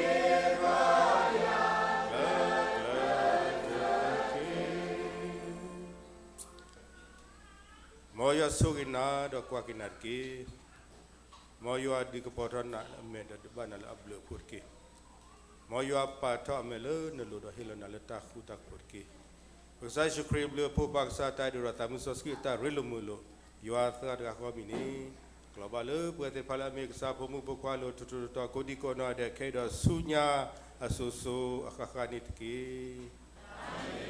းပျၢ်လၢသရၣ်ဒိၣ်ကဲရဲၣ်န့ၣ်လီၤ. မ်ယွၤဆိၣ်ဂ့ၤနၤဒီးကွၢ်က့ၤနၤတက့ၢ်. မ်ယွၤဒုးကပီၤထီၣ်နၤအမဲာ်ဒီးဒုးဘၣ်နၤလၢအဘျုးအဖှိၣ်တက့ၢ်. မ်ယွၤပာ်ထီၣ်အမဲာ်လၢနလိၤဒီးဟ့ၣ်လီၤနၤလၢတၢ်ဃူတၢ်ဖိးတက့ၢ်. ပကစၢ်ယ့ၣ်ၡူးခရံာ်အဘျုးအဖှိၣ် ပၢ်ကစၢ်တၢ်အဲၣ်ဒိးဒီးသးမုၢ်စီဆှံအတၢ်ရ့လိာ်မုာ်လိာ် ယွၤသရၣ်တဂၤဃီမံၤန့ၣ် ကလီၤဘၣ်လၢပှၤသ့ၣ်တဖၣ်လၢအမ့ၢ်ကစၢ်ဖိမုၣ်ဖိခွါအလိၤ ထူးထူးတီၤတီၤ ကိးဒံကိးနီၢ်ဒဲးခဲအံၤဒီးဆူညါအစိၤစိၤအဃၣ်ဃၣ်န့ၣ်တက့ၢ်.